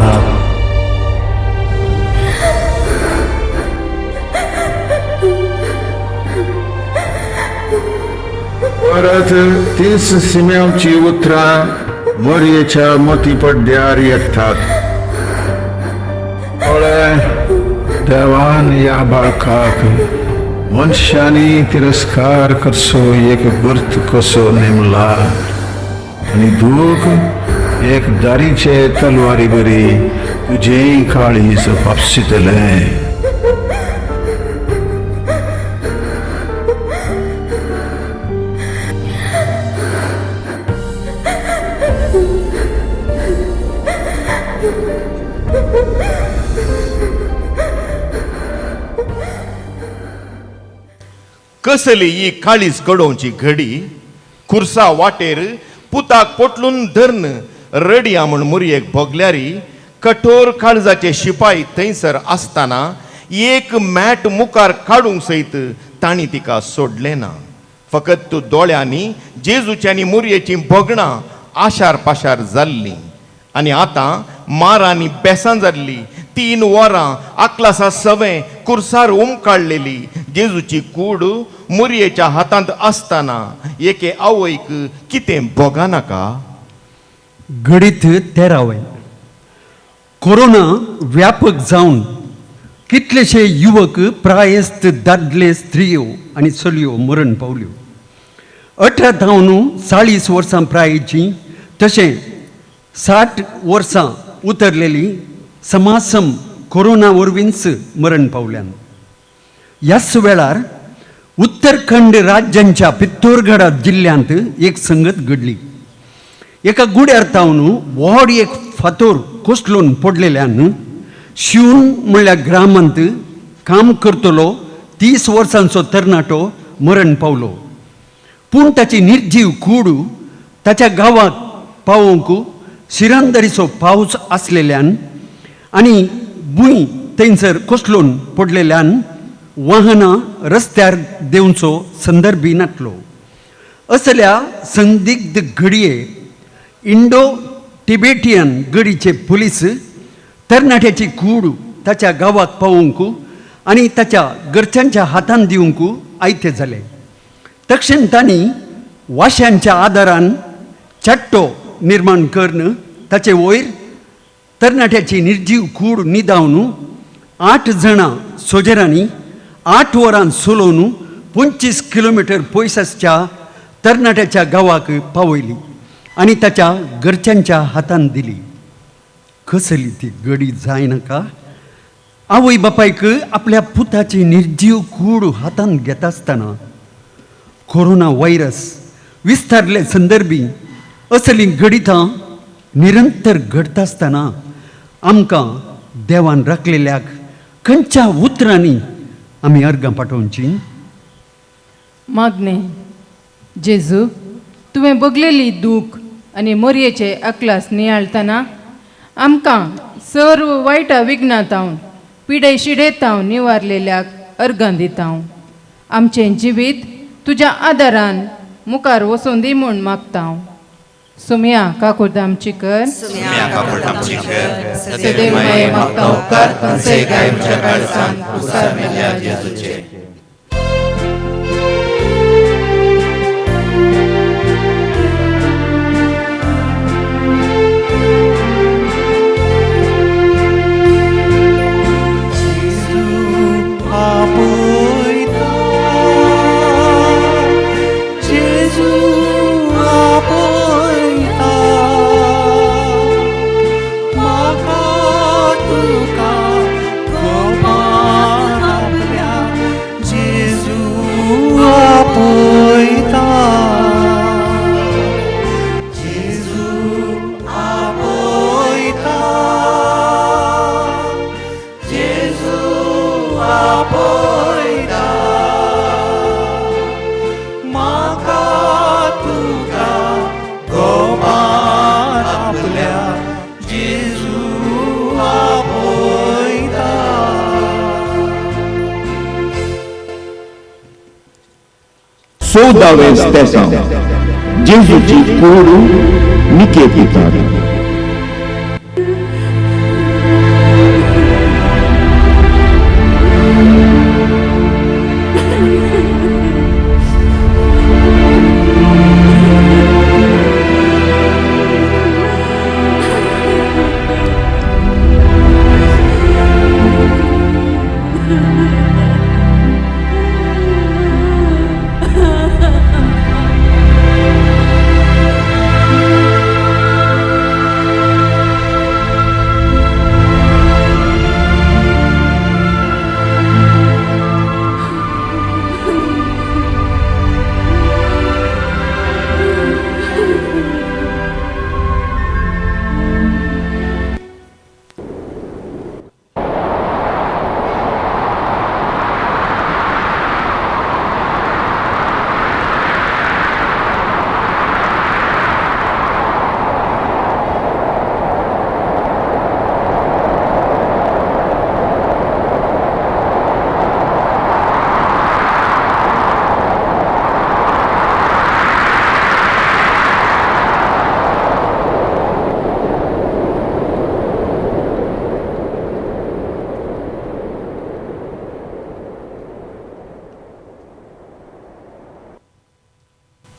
परत 30 सिम्यांची उतरां मोरयेच्या मोती पड्ड्यार येतात. पळय देवान ह्या बाळकाक मनशांनी तिरस्कार करचो एक गुर्त कसो नेमला आनी दूख एक दारीचे तलवारी बरी तुजेंय काळीज फापसितलें. कसली ही काळीज कडोवची घडी कुर्सा वाटेर पुताक पोटलून धरून रडया म्हूण मुरयेक भोगल्यारी कठोर काळजाचे शिपाय थंयसर आसतना एक मॅट मुखार काडूंक सयत तांणी तिका सोडलें ना. फकत दोळ्यांनी जेजूची आनी मुरयेचीं भोगणां आशार पाशार जाल्लीं आनी आतां मारांनी बेसां जाल्ली. 3 वरां आकलासा सवें कुर्सार उमकाडलेली जेजूची कूड मुरयेच्या हातांत आसतना एके आवयक कितें भोगानाका. घडीत 13वें कोरोना व्यापक जावन कितलेशे युवक प्रायस्त दादले स्त्रियो आनी चलयो मरण पावल्यो. 18 धावन 40 वर्सां प्रायेची तशें 60 वर्सां उतरलेली समासम कोरोना वरवींच मरण पावल्यान. ह्याच वेळार उत्तरखंड राज्यांच्या पित्तोरगडा जिल्ल्यांत एक संगत घडली. एका गुड्यार तावन व्हड एक फातोर कोसळून पडलेल्यान शिवून म्हणल्यार ग्रामांत काम करतलो 30 वर्सांचो तरणाटो मरण पावलो. पूण ताची निर्जीव कूड ताच्या गांवाक पावोवंक शिरंदरीचो पावस आसलेल्यान आनी भूंय थंयसर कोसळून पडलेल्यान वाहनां रस्त्यार देंवचो संदर्भय नासलो. असल्या संदिग्ध घडये इंडो टिबेटियन गडीचे पुलीस तरणाट्याची कूड ताच्या गांवाक पावोवंक आनी ताच्या घरच्यांच्या हातान दिवंक आयते जाले. तक्षण तांणी वाश्यांच्या आदारान चट्टो निर्माण करून ताचे वयर तरणाट्याची निर्जीव कूड निदावन 8 जाणां सोजरांनी 8 वरां चलोवन 25 किलोमिटर पयस आसच्या तरणाट्याच्या गांवाक पावयली आनी ताच्या घरच्यांच्या हातान दिली. कसली ती गडी जायनाका. आवय बापायक आपल्या पुताची निर्जीव कूड हातान घेता आसतना कोरोना व्हायरस विस्तारले संदर्भी असलीं घडितां निरंतर घडटा आसतना आमकां देवान राखलेल्याक खंयच्या उतरांनी आमी अर्गां पाठोवची. मागणें. जेजू तुवें बगलेली दूख आनी मोरयेचे अकलास नियाळतना आमकां सर्व वायटा विघ्नातावन पिडे शिडेतावन निवारलेल्याक अर्गां दिता. आमचें जिवीत तुज्या आदारान मुखार वचून दी म्हूण मागता. सुमया काकुळट आमची कर. सुमया काकुळट आमची कर. सदैव माये मागता उपकार कंसय गाय म्हज्या काळजान कुर्सार मेल्ल्या जेजूचे. चवदावें स्तेसांव जेजूची कूड निकेत दितात.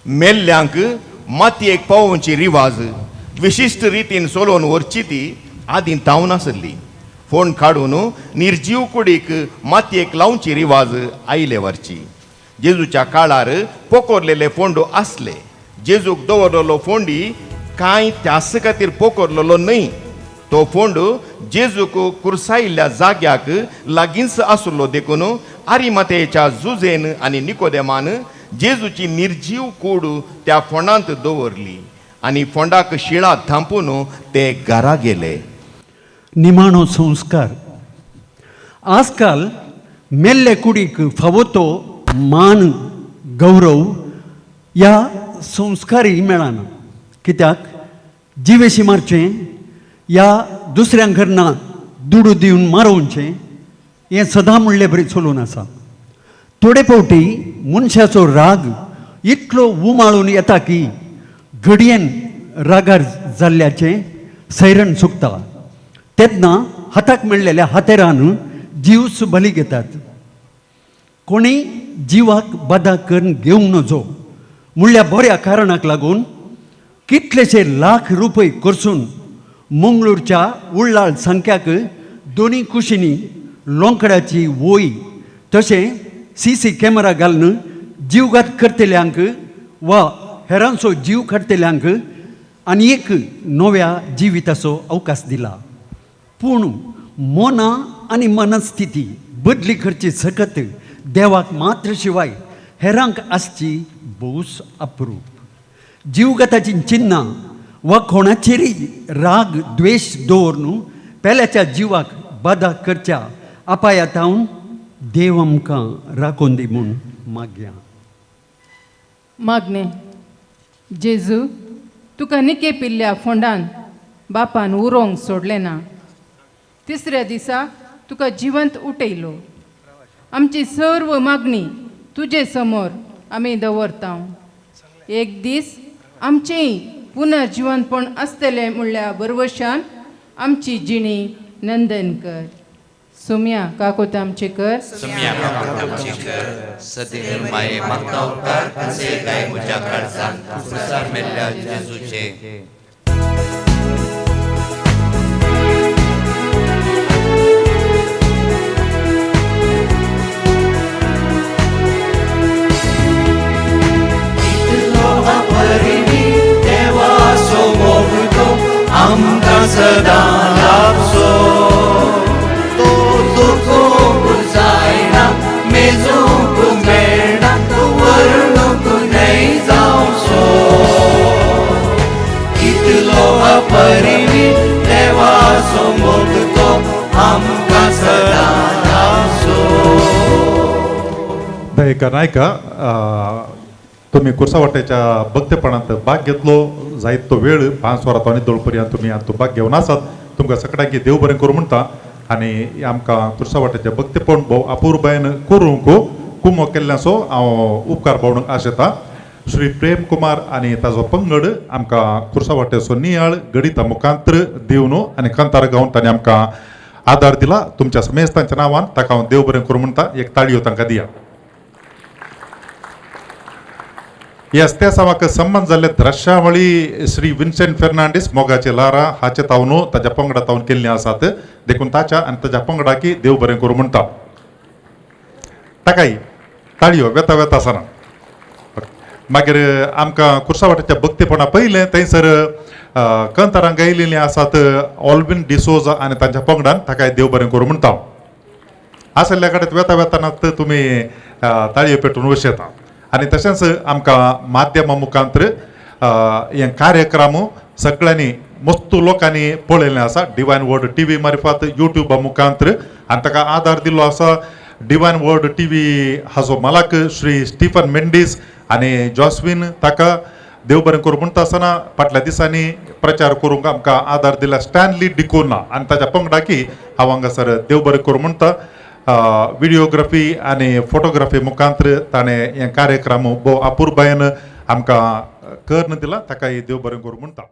मेल्ल्यांक मातयेक पावोवची रिवाज विशिश्ट रितीन सोलोवन व्हरची ती आदीं तावन आसली. फोण काडून निर्जीव कुडीक मातयेक लावची रिवाज आयले व्हरची. जेजूच्या काळार पोकोरलेले फोंडो आसले. जेजूक दवरलेलो फोंडी कांय त्यास खातीर पोकोरलेलो न्हय. तो फोंड जेजूक कुर्सायिल्ल्या जाग्याक लागींच आसलो देखून आरिमातेच्या जुजेन आनी निकोदेमान जेजूची निर्जीव कूड त्या फोंडांत दवरली आनी फोंडाक शिळा धांपून ते घरा गेले. निमाणो संस्कार. आजकाल मेल्ले कुडीक फावो तो मान गौरव ह्या संस्कारय मेळना. कित्याक जिवेशी मारचें या दुसऱ्यांक घरना दुडू दिवन मारोवचें हें सदां म्हणले बरी चलून आसा. थोडे फावटी मनशाचो राग इतलो उमाळून येता की घडयेन रागार जाल्ल्याचें सैरण चुकता. तेन्ना हाताक मेळ्ळेल्या हातेरान जीवच बली घेतात. कोणी जिवाक बादा करून घेवंक नजो म्हणल्या बऱ्या कारणाक लागून कितलेशे लाख रुपये खर्चून मंगळूरच्या उल्लाळ संख्याक दोनी कुशींनी लोंकडाची वोय तशें सी सी कॅमेरा घालून जीवघात करतल्यांक वा हेरांचो जीव काडटल्यांक आनी एक नव्या जिविताचो अवकाश दिला. पूण मनां आनी मनस्थिती बदली करची सकत देवाक मात्र शिवाय हेरांक आसची भोवच अप्रूप. जीवघाताची चिन्नां वा कोणाचेरय राग द्वेश दवरून पेल्याच्या जिवाक बादा करच्या अपायातावन देव आमकां राखून दी म्हूण मागया. मागणें. जेजू तुका निके पिल्ल्या फोंडान बापान उरोंक सोडलें ना. तिसऱ्या दिसा तुका जिवंत उठयलो. आमची सर्व मागणी तुजे समोर आमी दवरता. एक दीस आमचेंय पुनर्जिवंतपण आसतलें म्हणल्या बरवशान आमची जिणी नंदन कर. सुम्या काकोत आमचे कर. सुम्या काकोत आमचे कर. सदैव माये मागता उपकार कसे काय म्हज्या काळजांत खुर्सार मेल्ल्या जेजूचे. इतलो अपरिमी देवाचो मोग तो आमकां सदां लाभचो. तो दुखूंक जायना मेजूंक मेळना वर्णूंक न्हय जावचो. इतलो अपरिमी देवाचो मोग तो आमकां सदां लाभचो. दयेकर नायका, तुमी कुर्सावाट्याच्या भक्तेपणांत भाग घेतलो जायत तो वेळ 5 वरां आनी 2 पर्यंत तुमी हातूंत भाग घेवन आसात. तुमकां सगळ्यांक देव बरें करूं म्हणटा आनी आमकां कुर्सावाट्याचें भक्तेपण भोव अपुरबायेन करूंक कुमो केल्ल्याचो हांव उपकार पावणूंक आशेता. श्री प्रेम कुमार आनी ताजो पंगड आमकां कुर्सावाट्याचो नियाळ गणिता मुखांत्र दिवन आनी कांतार गावन ताणें आमकां आदार दिला. तुमच्या समेस्तांच्या नांवान ताका हांव देव बरें करूं म्हणटा. एक ताळयो तांकां दिया. येस, त्या सावाक संबंद जाल्ले द्रश्यावळी श्री विन्सेंट फेर्नांडीस मोगाचे लारा हाचे तावन ताच्या पंगडा तावन केल्ली आसात. देखून ताच्या आनी ताच्या पंगडाकी देव बरें करूं म्हणटा. ताकाय ताळयो वेता वेता आसना. मागीर आमकां कुर्सावाट्याच्या भक्तेपणा पयलें थंयसर कंतारां गायलेलीं आसात ऑल्विन डिसोजा आनी तांच्या पंगडान. ताकाय देव बरें करूं म्हणटा. आसल्या कडेन वेता वेताना तुमी ताळयो पेटून वशेता. आनी तशेंच आमकां माध्यमा मुखांत्र हे कार्यक्रम सगळ्यांनी मस्त लोकांनी पळयल्लें आसा. डिवायन वर्ड टी व्ही मार्फत युट्यूबा मुखांत्र आनी ताका आदार दिल्लो आसा डिवायन वर्ड टी व्ही हाजो मालक श्री स्टीफन मेंडीस आनी जॉस्विन. ताका देव बरें करूं म्हणटा आसतना फाटल्या दिसांनी प्रचार करूंक आमकां आदार दिला स्टॅनली डिकोना आनी ताच्या पंगडाकी हांव हांगासर देव बरें करूं म्हणटा. विडियोग्राफी आनी फोटोग्राफी मुखांत्र ताणें हे कार्यक्रम भोव अपुरबायेन आमकां करून दिला. ताकाय देव बरें करूं म्हणटा.